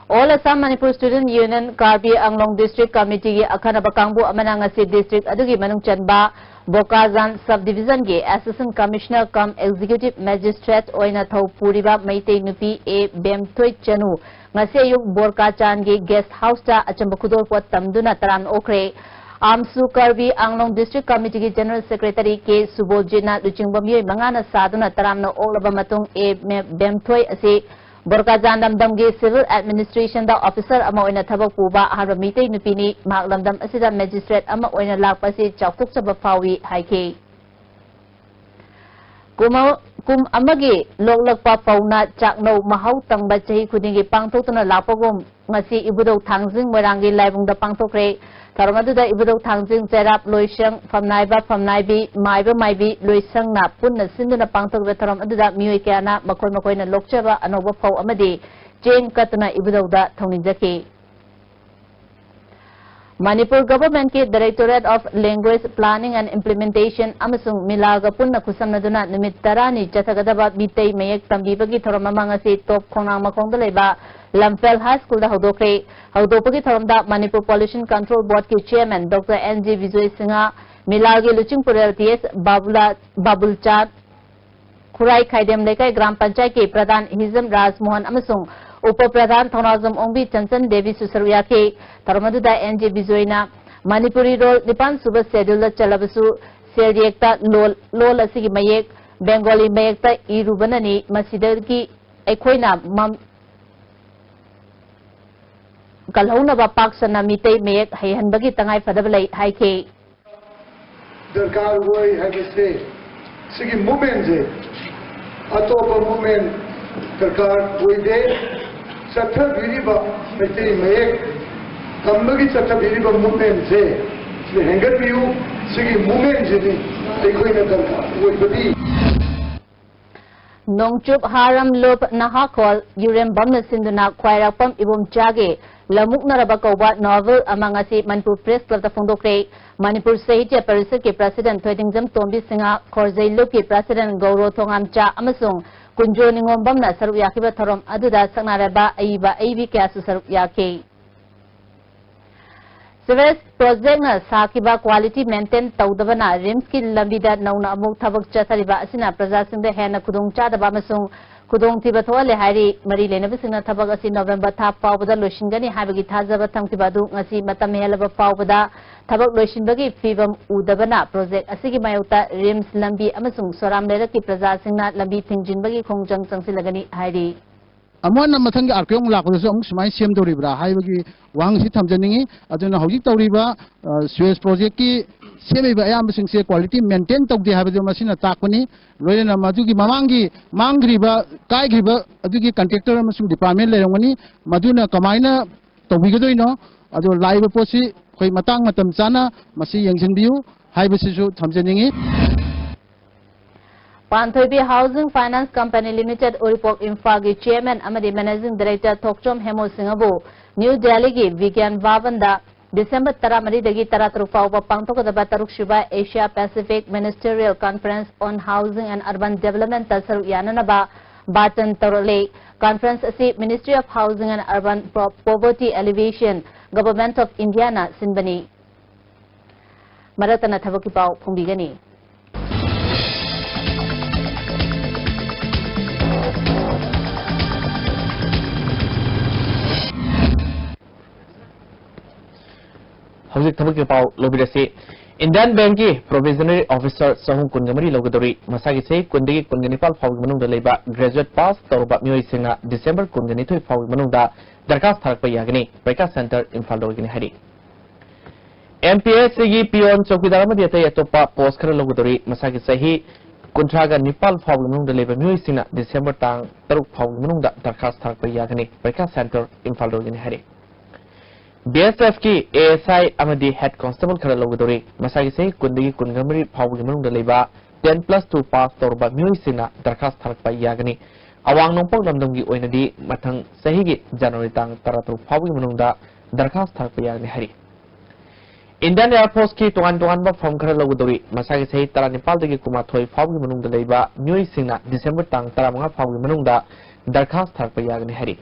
All Assam Manipur Student Union Karbi Anglong District Committeeꯒꯤ ꯑꯈꯟꯅꯕ ꯀꯥꯡꯕꯨ ꯑꯃꯅ ꯉꯁꯤ district ꯑꯗꯨꯒꯤ ꯃꯅꯨꯡ ꯆꯟꯕ ꯕꯣꯀꯥꯖꯥꯟ Subdivisionꯒꯤ Assistant Commissioner cum Executive Magistrate ꯑꯣꯏꯅ ꯊꯧ ꯄꯨꯔꯤꯕ ꯃꯩꯇꯩ ꯅꯨꯄꯤ ꯑꯦ ꯕꯦꯝꯊꯣꯏ ꯆꯅꯨ ꯉꯁꯤ ꯑꯌꯨꯛ ꯕꯣꯔꯀꯥꯆꯥꯟꯒꯤ guest houseꯇ ꯑꯆꯝꯕ ꯈꯨꯗꯣꯜꯄꯣꯠ ꯇꯝꯗꯨꯅ ꯇꯔꯥꯝꯅ ꯑꯣꯛꯈ꯭ꯔꯦ꯫ ꯑꯥꯝꯁꯨ ꯀꯥꯔꯕꯤ ꯑꯥꯡꯂꯣꯡ District Committeeꯒꯤ General Secretaryꯒꯤ ꯁꯨꯕꯣꯜꯖꯤꯠꯅ ꯂꯨꯆꯤꯡꯕ ꯃꯤꯑꯣꯏ ꯃꯉꯥꯅ ꯁꯥꯗꯨꯅ ꯇꯔꯥꯝꯅ ꯑꯣꯛꯂꯕ ꯃꯇꯨꯡ ꯑꯦ ꯃꯦ-, ꯕꯦꯝꯊꯣꯏ ꯑꯁꯤ ꯕꯣꯔꯀꯥꯖꯥꯟ ꯂꯝꯗꯝꯒꯤ Civil Administrationꯗ officer ꯑꯃ ꯑꯣꯏꯅ ꯊꯕꯛ ꯄꯨꯕ ꯑꯍꯥꯟꯕ ꯃꯤꯇꯩ ꯅꯨꯄꯤꯅꯤ꯫ ꯃꯍꯥꯛ ꯂꯝꯗꯝ ꯑꯁꯤꯗ magistrate ꯑꯃ ꯑꯣꯏꯅ ꯂꯥꯛꯄ ꯑꯁꯤ ꯆꯥꯎꯊꯣꯛꯆꯕ ꯐꯥꯎꯏ ꯍꯥꯏꯈꯤ꯫ ꯀꯨꯝ-, ꯀꯨꯝ ꯑꯃꯒꯤ ꯂꯣꯛꯂꯛꯄ ꯐꯧꯅ ꯆꯥꯛꯅꯧ ꯃꯍꯥꯎ ꯇꯪꯕ ꯆꯍꯤ ꯈꯨꯗꯤꯡꯒꯤ ꯄꯥꯡꯊꯣꯛꯇꯨꯅ ꯂꯥꯛꯄꯒꯨꯝ, ꯉꯁꯤ ꯏꯕꯨꯙꯧ ꯊꯥꯡꯖꯤꯡ ꯃꯣꯏꯔꯥꯡꯒꯤ ꯂꯥꯏꯕꯨꯡꯗ ꯄꯥꯡꯊꯣꯛꯈ꯭ꯔꯦ꯫ ꯊꯧꯔꯝ ꯑꯗꯨꯗ ꯏꯕꯨꯙꯧ ꯊꯥꯡꯖꯤꯡ ꯆꯩꯔꯥꯞ ꯂꯣꯏꯁꯪ, ꯐꯝꯅꯥꯏꯕ ꯐꯝꯅꯥꯏꯕꯤ, ꯃꯥꯏꯕ ꯃꯥꯏꯕꯤ ꯂꯣꯏꯁꯪꯅ ꯄꯨꯟꯅ ꯁꯤꯟꯗꯨꯅ ꯄꯥꯡꯊꯣꯛꯈꯤꯕ ꯊꯧꯔꯝ ꯑꯗꯨꯗ ꯃꯤꯑꯣꯏ ꯀꯌꯥꯅ ꯃꯈꯣꯏ ꯃꯈꯣꯏꯅ ꯂꯣꯛꯆꯕ ꯑꯅꯧꯕ ꯐꯧ ꯑꯃꯗꯤ ꯆꯦꯡ ꯀꯠꯇꯨꯅ ꯏꯕꯨꯙꯧꯗ ꯊꯧꯅꯤꯖꯈꯤ꯫ Manipur Governmentꯀꯤ Directorate of Language Planning and Implementation ꯑꯃꯁꯨꯡ ꯃꯤꯂꯥꯒ ꯄꯨꯟꯅ ꯈꯨꯠꯁꯝꯅꯗꯨꯅ ꯅꯨꯃꯤꯠ ꯇꯔꯥꯅꯤ ꯆꯠꯊꯒꯗꯕ ꯃꯤꯇꯩ ꯃꯌꯦꯛ ꯇꯝꯕꯤꯕꯒꯤ ꯊꯧꯔꯝ ꯑꯃ ꯉꯁꯤ ꯇꯣꯞ ꯈꯣꯡꯅꯥꯡ ꯃꯈꯣꯡꯗ ꯂꯩꯕ ꯂꯝꯐꯦꯜ ꯍꯥꯏ ꯁ꯭ꯀꯨꯜꯗ ꯍꯧꯗꯣꯛꯈ꯭ꯔꯦ꯫ ꯍꯧꯗꯣꯛꯄꯒꯤ ꯊꯧꯔꯝꯗ ꯃꯅꯤꯄꯨꯔ ꯄꯣꯂꯨꯁꯟ ꯀꯟꯇ꯭ꯔꯣꯜ ꯕꯣꯔꯗꯀꯤ chairman doctor N G Bijoy Singh, ꯃꯤꯂꯥꯜꯒꯤ ꯂꯨꯆꯤꯡꯄꯨꯔꯦꯜ ꯇꯤ ꯑꯦꯁ ꯕꯥꯕꯨꯂꯥ, ꯕꯥꯕꯨꯜꯆꯥꯟ, ꯈꯨꯔꯥꯏ ꯈꯥꯏꯗꯦꯝ ꯂꯩꯀꯥꯏ ꯒ꯭ꯔꯥꯝ ꯄꯟꯆꯥꯌꯠꯀꯤ ꯄ꯭ꯔꯙꯥꯟ ꯍꯤꯖꯝ ꯔꯥꯖ ꯃꯣꯍꯟ ꯑꯃꯁꯨꯡ ꯎꯄ ꯄ꯭ꯔꯙꯥꯟ ꯊꯧꯅꯥꯖꯝ ꯑꯣꯡꯕꯤ ꯆꯟꯆꯟ ꯗꯦꯕꯤꯁꯨ ꯁꯔꯨꯛ ꯌꯥꯈꯤ꯫ ꯊꯧꯔꯝ ꯑꯗꯨꯗ ꯑꯦꯟ ꯖꯦ ꯕꯤꯖꯣꯏꯅ ꯃꯅꯤꯄꯨꯔꯤ ꯂꯣꯜ ꯅꯤꯄꯥꯟ ꯁꯨꯕ ꯁꯦꯗ꯭ꯌꯨꯜꯗ ꯆꯜꯂꯕꯁꯨ ꯁꯦꯜꯌꯦꯛꯇ ꯂꯣꯜ, ꯂꯣꯜ ꯑꯁꯤꯒꯤ ꯃꯌꯦꯛ ꯕꯦꯡꯒꯣꯂꯤ ꯃꯌꯦꯛꯇ ꯏꯔꯨꯕꯅꯅꯤ, ꯃꯁꯤꯗꯒꯤ ꯑꯩꯈꯣꯏꯅ ꯃꯝ-, ꯀꯜꯍꯧꯅꯕ ꯄꯥꯛ ꯁꯟꯅ ꯃꯤꯇꯩ ꯃꯌꯦꯛ ꯍꯩꯍꯟꯕꯒꯤ ꯇꯉꯥꯏ ꯐꯗꯕ ꯂꯩ ꯍꯥꯏꯈꯤ꯫ ꯗꯔꯀꯥꯔ ꯑꯣꯏ ꯍꯥꯏꯕꯁꯦ, ꯁꯤꯒꯤ ꯃꯨꯚꯃꯦꯟꯁꯦ ꯑꯇꯣꯞꯄ ꯃꯨꯚꯃꯦꯟ ꯗꯔꯀꯥꯔ ꯑꯣꯏꯗꯦ꯫ ꯆꯠꯊꯕꯤꯔꯤꯕ ꯃꯩꯇꯩ ꯃꯌꯦꯛ ꯇꯝꯕꯒꯤ ꯆꯠꯊꯕꯤꯔꯤꯕ ꯃꯨꯚꯃꯦꯟꯁꯦ ꯁꯤꯗ ꯍꯦꯟꯒꯠꯄꯤꯌꯨ꯫ ꯁꯤꯒꯤ ꯃꯨꯚꯃꯦꯟꯁꯤꯅꯤ ꯑꯩꯈꯣꯏꯅ ꯗꯔꯀꯥꯔ ꯑꯣꯏꯕꯗꯤ꯫ ꯅꯣꯡꯆꯨꯞ ꯍꯥꯔꯝ ꯂꯨꯞ ꯅꯍꯥꯈꯣꯜ ꯌꯨꯔꯦꯝꯕꯝꯅ ꯁꯤꯟꯗꯨꯅ ꯈ꯭ꯋꯥꯏꯔꯥꯛꯄꯝ ꯏꯕꯣꯝꯆꯥꯒꯤ ꯂꯝꯃꯨꯛꯅꯔꯕ ꯀꯧꯕ ꯅꯣꯚꯦꯜ ꯑꯃ ꯉꯁꯤ ꯃꯅꯤꯄꯨꯔ ꯄ꯭ꯔꯦꯁ ꯀ꯭ꯂꯕꯇ ꯐꯣꯡꯗꯣꯛꯈ꯭ꯔꯦ꯫ ꯃꯅꯤꯄꯨꯔ ꯁꯥꯍꯤꯇ꯭ꯌ ꯄꯔꯤꯁꯠꯀꯤ ꯄ꯭ꯔꯁꯤꯗꯦꯟꯠ ꯊꯣꯏꯗꯤꯡꯖꯝ ꯇꯣꯝꯕꯤ ꯁꯤꯡꯍ, ꯈꯣꯔꯖꯩ ꯂꯨꯞꯀꯤ ꯄ꯭ꯔꯁꯤꯗꯦꯟꯠ ꯒꯧꯔꯣ ꯊꯣꯉꯥꯝꯆꯥ ꯑꯃꯁꯨꯡ ꯀꯨꯟꯖꯣ ꯅꯤꯉꯣꯝꯕꯝꯅ ꯁꯔꯨꯛ ꯌꯥꯈꯤꯕ ꯊꯧꯔꯝ ꯑꯗꯨꯗ ꯁꯛꯅꯥꯏꯔꯕ ꯑꯏꯕ ꯑꯏꯕꯤ ꯀꯌꯥꯁꯨ ꯁꯔꯨꯛ ꯌꯥꯈꯤ꯫ ꯁꯤꯋꯦꯖ ꯄ꯭ꯔꯣꯖꯦꯛꯅ ꯁꯥꯈꯤꯕ ꯀ꯭ꯋꯥꯂꯤꯇꯤ ꯃꯦꯟꯇꯦꯟ ꯇꯧꯗꯕꯅ ꯔꯤꯝꯁꯀꯤ ꯂꯝꯕꯤꯗ ꯅꯧꯅ ꯑꯃꯨꯛ ꯊꯕꯛ ꯆꯠꯊꯔꯤꯕ ꯑꯁꯤꯅ ꯄ꯭ꯔꯖꯥꯁꯤꯡꯗ ꯍꯦꯟꯅ ꯈꯨꯗꯣꯡꯆꯥꯗꯕ ꯑꯃꯁꯨꯡ ꯈꯨꯗꯣꯡꯊꯤꯕ ꯊꯣꯛꯍꯜꯂꯦ ꯍꯥꯏꯔꯤ꯫ ꯃꯔꯤ ꯂꯩꯅꯕꯁꯤꯡꯅ ꯊꯕꯛ ꯑꯁꯤ ꯅꯣꯚꯦꯝꯕꯔ ꯊꯥ ꯐꯥꯎꯕꯗ ꯂꯣꯏꯁꯤꯟꯒꯅꯤ ꯍꯥꯏꯕꯒꯤ ꯊꯥꯖꯕ ꯊꯝꯈꯤꯕ ꯑꯗꯨ ꯉꯁꯤ ꯃꯇꯝ ꯍꯦꯜꯂꯕ ꯐꯥꯎꯕꯗ ꯊꯕꯛ ꯂꯣꯏꯁꯤꯟꯕꯒꯤ ꯐꯤꯕꯝ ꯎꯗꯕꯅ ꯄ꯭ꯔꯣꯖꯦꯛ ꯑꯁꯤꯒꯤ ꯃꯥꯌꯣꯛꯇ ꯔꯤꯝꯁ ꯂꯝꯕꯤ ꯑꯃꯁꯨꯡ ꯁꯣꯔꯥꯝ ꯂꯩꯔꯛꯀꯤ ꯄ꯭ꯔꯖꯥꯁꯤꯡꯅ ꯂꯝꯕꯤ ꯊꯤꯡꯖꯤꯟꯕꯒꯤ ꯈꯣꯡꯖꯪ ꯆꯪꯁꯤꯜꯂꯒꯅꯤ ꯍꯥꯏꯔꯤ꯫ ꯑꯃꯨꯛ ꯍꯟꯅ ꯃꯊꯪꯒꯤ ꯑꯥꯔꯀꯤꯌꯣꯡ ꯂꯥꯛꯄꯗꯁꯨ ꯑꯃꯨꯛ ꯁꯨꯃꯥꯏꯅ ꯁꯦꯝꯗꯧꯔꯤꯕ꯭ꯔꯥ ꯍꯥꯏꯕꯒꯤ ꯋꯥꯍꯪꯁꯤ ꯊꯝꯖꯅꯤꯡꯉꯤ꯫ ꯑꯗꯨꯅ ꯍꯧꯖꯤꯛ ꯇꯧꯔꯤꯕ, ꯑ, ꯁꯤꯋꯦꯖ ꯄ꯭ꯔꯣꯖꯦꯛꯀꯤ ꯁꯦꯝꯃꯤꯕ ꯑꯌꯥꯝꯕꯁꯤꯡꯁꯦ ꯀ꯭ꯋꯥꯂꯤꯇꯤ ꯃꯦꯟꯇꯦꯟ ꯇꯧꯗꯦ ꯍꯥꯏꯕꯗꯨ ꯃꯁꯤꯅ ꯇꯥꯛꯄꯅꯤ꯫ ꯂꯣꯏꯅꯅ ꯃꯗꯨꯒꯤ ꯃꯃꯥꯡꯒꯤ ꯃꯥꯡꯈ꯭ꯔꯤꯕ, ꯀꯥꯏꯈ꯭ꯔꯤꯕ ꯑꯗꯨꯒꯤ ꯀꯟꯇ꯭ꯔꯦꯛꯇꯔ ꯑꯃꯁꯨꯡ ꯗꯤꯄꯥꯔꯠꯃꯦꯟ ꯂꯩꯔꯝꯒꯅꯤ꯫ ꯃꯗꯨꯅ ꯀꯃꯥꯏꯅ ꯇꯧꯕꯤꯒꯗꯣꯏꯅꯣ? ꯑꯗꯣ ꯂꯥꯛꯏꯕ ꯄꯣꯠꯁꯤ ꯑꯩꯈꯣꯏ ꯃꯇꯥꯡ ꯃꯇꯝ ꯆꯥꯅ ꯃꯁꯤ ꯌꯦꯡꯁꯤꯟꯕꯤꯌꯨ ꯍꯥꯏꯕꯁꯤꯁꯨ ꯊꯝꯖꯅꯤꯡꯉꯤ꯫ ꯄꯥꯟꯊꯣꯏꯕꯤ ꯍꯥꯎꯁꯤꯡ ꯐꯥꯏꯅꯥꯟꯁ ꯀꯝꯄꯅꯤ ꯂꯤꯃꯤꯇꯦꯗ ꯎꯔꯤꯄꯣꯛ ꯏꯝꯐꯥꯜꯒꯤ ꯆꯤꯌꯔꯃꯦꯟ ꯑꯃꯗꯤ ꯃꯦꯅꯦꯖꯤꯡ ꯗꯥꯏꯔꯦꯛꯇꯔ ꯊꯣꯛꯆꯣꯝ ꯍꯦꯃꯨ ꯁꯤꯡꯍꯕꯨ ꯅ꯭ꯌꯨ ꯗꯦꯜꯂꯤꯒꯤ ꯕꯤꯒ꯭ꯌꯥꯟ ꯚꯕꯟꯗ ꯗꯤꯁꯦꯝꯕꯔ ꯇꯔꯥꯃꯔꯤꯗꯒꯤ ꯇꯔꯥꯇꯔꯨꯛ ꯐꯥꯎꯕ ꯄꯥꯡꯊꯣꯛꯀꯗꯕ ꯇꯔꯨꯛꯁꯨꯕ Asia Pacific Ministerial Conference on Housing and Urban Developmentꯇ ꯁꯔꯨꯛ ꯌꯥꯅꯅꯕ ꯕꯥꯇꯟ ꯇꯧꯔꯛꯂꯦ꯫ Conference ꯑꯁꯤ Ministry of Housing and Urban Pro-, Poverty Alleviation, Government of Indiaꯅ ꯁꯤꯟꯕꯅꯤ꯫ ꯃꯔꯛꯇꯅ ꯊꯕꯛꯀꯤ ꯄꯥꯎ ꯐꯣꯡꯕꯤꯒꯅꯤ꯫ ꯍꯧꯖꯤꯛ ꯊꯕꯛꯀꯤ ꯄꯥꯎ ꯂꯧꯕꯤꯔꯁꯤ꯫ Indian Bankꯀꯤ Probationary Officer ꯆꯍꯨꯝ ꯀꯨꯟꯒ ꯃꯔꯤ ꯂꯧꯒꯗꯧꯔꯤ꯫ ꯃꯁꯥꯒꯤ ꯆꯍꯤ ꯀꯨꯟꯗꯒꯤ ꯀꯨꯟꯒ ꯅꯤꯄꯥꯜ ꯐꯥꯎꯒꯤ ꯃꯅꯨꯡꯗ ꯂꯩꯕ graduate pass ꯇꯧꯔꯕ ꯃꯤꯑꯣꯏꯁꯤꯡꯅ December ꯀꯨꯟꯒ ꯅꯤꯊꯣꯏ ꯐꯥꯎꯒꯤ ꯃꯅꯨꯡꯗ ꯗꯔꯈꯥꯁ ꯊꯥꯔꯛꯄ ꯌꯥꯒꯅꯤ꯫ ꯄꯔꯤꯈꯥ center ꯏꯝꯐꯥꯜꯗ ꯑꯣꯏꯒꯅꯤ ꯍꯥꯏꯔꯤ꯫ MPSCꯒꯤ peon, ꯆꯧꯀꯤꯗꯥꯔ ꯑꯃꯗꯤ ꯑꯇꯩ ꯑꯇꯣꯞꯄ post ꯈꯔ ꯂꯧꯒꯗꯧꯔꯤ꯫ ꯃꯁꯥꯒꯤ ꯆꯍꯤ ꯀꯨꯟꯊ꯭ꯔꯥꯒ ꯅꯤꯄꯥꯜ ꯐꯥꯎꯒꯤ ꯃꯅꯨꯡꯗ ꯂꯩꯕ ꯃꯤꯑꯣꯏꯁꯤꯡꯅ December ꯇꯥꯡ ꯇꯔꯨꯛ ꯐꯥꯎꯒꯤ ꯃꯅꯨꯡꯗ ꯗꯔꯈꯥꯁ ꯊꯥꯔꯛꯄ ꯌꯥꯒꯅꯤ꯫ ꯄꯔꯤꯈꯥ center ꯏꯝꯐꯥꯜꯗ ꯑꯣꯏꯒꯅꯤ ꯍꯥꯏꯔꯤ꯫ BSFꯀꯤ ASI ꯑꯃꯗꯤ head constable ꯈꯔ ꯂꯧꯒꯗꯧꯔꯤ꯫ ꯃꯁꯥꯒꯤ ꯆꯍꯤ ꯀꯨꯟꯗꯒꯤ ꯀꯨꯟꯒ ꯃꯔꯤ ꯐꯥꯎꯕꯒꯤ ꯃꯅꯨꯡꯗ ꯂꯩꯕ ten plus two pass ꯇꯧꯔꯕ ꯃꯤꯑꯣꯏꯁꯤꯡꯅ ꯗꯔꯈꯥꯁ ꯊꯥꯔꯛꯄ ꯌꯥꯒꯅꯤ꯫ ꯑꯋꯥꯡ ꯅꯣꯡꯄꯣꯛ ꯂꯝꯗꯝꯒꯤ ꯑꯣꯏꯅꯗꯤ ꯃꯊꯪ ꯆꯍꯤꯒꯤ January ꯇꯥꯡ ꯇꯔꯥꯇꯔꯨꯛ ꯐꯥꯎꯕꯒꯤ ꯃꯅꯨꯡꯗ ꯗꯔꯈꯥꯁ ꯊꯥꯔꯛꯄ ꯌꯥꯒꯅꯤ ꯍꯥꯏꯔꯤ꯫ Indian Air Forceꯀꯤ ꯇꯣꯉꯥꯟ ꯇꯣꯉꯥꯟꯕ firm ꯈꯔ ꯂꯧꯒꯗꯧꯔꯤ꯫ ꯃꯁꯥꯒꯤ ꯆꯍꯤ ꯇꯔꯥꯅꯤꯄꯥꯜꯗꯒꯤ ꯀꯨꯟꯃꯥꯊꯣꯏ ꯐꯥꯎꯕꯒꯤ ꯃꯅꯨꯡꯗ ꯂꯩꯕ ꯃꯤꯑꯣꯏꯁꯤꯡꯅ December ꯇꯥꯡ ꯇꯔꯥꯃꯉꯥ ꯐꯥꯎꯒꯤ ꯃꯅꯨꯡꯗ ꯗꯔꯈꯥꯁ ꯊꯥꯔꯛꯄ ꯌꯥꯒꯅꯤ ꯍꯥꯏꯔꯤ꯫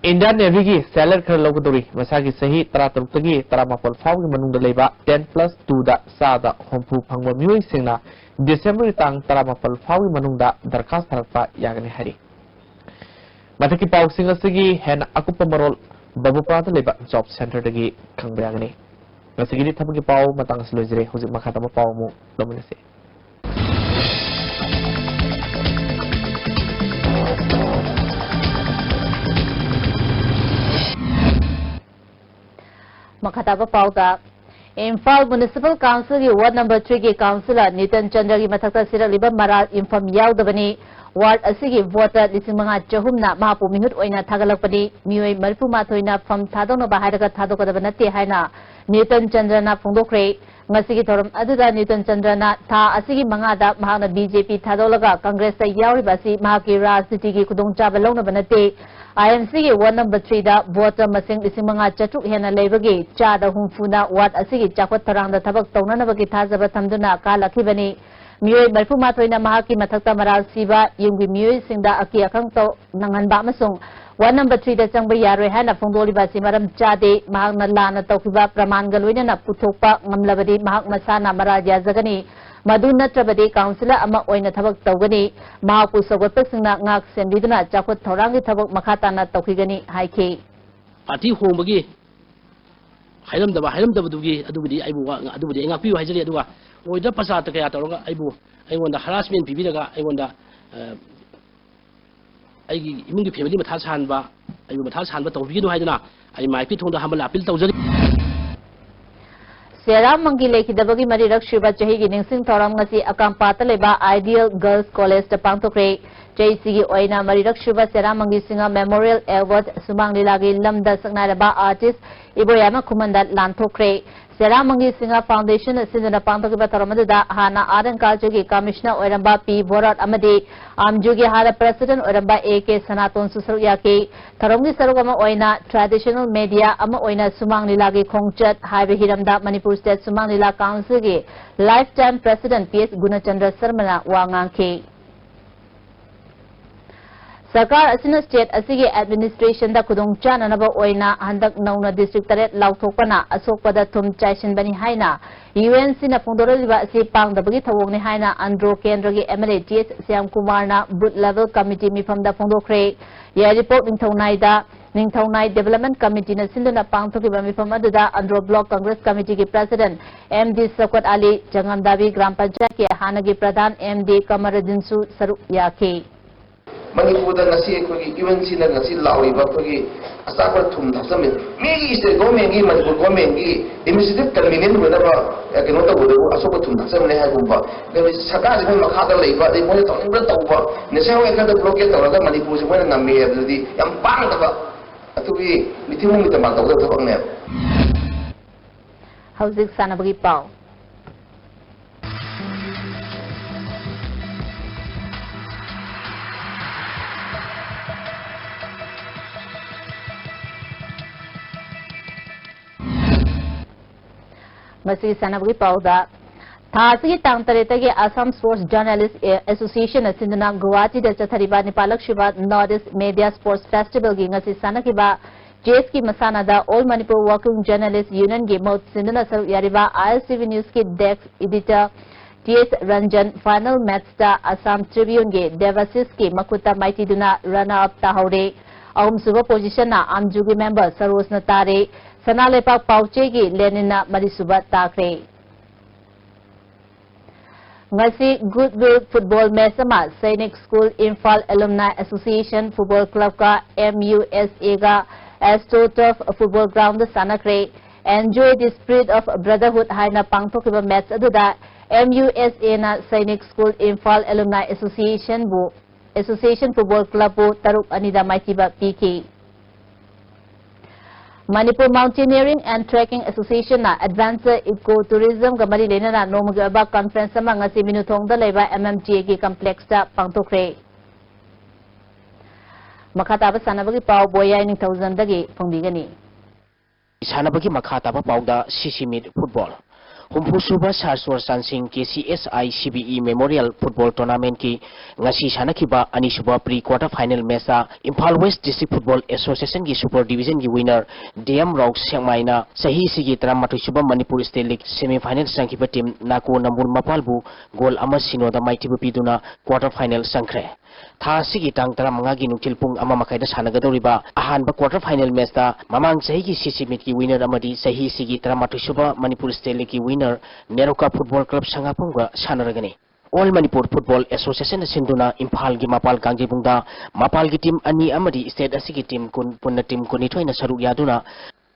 Indian Navyꯒꯤ sailor ꯈꯔ ꯂꯧꯒꯗꯧꯔꯤ꯫ ꯃꯁꯥꯒꯤ ꯆꯍꯤ ꯇꯔꯥꯇꯔꯨꯛꯇꯒꯤ ꯇꯔꯥꯃꯥꯄꯜ ꯐꯥꯎꯒꯤ ꯃꯅꯨꯡꯗ ꯂꯩꯕ ten plus twoꯗ ꯆꯥꯗ ꯍꯨꯝꯐꯨ ꯐꯪꯕ ꯃꯤꯑꯣꯏꯁꯤꯡꯅ Decemberꯒꯤ ꯇꯥꯡ ꯇꯔꯥꯃꯥꯄꯜ ꯐꯥꯎꯒꯤ ꯃꯅꯨꯡꯗ ꯗꯔꯈꯥꯁ ꯊꯥꯔꯛꯄ ꯌꯥꯒꯅꯤ ꯍꯥꯏꯔꯤ꯫ ꯃꯊꯛꯀꯤ ꯄꯥꯎꯁꯤꯡ ꯑꯁꯤꯒꯤ ꯍꯦꯟꯅ ꯑꯀꯨꯞꯄ ꯃꯔꯣꯜ ꯕꯕꯨꯄꯥꯗ ꯂꯩꯕ job centreꯗꯒꯤ ꯈꯪꯕ ꯌꯥꯒꯅꯤ꯫ ꯉꯁꯤꯒꯤꯗꯤ ꯊꯕꯛꯀꯤ ꯄꯥꯎ ꯃꯇꯥꯡ ꯑꯁꯤ ꯂꯣꯏꯖꯔꯦ꯫ ꯍꯧꯖꯤꯛ ꯃꯈꯥ ꯇꯥꯕ ꯄꯥꯎ ꯑꯃꯨꯛ ꯂꯧꯃꯤꯟꯅꯁꯤ꯫ ꯃꯈꯥ ꯇꯥꯕ ꯄꯥꯎꯗ, Imphal Municipal Councilꯒꯤ Ward number threeꯒꯤ councillor ꯅ꯭ꯌꯨꯇꯟ ꯆꯟꯗ꯭ꯔꯒꯤ ꯃꯊꯛꯇ ꯁꯤꯔꯛꯂꯤꯕ ꯃꯔꯥꯜ ꯌꯨꯝꯐꯝ ꯌꯥꯎꯗꯕꯅꯤ꯫ Ward ꯑꯁꯤꯒꯤ voter ꯂꯤꯁꯤꯡ ꯃꯉꯥ ꯆꯍꯨꯝꯅ ꯃꯍꯥꯛꯄꯨ ꯃꯤꯍꯨꯠ ꯑꯣꯏꯅ ꯊꯥꯒꯠꯂꯛꯄꯅꯤ꯫ ꯃꯤꯑꯣꯏ ꯃꯔꯤꯐꯨ ꯃꯥꯊꯣꯏꯅ ꯐꯝ ꯊꯥꯗꯣꯛꯅꯕ ꯍꯥꯏꯔꯒ ꯊꯥꯗꯣꯛꯀꯗꯕ ꯅꯠꯇꯦ ꯍꯥꯏꯅ ꯅ꯭ꯌꯨꯇꯟ ꯆꯟꯗ꯭ꯔꯅ ꯐꯣꯡꯗꯣꯛꯈ꯭ꯔꯦ꯫ ꯉꯁꯤꯒꯤ ꯊꯧꯔꯝ ꯑꯗꯨꯗ ꯅ꯭ꯌꯨꯇꯟ ꯆꯟꯗ꯭ꯔꯅ ꯊꯥ ꯑꯁꯤꯒꯤ ꯃꯉꯥꯗ ꯃꯍꯥꯛꯅ BJP ꯊꯥꯗꯣꯛꯂꯒ Congressꯇ ꯌꯥꯎꯔꯤꯕ ꯑꯁꯤ ꯃꯍꯥꯛꯀꯤ ꯔꯥꯖꯅꯤꯇꯤꯒꯤ ꯈꯨꯗꯣꯡꯆꯥꯕ ꯂꯧꯅꯕ ꯅꯠꯇꯦ꯫ IMCꯒꯤ Ward number threeꯗ voter ꯃꯁꯤꯡ ꯂꯤꯁꯤꯡ ꯃꯉꯥ ꯆꯥꯇ꯭ꯔꯨꯛ ꯍꯦꯟꯅ ꯂꯩꯕꯒꯤ ꯆꯥꯗ ꯍꯨꯝꯐꯨꯅ ward ꯑꯁꯤꯒꯤ ꯆꯥꯎꯈꯠ ꯊꯧꯔꯥꯡꯗ ꯊꯕꯛ ꯇꯧꯅꯅꯕꯒꯤ ꯊꯥꯖꯕ ꯊꯝꯗꯨꯅ ꯀꯥꯍꯜꯂꯛꯈꯤꯕꯅꯤ꯫ ꯃꯤꯑꯣꯏ ꯃꯔꯤꯐꯨ ꯃꯥꯊꯣꯏꯅ ꯃꯍꯥꯛꯀꯤ ꯃꯊꯛꯇ ꯃꯔꯥꯜ ꯁꯤꯕ, ꯌꯨꯝꯒꯤ ꯃꯤꯑꯣꯏꯁꯤꯡꯗ ꯑꯀꯤ ꯑꯈꯪ ꯇꯧ-, ꯅꯪꯍꯟꯕ ꯑꯃꯁꯨꯡ ꯋꯥꯔꯗ ꯅꯝꯕꯔ ꯊ꯭ꯔꯤꯗ ꯆꯪꯕ ꯌꯥꯔꯣꯏ ꯍꯥꯏꯅ ꯐꯣꯡꯗꯣꯛꯂꯤꯕ ꯑꯁꯤ ꯃꯔꯝ ꯆꯥꯗꯦ꯫ ꯃꯍꯥꯛꯅ ꯂꯥꯟꯅ ꯇꯧꯈꯤꯕ ꯄ꯭ꯔꯃꯥꯟꯒ ꯂꯣꯏꯅꯅ ꯄꯨꯊꯣꯛꯄ ꯉꯝꯂꯕꯗꯤ ꯃꯍꯥꯛ ꯃꯁꯥꯅ ꯃꯔꯥꯜ ꯌꯥꯖꯒꯅꯤ꯫ ꯃꯗꯨ ꯅꯠꯇ꯭ꯔꯕꯗꯤ ꯀꯥꯎꯟꯁꯤꯂꯔ ꯑꯃ ꯑꯣꯏꯅ ꯊꯕꯛ ꯇꯧꯒꯅꯤ꯫ ꯃꯍꯥꯛꯄꯨ ꯁꯧꯒꯠꯄꯁꯤꯡꯅ ꯉꯥꯛ ꯁꯦꯟꯕꯤꯗꯨꯅ ꯆꯥꯎꯈꯠ ꯊꯧꯔꯥꯡꯒꯤ ꯊꯕꯛ ꯃꯈꯥ ꯇꯥꯅ ꯇꯧꯈꯤꯒꯅꯤ ꯍꯥꯏꯈꯤ꯫ ꯄꯥꯔꯇꯤ ꯍꯣꯡꯕꯒꯤ ꯍꯥꯏꯔꯝꯗꯕ, ꯍꯥꯏꯔꯝꯗꯕꯗꯨꯒꯤ ꯑꯗꯨꯕꯨꯗꯤ ꯑꯩꯕꯨ ꯋꯥ-, ꯑꯗꯨꯕꯨꯗꯤ ꯑꯩ ꯉꯥꯛꯄꯤꯌꯨ ꯍꯥꯏꯖꯔꯤ꯫ ꯑꯗꯨꯒ ꯑꯣꯏꯗ꯭ꯔ ꯄꯆꯥꯠꯇ ꯀꯌꯥ ꯇꯧꯔꯒ ꯑꯩꯕꯨ, ꯑꯩꯉꯣꯟꯗ ꯍꯔꯥꯁꯃꯦꯟ ꯄꯤꯕꯤꯔꯒ ꯑꯩꯉꯣꯟꯗ, ꯑ, ꯑꯩꯒꯤ ꯏꯃꯨꯡꯒꯤ ꯐꯦꯃꯤꯂꯤ ꯃꯊꯥ ꯁꯥꯍꯟꯕ, ꯑꯩꯕꯨ ꯃꯊꯥ ꯁꯥꯍꯟꯕ ꯇꯧꯕꯤꯒꯅꯨ ꯍꯥꯏꯗꯨꯅ ꯑꯩ ꯃꯥꯏꯛꯀꯤ ꯊꯣꯡꯗ humble appeal ꯇꯧꯖꯔꯤ꯫ ꯁꯦꯔꯥꯝ ꯃꯪꯒꯤ ꯂꯩꯈꯤꯗꯕꯒꯤ ꯃꯔꯤꯔꯛ ꯁꯨꯕ ꯆꯍꯤꯒꯤ ꯅꯤꯡꯁꯤꯡ ꯊꯧꯔꯝ ꯉꯁꯤ ꯑꯀꯥꯝꯄꯥꯠꯇ ꯂꯩꯕ Ideal Girls Collegeꯇ ꯄꯥꯡꯊꯣꯛꯈ꯭ꯔꯦ꯫ ꯆꯍꯤꯁꯤꯒꯤ ꯑꯣꯏꯅ ꯃꯔꯤꯔꯛ ꯁꯨꯕ ꯁꯦꯔꯥꯝ ꯃꯪꯒꯤ ꯁꯤꯡꯍ Memorial Award ꯁꯨꯃꯥꯡ ꯂꯤꯂꯥꯒꯤ ꯂꯝꯗ ꯁꯛꯅꯥꯏꯔꯕ artist ꯏꯕꯣꯌꯥꯏꯃ ꯈꯨꯃꯟꯗ ꯂꯥꯟꯊꯣꯛꯈ꯭ꯔꯦ꯫ ꯁꯦꯔꯥꯝ ꯃꯪꯒꯤ ꯁꯤꯡꯍ Foundationꯅ ꯁꯤꯟꯗꯨꯅ ꯄꯥꯡꯊꯣꯛꯈꯤꯕ ꯊꯧꯔꯝ ꯑꯗꯨꯗ ꯍꯥꯟꯅ Art and Cultureꯒꯤ Commissioner ꯑꯣꯏꯔꯝꯕ ꯄꯤ ꯚꯣꯔꯠ ꯑꯃꯗꯤ ꯑꯥꯝꯖꯨꯒꯤ ꯍꯥꯟꯅ President ꯑꯣꯏꯔꯝꯕ ꯑꯦ ꯀꯦ ꯁꯅꯥꯇꯣꯟꯁꯨ ꯁꯔꯨꯛ ꯌꯥꯈꯤ꯫ ꯊꯧꯔꯝꯒꯤ ꯁꯔꯨꯛ ꯑꯃ ꯑꯣꯏꯅ traditional media ꯑꯃ ꯑꯣꯏꯅ ꯁꯨꯃꯥꯡ ꯂꯤꯂꯥꯒꯤ ꯈꯣꯡꯆꯠ ꯍꯥꯏꯕ ꯍꯤꯔꯝꯗ ꯃꯅꯤꯄꯨꯔ State ꯁꯨꯃꯥꯡ ꯂꯤꯂꯥ Councilꯒꯤ Lifetime President ꯄꯤ ꯑꯦꯁ ꯒꯨꯅꯆꯟꯗ꯭ꯔ ꯁꯔꯃꯅ ꯋꯥ ꯉꯥꯡꯈꯤ꯫ ꯁꯔꯀꯥꯔ ꯑꯁꯤꯅ state ꯑꯁꯤꯒꯤ administrationꯗ ꯈꯨꯗꯣꯡ ꯆꯥꯅꯅꯕ ꯑꯣꯏꯅ ꯍꯟꯗꯛ ꯅꯧꯅ district ꯇꯔꯦꯠ ꯂꯥꯎꯊꯣꯛꯄꯅ ꯑꯁꯣꯛꯄꯗ ꯊꯨꯝ ꯆꯥꯏꯁꯤꯟꯕꯅꯤ ꯍꯥꯏꯅ UNCꯅ ꯐꯣꯡꯗꯣꯔꯛꯂꯤꯕ ꯑꯁꯤ ꯄꯥꯡꯗꯕꯒꯤ ꯊꯧꯑꯣꯡꯅꯤ ꯍꯥꯏꯅ ꯑꯟꯗ꯭ꯔꯣ ꯀꯦꯟꯗ꯭ꯔꯒꯤ MLA ꯇꯤ ꯑꯦꯁ ꯁ꯭ꯌꯥꯝꯀꯨꯃꯥꯔꯅ booth level committee ꯃꯤꯐꯝꯗ ꯐꯣꯡꯗꯣꯛꯈ꯭ꯔꯦ꯫ ꯌꯥꯏꯔꯤꯄꯣꯛ ꯅꯤꯡꯊꯧꯅꯥꯏꯗ ꯅꯤꯡꯊꯧꯅꯥꯏ Development Committeeꯅ ꯁꯤꯟꯗꯨꯅ ꯄꯥꯡꯊꯣꯛꯈꯤꯕ ꯃꯤꯐꯝ ꯑꯗꯨꯗ ꯑꯟꯗ꯭ꯔꯣ Block Congress Committeeꯒꯤ President M D Shaukat Ali, Changamdabi gram ꯄꯟꯆꯥꯌꯠꯀꯤ ꯍꯥꯟꯅꯒꯤ ꯄ꯭ꯔꯙꯥꯟ ꯑꯦꯝ ꯗꯤ ꯀꯃꯔꯨꯗꯤꯟꯁꯨ ꯁꯔꯨꯛ ꯌꯥꯈꯤ꯫ ꯃꯅꯤꯄꯨꯔꯗ ꯉꯁꯤ ꯑꯩꯈꯣꯏꯒꯤ UNCꯅ ꯉꯁꯤ ꯂꯥꯎꯔꯤꯕ ꯑꯩꯈꯣꯏꯒꯤ ꯑꯆꯥꯄꯣꯠ ꯊꯨꯝ ꯊꯥꯛꯆꯟꯕ, ꯃꯤꯒꯤ state governmentꯀꯤ, ꯃꯅꯤꯄꯨꯔ governmentꯀꯤ administrative convenient ꯑꯣꯏꯅꯕ, ꯑ, ꯀꯩꯅꯣ ꯇꯧꯕꯗꯕꯨ ꯑꯆꯥꯄꯣꯠ ꯊꯨꯝ ꯊꯥꯛꯆꯟꯕꯅꯦ ꯍꯥꯏꯕꯒꯨꯝꯕ, ꯑꯗꯨꯒ ꯁꯔꯀꯥꯔꯁꯤ ꯃꯣꯏ ꯃꯈꯥꯗ ꯂꯩꯕ, ꯑꯗꯩ ꯃꯣꯏꯅ ꯇꯧꯅꯤꯡꯕ ꯇꯧꯕ, national anchorꯗ blockade ꯇꯧꯔꯒ ꯃꯅꯤꯄꯨꯔꯁꯤ ꯃꯣꯏꯅ ꯉꯝꯃꯦ ꯍꯥꯏꯕꯗꯨꯗꯤ ꯌꯥꯝ ꯄꯥꯡꯗꯕ, ꯑꯗꯨꯒꯤ ꯃꯤꯊꯤꯡ ꯃꯤꯇꯝꯕꯥꯡ ꯇꯧꯒꯗꯕ ꯊꯕꯛꯅꯦꯕ꯫ ꯍꯧꯖꯤꯛ ꯁꯥꯟꯅꯕꯒꯤ ꯄꯥꯎ꯫ ꯉꯁꯤ ꯁꯥꯟꯅꯕꯒꯤ ꯄꯥꯎꯗ, ꯊꯥ ꯑꯁꯤꯒꯤ ꯇꯥꯡ ꯇꯔꯦꯠꯇꯒꯤ Assam Sports Journalist Association ꯅ ꯁꯤꯟꯗꯨꯅ ꯒꯨꯋꯥꯍꯥꯇꯤꯗ ꯆꯠꯊꯔꯤꯕ ꯅꯤꯄꯥꯜꯂꯛꯁꯨꯕ North East Media Sports Festival ꯒꯤ ꯉꯁꯤ ꯁꯥꯟꯅꯈꯤꯕ chess ꯀꯤ ꯃꯁꯥꯟꯅꯗ All Manipur Working Journalist Union ꯒꯤ ꯃꯍꯨꯠ ꯁꯤꯟꯗꯨꯅ ꯁꯔꯨꯛ ꯌꯥꯔꯤꯕ I S T V News ꯀꯤ desk editor T S Ranjan final match ꯇ Assam Tribune ꯒꯤ Devashish ꯀꯤ ꯃꯈꯨꯠꯇ ꯃꯥꯏꯊꯤꯗꯨꯅ runner up ꯇꯥꯍꯧꯔꯦ꯫ ꯑꯍꯨꯝꯁꯨꯕ position ꯅ ꯑꯥꯝꯖꯨꯒꯤ member ꯁꯔꯣꯖꯅ ꯇꯥꯔꯦ꯫ ꯁꯅꯥ ꯂꯩꯄꯥꯛ ꯄꯥꯎꯆꯦꯒꯤ ꯂꯦꯅꯤꯟꯅ ꯃꯔꯤꯁꯨꯕ ꯇꯥꯈ꯭ꯔꯦ꯫ ꯉꯁꯤ Goodwill football match ꯑꯃ Sainik School Imphal Alumni Association Football Club ꯀ M U S A ꯒ Astro Turf Football Ground the ꯁꯥꯟꯅꯈ꯭ꯔꯦ꯫ Enjoy the Spirit of Brotherhood ꯍꯥꯏꯅ ꯄꯥꯡꯊꯣꯛꯈꯤꯕ match ꯑꯗꯨꯗ M U S A ꯅ Sainik School Imphal Alumni Association ꯕꯨ, Association Football Club ꯄꯨ ꯇꯔꯨꯛ ꯑꯅꯤꯗ ꯃꯥꯏꯊꯤꯕ ꯄꯤꯈꯤ꯫ Manipur Mountaineering and Trekking Association ꯅ Adventure Eco Tourism ꯒ ꯃꯔꯤ ꯂꯩꯅꯅ ꯅꯣꯡꯃꯒꯤ ꯑꯣꯏꯕ conference ꯑꯃ ꯉꯁꯤ ꯃꯤꯅꯨꯊꯣꯡꯗ ꯂꯩꯕ M M T A ꯒꯤ complex ꯇ ꯄꯥꯡꯊꯣꯛꯈ꯭ꯔꯦ꯫ ꯃꯈꯥ ꯇꯥꯕ ꯁꯥꯟꯅꯕꯒꯤ ꯄꯥꯎ ꯕꯣꯌꯥꯏ ꯅꯤꯡꯊꯧꯖꯝꯗꯒꯤ ꯐꯣꯡꯕꯤꯒꯅꯤ꯫ ꯁꯥꯟꯅꯕꯒꯤ ꯃꯈꯥ ꯇꯥꯕ ꯄꯥꯎꯗ C C Meet Football꯫ ꯍꯨꯝꯐꯨꯁꯨꯕ Sir Churachand Singh K C S I C B E Memorial Football Tournament ꯀꯤ ꯉꯁꯤ ꯁꯥꯟꯅꯈꯤꯕ ꯑꯅꯤꯁꯨꯕ pre quarter final match ꯇ Imphal West District Football Association ꯒꯤ Super Division ꯒꯤ winner D M Rock ꯁꯦꯛꯃꯥꯏꯅ ꯆꯍꯤ ꯑꯁꯤꯒꯤ ꯇꯔꯥꯃꯥꯊꯣꯏꯁꯨꯕ Manipur State League semi final ꯆꯪꯈꯤꯕ team ꯅꯥꯀꯣ ꯅꯝꯕꯨꯜ ꯃꯄꯥꯜꯕꯨ goal ꯑꯃ ꯁꯤꯅꯣꯗ ꯃꯥꯏꯊꯤꯕ ꯄꯤꯗꯨꯅ quarter final ꯆꯪꯈ꯭ꯔꯦ꯫ ꯊꯥ ꯑꯁꯤꯒꯤ ꯇꯥꯡ ꯇꯔꯥꯃꯉꯥꯒꯤ ꯅꯨꯡꯊꯤꯜ ꯄꯨꯡ ꯑꯃ ꯃꯈꯥꯏꯗ ꯁꯥꯟꯅꯒꯗꯧꯔꯤꯕ ꯑꯍꯥꯟꯕ quarter final match ꯇ ꯃꯃꯥꯡ ꯆꯍꯤꯒꯤ C C Meet ꯀꯤ winner ꯑꯃꯗꯤ ꯆꯍꯤ ꯑꯁꯤꯒꯤ ꯇꯔꯥꯃꯥꯊꯣꯏꯁꯨꯕ Manipur State League ꯀꯤ winner NEROCA Football Club ꯁꯉꯥꯛꯄꯝꯒ ꯁꯥꯟꯅꯔꯒꯅꯤ꯫ All Manipur Football Association ꯅ ꯁꯤꯟꯗꯨꯅ ꯏꯝꯐꯥꯜꯒꯤ ꯃꯄꯥꯜ ꯀꯥꯡꯖꯩꯕꯨꯡꯗ ꯃꯄꯥꯜꯒꯤ team ꯑꯅꯤ ꯑꯃꯗꯤ state ꯑꯁꯤꯒꯤ team ꯀꯨꯟ, ꯄꯨꯟꯅ team ꯀꯨꯟꯅꯤꯊꯣꯏꯅ ꯁꯔꯨꯛ ꯌꯥꯗꯨꯅ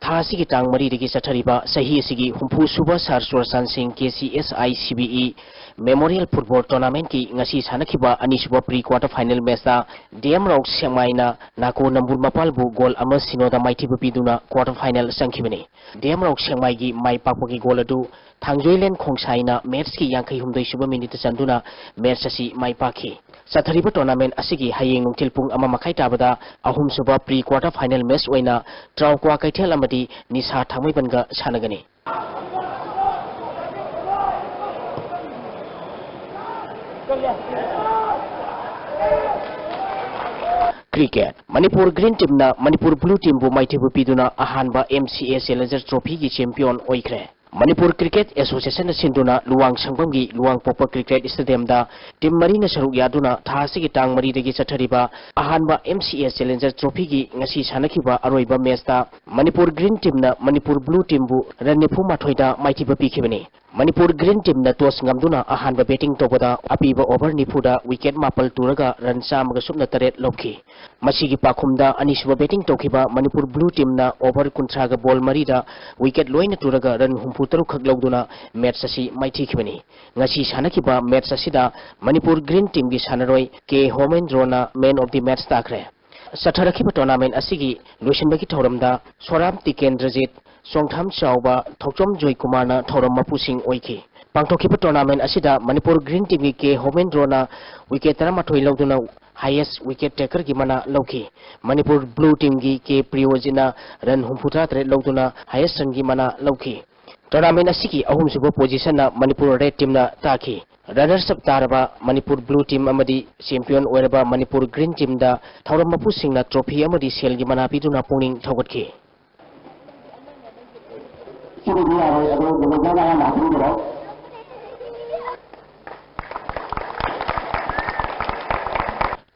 ꯊꯥ ꯑꯁꯤꯒꯤ ꯇꯥꯡ ꯃꯔꯤꯗꯒꯤ ꯆꯠꯊꯔꯤꯕ ꯆꯍꯤ ꯑꯁꯤꯒꯤ ꯍꯨꯝꯐꯨꯁꯨꯕ Sir Churachand Singh K C S I C B E Memorial Football Tournament ꯀꯤ ꯉꯁꯤ ꯁꯥꯟꯅꯈꯤꯕ ꯑꯅꯤꯁꯨꯕ pre quarter final match ꯇ D M Rock ꯁꯦꯛꯃꯥꯏꯅ ꯅꯥꯀꯣ ꯅꯝꯕꯨꯜ ꯃꯄꯥꯜꯕꯨ goal ꯑꯃ ꯁꯤꯅꯣꯗ ꯃꯥꯏꯊꯤꯕ ꯄꯤꯗꯨꯅ quarter final ꯆꯪꯈꯤꯕꯅꯤ꯫ D M Rock ꯁꯦꯛꯃꯥꯏꯒꯤ ꯃꯥꯏ ꯄꯥꯛꯄꯒꯤ goal ꯑꯗꯨ ꯊꯥꯡꯖꯣꯏꯂꯦꯟ ꯈꯣꯡꯁꯥꯏꯅ match ꯀꯤ ꯌꯥꯡꯈꯩ ꯍꯨꯝꯗꯣꯏ ꯁꯨꯕ minute ꯇ ꯆꯟꯗꯨꯅ match ꯑꯁꯤ ꯃꯥꯏ ꯄꯥꯛꯈꯤ꯫ ꯆꯠꯊꯔꯤꯕ tournament ꯑꯁꯤꯒꯤ ꯍꯌꯦꯡ ꯅꯨꯡꯊꯤꯜ ꯄꯨꯡ ꯑꯃ ꯃꯈꯥꯏ ꯇꯥꯕꯗ ꯑꯍꯨꯝꯁꯨꯕ pre quarter final match ꯑꯣꯏꯅ ꯇ꯭ꯔꯥꯎꯀ꯭ꯋꯥ ꯀꯩꯊꯦꯜ ꯑꯃꯗꯤ ꯅꯤꯁꯥ ꯊꯥꯡꯃꯩꯕꯟꯒ ꯁꯥꯟꯅꯒꯅꯤ꯫ Cricket, Manipur Green Teamꯅ Manipur Blue Teamꯕꯨ ꯃꯥꯏꯊꯤꯕ ꯄꯤꯗꯨꯅ ꯑꯍꯥꯟꯕ M C A Challenger Trophyꯒꯤ champion ꯑꯣꯏꯈ꯭ꯔꯦ꯫ ꯃꯅꯤꯄꯨꯔ Cricket Associationꯅ ꯁꯤꯟꯗꯨꯅ ꯂꯨꯋꯥꯡ ꯁꯪꯕꯝꯒꯤ ꯂꯨꯋꯥꯡꯄꯣꯛꯄ Cricket Stadiumꯗ team ꯃꯔꯤꯅ ꯁꯔꯨꯛ ꯌꯥꯗꯨꯅ ꯊꯥ ꯑꯁꯤꯒꯤ ꯇꯥꯡ ꯃꯔꯤꯗꯒꯤ ꯆꯠꯊꯔꯤꯕ ꯑꯍꯥꯟꯕ M C A Challenger Trophyꯒꯤ ꯉꯁꯤ ꯁꯥꯟꯅꯈꯤꯕ ꯑꯔꯣꯏꯕ matchꯇ Manipur Green Teamꯅ Manipur Blue Teamꯕꯨ run ꯅꯤꯐꯨ ꯃꯥꯊꯣꯏꯗ ꯃꯥꯏꯊꯤꯕ ꯄꯤꯈꯤꯕꯅꯤ꯫ ꯃꯅꯤꯄꯨꯔ Green Teamꯅ toss ꯉꯝꯗꯨꯅ ꯑꯍꯥꯟꯕ batting ꯇꯧꯕꯗ ꯑꯄꯤꯕ over ꯅꯤꯐꯨꯗ wicket ꯃꯥꯄꯜ ꯇꯨꯔꯒ run ꯆꯥꯝꯃꯒ ꯁꯨꯞꯅ ꯇꯔꯦꯠ ꯂꯧꯈꯤ꯫ ꯃꯁꯤꯒꯤ ꯄꯥꯈꯨꯝꯗ ꯑꯅꯤꯁꯨꯕ batting ꯇꯧꯈꯤꯕ ꯃꯅꯤꯄꯨꯔ Blue Teamꯅ over ꯀꯨꯟꯊ꯭ꯔꯥꯒ ball ꯃꯔꯤꯗ wicket ꯂꯣꯏꯅ ꯇꯨꯔꯒ run ꯍꯨꯝꯐꯨ ꯇꯔꯨꯛ ꯈꯛ ꯂꯧꯗꯨꯅ match ꯑꯁꯤ ꯃꯥꯏꯊꯤꯈꯤꯕꯅꯤ꯫ ꯉꯁꯤ ꯁꯥꯟꯅꯈꯤꯕ match ꯑꯁꯤꯗ ꯃꯅꯤꯄꯨꯔ Green Teamꯒꯤ ꯁꯥꯟꯅꯔꯣꯏ ꯀꯦ ꯍꯣꯃꯦꯟꯗ꯭ꯔꯣꯅ man of the match ꯇꯥꯈ꯭ꯔꯦ꯫ ꯆꯠꯊꯔꯛꯈꯤꯕ tournament ꯑꯁꯤꯒꯤ ꯂꯣꯏꯁꯤꯟꯕꯒꯤ ꯊꯧꯔꯝꯗ ꯁꯣꯔꯥꯝ ꯇꯤꯀꯦꯟꯗ꯭ꯔꯖꯤꯠ, ꯆꯣꯡꯊꯥꯝ ꯆꯥꯎꯕ, ꯊꯧꯆꯣꯝ ꯖꯣꯏꯀꯨꯃꯥꯔꯅ ꯊꯧꯔꯝ ꯃꯄꯨꯁꯤꯡ ꯑꯣꯏꯈꯤ꯫ ꯄꯥꯡꯊꯣꯛꯈꯤꯕ tournament ꯑꯁꯤꯗ ꯃꯅꯤꯄꯨꯔ Green Teamꯒꯤ ꯀꯦ ꯍꯣꯃꯦꯟꯗ꯭ꯔꯣꯅ wicket ꯇꯔꯥꯃꯥꯊꯣꯏ ꯂꯧꯗꯨꯅ highest wicket takerꯒꯤ ꯃꯅꯥ ꯂꯧꯈꯤ꯫ ꯃꯅꯤꯄꯨꯔ Blue Teamꯒꯤ ꯀꯦ ꯄ꯭ꯔꯤꯌꯣꯖꯤꯠꯅ run ꯍꯨꯝꯐꯨꯇꯔꯥ ꯇꯔꯦꯠ ꯂꯧꯗꯨꯅ highest runꯒꯤ ꯃꯅꯥ ꯂꯧꯈꯤ꯫ Tournament ꯑꯁꯤꯒꯤ ꯑꯍꯨꯝꯁꯨꯕ positionꯅ ꯃꯅꯤꯄꯨꯔ Red Teamꯅ ꯇꯥꯈꯤ꯫ Runners up ꯇꯥꯔꯕ ꯃꯅꯤꯄꯨꯔ Blue Team ꯑꯃꯗꯤ champion ꯑꯣꯏꯔꯕ ꯃꯅꯤꯄꯨꯔ Green Teamꯗ ꯊꯧꯔꯝ ꯃꯄꯨꯁꯤꯡꯅ trophy ꯑꯃꯗꯤ ꯁꯦꯜꯒꯤ ꯃꯅꯥ ꯄꯤꯗꯨꯅ ꯄꯨꯛꯅꯤꯡ ꯊꯧꯒꯠꯈꯤ꯫ ꯁꯤꯃꯗꯤ ꯌꯥꯔꯣꯏ, ꯑꯗꯣ ꯃꯦꯅꯦꯖꯔꯅ ꯑꯌꯥꯝꯕ ꯍꯥꯞꯄꯤꯔꯣ꯫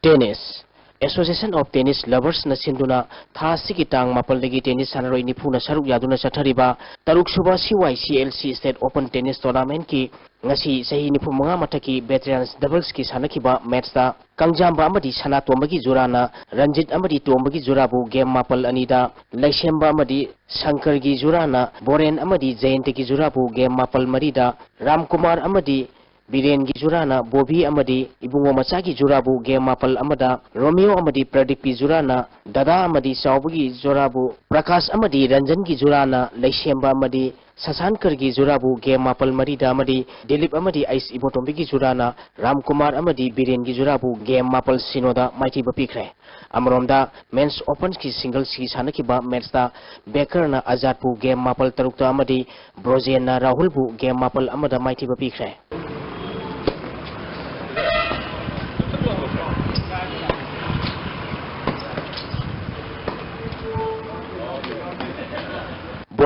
Tennis, Association of Tennis Loversꯅ ꯁꯤꯟꯗꯨꯅ ꯊꯥ ꯑꯁꯤꯒꯤ ꯇꯥꯡ ꯃꯥꯄꯜꯗꯒꯤ tennis ꯁꯥꯟꯅꯔꯣꯏ ꯅꯤꯐꯨꯅ ꯁꯔꯨꯛ ꯌꯥꯗꯨꯅ ꯆꯠꯊꯔꯤꯕ ꯇꯔꯨꯛꯁꯨꯕ C Y C L C State Open Tennis Tournamentꯀꯤ ꯉꯁꯤ ꯆꯍꯤ ꯅꯤꯐꯨ ꯃꯉꯥ ꯃꯊꯛꯀꯤ veterans doublesꯀꯤ ꯁꯥꯟꯅꯈꯤꯕ matchꯇ ꯀꯪꯖꯥꯝꯕ ꯑꯃꯗꯤ ꯁꯅꯥꯇꯣꯝꯕꯒꯤ ꯖꯨꯔꯥꯅ ꯔꯟꯖꯤꯠ ꯑꯃꯗꯤ ꯇꯣꯝꯕꯒꯤ ꯖꯨꯔꯥꯕꯨ game ꯃꯥꯄꯜ ꯑꯅꯤꯗ, ꯂꯩꯁꯦꯝꯕ ꯑꯃꯗꯤ ꯁꯪꯀꯔꯒꯤ ꯖꯨꯔꯥꯅ ꯕꯣꯔꯦꯟ ꯑꯃꯗꯤ ꯖꯌꯟꯇꯒꯤ ꯖꯨꯔꯥꯕꯨ game ꯃꯥꯄꯜ ꯃꯔꯤꯗ, ꯔꯥꯝꯀꯨꯃꯥꯔ ꯑꯃꯗꯤ ꯕꯤꯔꯦꯟꯒꯤ ꯖꯨꯔꯥꯅ ꯕꯣꯕꯤ ꯑꯃꯗꯤ ꯏꯕꯨꯡꯉꯣ ꯃꯆꯥꯒꯤ ꯖꯨꯔꯥꯕꯨ game ꯃꯥꯄꯜ ꯑꯃꯗ, ꯔꯣꯃꯤꯌꯣ ꯑꯃꯗꯤ ꯄ꯭ꯔꯗꯤꯞꯀꯤ ꯖꯨꯔꯥꯅ ꯗꯗꯥ ꯑꯃꯗꯤ ꯆꯥꯎꯕꯒꯤ ꯖꯨꯔꯥꯕꯨ, ꯄ꯭ꯔꯀꯥꯁ ꯑꯃꯗꯤ ꯔꯟꯖꯟꯒꯤ ꯖꯨꯔꯥꯅ ꯂꯩꯁꯦꯝꯕ ꯑꯃꯗꯤ ꯁꯁꯥꯟꯀꯔꯒꯤ ꯖꯨꯔꯥꯕꯨ game ꯃꯥꯄꯜ ꯃꯔꯤꯗ ꯑꯃꯗꯤ ꯗꯤꯂꯤꯞ ꯑꯃꯗꯤ ꯑꯩꯁ ꯏꯕꯣꯇꯣꯝꯕꯤꯒꯤ ꯖꯨꯔꯥꯅ ꯔꯥꯝꯀꯨꯃꯥꯔ ꯑꯃꯗꯤ ꯕꯤꯔꯦꯟꯒꯤ ꯖꯨꯔꯥꯕꯨ game ꯃꯥꯄꯜ ꯁꯤꯅꯣꯗ ꯃꯥꯏꯊꯤꯕ ꯄꯤꯈ꯭ꯔꯦ꯫ ꯑꯃꯔꯣꯝꯗ Men's Openꯒꯤ singlesꯀꯤ ꯁꯥꯟꯅꯈꯤꯕ matchꯇ ꯕꯦꯀꯔꯅ ꯑꯖꯥꯠꯄꯨ game ꯃꯥꯄꯜ ꯇꯔꯨꯛꯇ ꯑꯃꯗꯤ ꯕ꯭ꯔꯣꯖꯦꯟꯅ ꯔꯥꯍꯨꯜꯕꯨ game ꯃꯥꯄꯜ ꯑꯃꯗ ꯃꯥꯏꯊꯤꯕ ꯄꯤꯈ꯭ꯔꯦ꯫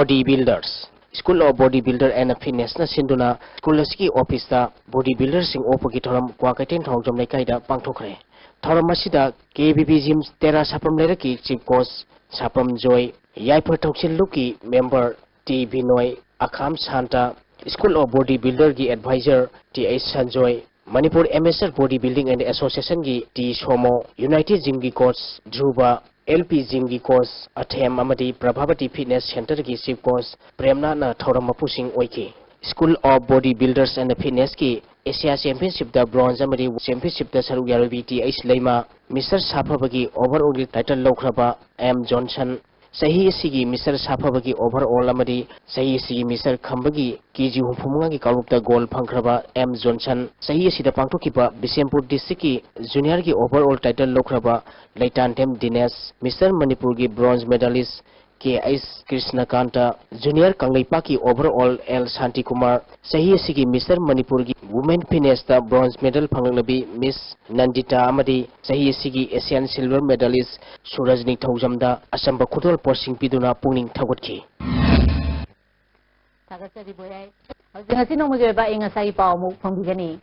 Body Builders, School of Body Builder and Fitnessꯅ ꯁꯤꯟꯗꯨꯅ ꯁ꯭ꯀꯨꯜ ꯑꯁꯤꯒꯤ ꯑꯣꯐꯤꯁꯇ ꯕꯣꯗꯤ ꯕꯤꯜꯗꯔꯁꯤꯡ ꯑꯣꯛꯄꯒꯤ ꯊꯧꯔꯝ ꯀ꯭ꯋꯥꯀꯩꯊꯦꯜ ꯊꯧꯖꯝ ꯂꯩꯀꯥꯏꯗ ꯄꯥꯡꯊꯣꯛꯈ꯭ꯔꯦ꯫ ꯊꯧꯔꯝ ꯑꯁꯤꯗ ꯀꯦ ꯕꯤ ꯕꯤ ꯖꯤꯝ ꯇꯦꯔꯥ ꯁꯥꯄꯝ ꯂꯩꯔꯛꯀꯤ ꯆꯤꯐ ꯀꯣꯆ ꯁꯥꯄꯝ ꯖꯣꯏ, ꯌꯥꯏꯐ ꯊꯧꯁꯤꯜ ꯂꯨꯞꯀꯤ member T Binoy, Akham Santa, School of Body Builderꯒꯤ adviser T H Sanjoy, Manipur Amateur Body Building and Associationꯒꯤ ꯇꯤ ꯁꯣꯃꯣ, ꯌꯨꯅꯥꯏꯇꯦꯗ ꯖꯤꯝꯒꯤ ꯀꯣꯆ ꯙ꯭ꯔꯨꯕ, ꯑꯦꯜ ꯄꯤ ꯖꯤꯝꯒꯤ ꯀꯣꯆ ꯑꯊꯦꯝ ꯑꯃꯗꯤ ꯄ꯭ꯔꯚꯥꯕꯇꯤ ꯐꯤꯠꯅꯦꯁ ꯁꯦꯟꯇꯔꯒꯤ ꯆꯤꯐ ꯀꯣꯆ ꯄ꯭ꯔꯦꯝꯅꯥꯊꯅ ꯊꯧꯔꯝ ꯃꯄꯨꯁꯤꯡ ꯑꯣꯏꯈꯤ꯫ School of Body Builders and Fitnessꯀꯤ ꯑꯦꯁꯤꯌꯥ ꯆꯦꯝꯄꯤꯌꯟꯁꯤꯞꯇ ꯕ꯭ꯔꯣꯟꯖ ꯑꯃꯗꯤ ꯆꯦꯝꯄꯤꯌꯟꯁꯤꯞꯇ ꯁꯔꯨꯛ ꯌꯥꯔꯣꯏꯕꯤ ꯇꯤ ꯑꯩꯆ ꯂꯩꯃ, ꯃꯤꯁꯇꯔ ꯁꯥꯐꯕꯒꯤ ꯑꯣꯚꯔꯑꯣꯜꯒꯤ ꯇꯥꯏꯇꯜ ꯂꯧꯈ꯭ꯔꯕ ꯑꯦꯝ ꯖꯣꯟꯁꯟ, ꯆꯍꯤ ꯑꯁꯤꯒꯤ ꯃꯤꯁꯇꯔ ꯁꯥꯐꯕꯒꯤ ꯑꯣꯚꯔꯑꯣꯜ ꯑꯃꯗꯤ ꯆꯍꯤ ꯑꯁꯤꯒꯤ ꯃꯤꯁꯇꯔ ꯈꯝꯕꯒꯤ ꯀꯦ ꯖꯤ ꯍꯨꯝꯐꯨ ꯃꯉꯥꯒꯤ ꯀꯥꯡꯂꯨꯞꯇ ꯒꯣꯜ ꯐꯪꯈ꯭ꯔꯕ ꯑꯦꯝ ꯖꯣꯟꯁꯟ, ꯆꯍꯤ ꯑꯁꯤꯗ ꯄꯥꯡꯊꯣꯛꯈꯤꯕ ꯕꯤꯁꯦꯝꯄꯨꯔ ꯗꯤꯁꯇ꯭ꯔꯤꯛꯀꯤ ꯖꯨꯅꯤꯌꯔꯒꯤ ꯑꯣꯚꯔꯑꯣꯜ ꯇꯥꯏꯇꯜ ꯂꯧꯈ꯭ꯔꯕ ꯂꯩꯇꯥꯟꯊꯦꯝ ꯗꯤꯅꯦꯁ, ꯃꯤꯁꯇꯔ ꯃꯅꯤꯄꯨꯔꯒꯤ ꯕ꯭ꯔꯣꯟꯖ ꯃꯦꯗꯥꯂꯤꯁ ꯀꯦ ꯑꯩꯆ ꯀ꯭ꯔꯤꯁꯅꯀꯥꯟꯇ, ꯖꯨꯅꯤꯌꯔ ꯀꯪꯂꯩꯄꯥꯛꯀꯤ ꯑꯣꯚꯔꯑꯣꯜ ꯑꯦꯜ ꯁꯥꯟꯇꯤꯀꯨꯃꯥꯔ, ꯆꯍꯤ ꯑꯁꯤꯒꯤ ꯃꯤꯁꯇꯔ ꯃꯅꯤꯄꯨꯔꯒꯤ ꯋꯨꯃꯦꯟ ꯐꯤꯠꯅꯦꯁꯇ ꯕ꯭ꯔꯣꯟꯖ ꯃꯦꯗꯜ ꯐꯪꯂꯛꯂꯕꯤ ꯃꯤꯁ ꯅꯟꯗꯤꯇꯥ ꯑꯃꯗꯤ ꯆꯍꯤ ꯑꯁꯤꯒꯤ ꯑꯦꯁꯤꯌꯥꯟ ꯁꯤꯜꯚꯔ ꯃꯦꯗꯥꯂꯤꯁ ꯁꯨꯔꯖ ꯅꯤꯡꯊꯧꯖꯝꯗ ꯑꯆꯝꯕ ꯈꯨꯗꯣꯜ ꯄꯣꯠꯁꯤꯡ ꯄꯤꯗꯨꯅ ꯄꯨꯛꯅꯤꯡ ꯊꯧꯒꯠꯈꯤ꯫ ꯊꯥꯒꯠꯆꯔꯤ ꯕꯣꯌꯥꯏ꯫ ꯍꯧꯖꯤꯛ ꯉꯁꯤ ꯅꯣꯡꯃꯒꯤ ꯑꯣꯏꯕ ꯑꯏꯪ ꯑꯁꯥꯒꯤ ꯄꯥꯎ ꯑꯃꯨꯛ ꯐꯣꯡꯕꯤꯒꯅꯤ꯫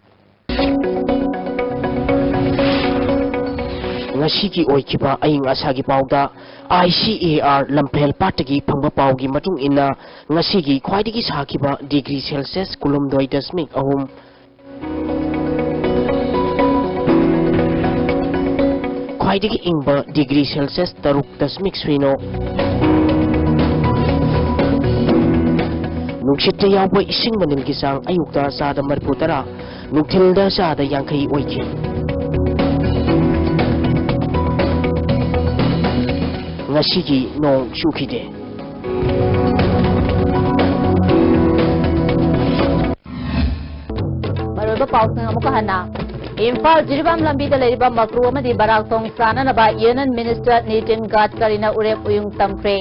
ꯉꯁꯤꯒꯤ ꯑꯣꯏꯈꯤꯕ ꯑꯏꯪ ꯑꯁꯥꯒꯤ ꯄꯥꯎꯗ ꯑꯥꯏ ꯁꯤ ꯑꯦ ꯑꯥꯔ ꯂꯝꯐꯦꯜ ꯄꯥꯠꯇꯒꯤ ꯐꯪꯕ ꯄꯥꯎꯒꯤ ꯃꯇꯨꯡ ꯏꯟꯅ, ꯉꯁꯤꯒꯤ ꯈ꯭ꯋꯥꯏꯗꯒꯤ ꯁꯥꯈꯤꯕ ꯗꯤꯒ꯭ꯔꯤ ꯁꯦꯜꯁꯤꯌꯁ ꯀꯨꯟꯍꯨꯝꯗꯣꯏ ꯗꯁꯃꯤꯛ ꯑꯍꯨꯝ, ꯈ꯭ꯋꯥꯏꯗꯒꯤ ꯏꯪꯕ ꯗꯤꯒ꯭ꯔꯤ ꯁꯦꯜꯁꯤꯌꯁ ꯇꯔꯨꯛ ꯗꯁꯃꯤꯛ ꯁꯤꯅꯣ꯫ ꯅꯨꯡꯁꯤꯠꯇ ꯌꯥꯎꯕ ꯏꯁꯤꯡ ꯃꯅꯤꯜꯒꯤ ꯆꯥꯡ ꯑꯌꯨꯛꯇ ꯆꯥꯗ ꯃꯔꯤꯐꯨ ꯇꯔꯥ, ꯅꯨꯡꯊꯤꯜꯗ ꯆꯥꯗ ꯌꯥꯡꯈꯩ ꯑꯣꯏꯈꯤ꯫ ꯉꯁꯤꯒꯤ ꯅꯣꯡ ꯆꯨꯈꯤꯗꯦ꯫ ꯃꯔꯨꯑꯣꯏꯕ ꯄꯥꯎꯁꯤꯡ ꯑꯃꯨꯛꯀ ꯍꯟꯅ꯫ ꯏꯝꯐꯥꯜ ꯖꯤꯔꯤꯕꯥꯝ ꯂꯝꯕꯤꯗ ꯂꯩꯔꯤꯕ ꯃꯀ꯭ꯔꯨ ꯑꯃꯗꯤ ꯕꯔꯥꯛ ꯊꯣꯡ ꯆꯥꯅꯅꯕ ꯌꯨꯅꯤꯌꯟ ꯃꯤꯅꯤꯁꯇꯔ ꯅꯤꯇꯤꯟ ꯒꯗꯀꯔꯤꯅ ꯎꯔꯦꯞ ꯎꯌꯨꯡ ꯇꯝꯈ꯭ꯔꯦ꯫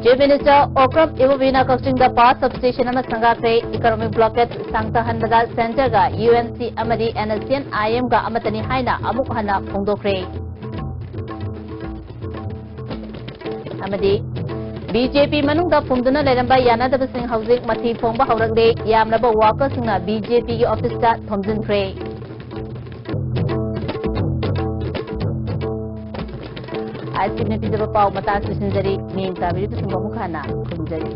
ꯆꯤꯐ ꯃꯤꯅꯤꯁꯇꯔ ꯑꯣꯀ꯭ꯔꯝ ꯏꯕꯣꯕꯤꯅ ꯀꯛꯆꯤꯡꯗ ꯄꯥꯋꯔ ꯁꯕꯁ꯭ꯇꯦꯁꯟ ꯑꯃ ꯁꯪꯒꯥꯈ꯭ꯔꯦ꯫ ꯏꯀꯣꯅꯣꯃꯤꯛ ꯕ꯭ꯂꯣꯀꯦꯠ ꯁꯥꯡꯊꯍꯟꯕꯗ ꯁꯦꯟꯇꯔꯒ ꯌꯨ ꯑꯦꯟ ꯁꯤ ꯑꯃꯗꯤ ꯑꯦꯟ ꯑꯦꯁ ꯁꯤ ꯑꯦꯟ ꯑꯥꯏ ꯑꯦꯝꯒ ꯑꯃꯠꯇꯅꯤ ꯍꯥꯏꯅ ꯑꯃꯨꯛ ꯍꯟꯅ ꯐꯣꯡꯗꯣꯛꯈ꯭ꯔꯦ꯫ ꯑꯃꯗꯤ ꯕꯤ ꯖꯦ ꯄꯤ ꯃꯅꯨꯡꯗ ꯐꯨꯝꯗꯨꯅ ꯂꯩꯔꯝꯕ ꯌꯥꯅꯗꯕꯁꯤꯡ ꯍꯧꯖꯤꯛ ꯃꯊꯤ ꯐꯣꯡꯕ ꯍꯧꯔꯛꯂꯦ꯫ ꯌꯥꯝꯂꯕ ꯋꯥꯀꯔꯁꯤꯡꯅ ꯕꯤ ꯖꯦ ꯄꯤꯒꯤ ꯑꯣꯐꯤꯁꯇ ꯊꯣꯝꯖꯤꯟꯈ꯭ꯔꯦ꯫ ꯑꯥꯏ ꯑꯦꯁ ꯇꯤꯚꯤꯅ ꯄꯤꯖꯕ ꯄꯥꯎ ꯃꯇꯥꯡ ꯂꯣꯏꯁꯤꯟꯖꯔꯤ꯫ ꯃꯤꯠꯌꯦꯡ ꯇꯥꯕꯤꯔꯤꯕꯁꯤꯡꯕꯨ ꯑꯃꯨꯛ ꯍꯟꯅ ꯈꯨꯔꯨꯝꯖꯔꯤ꯫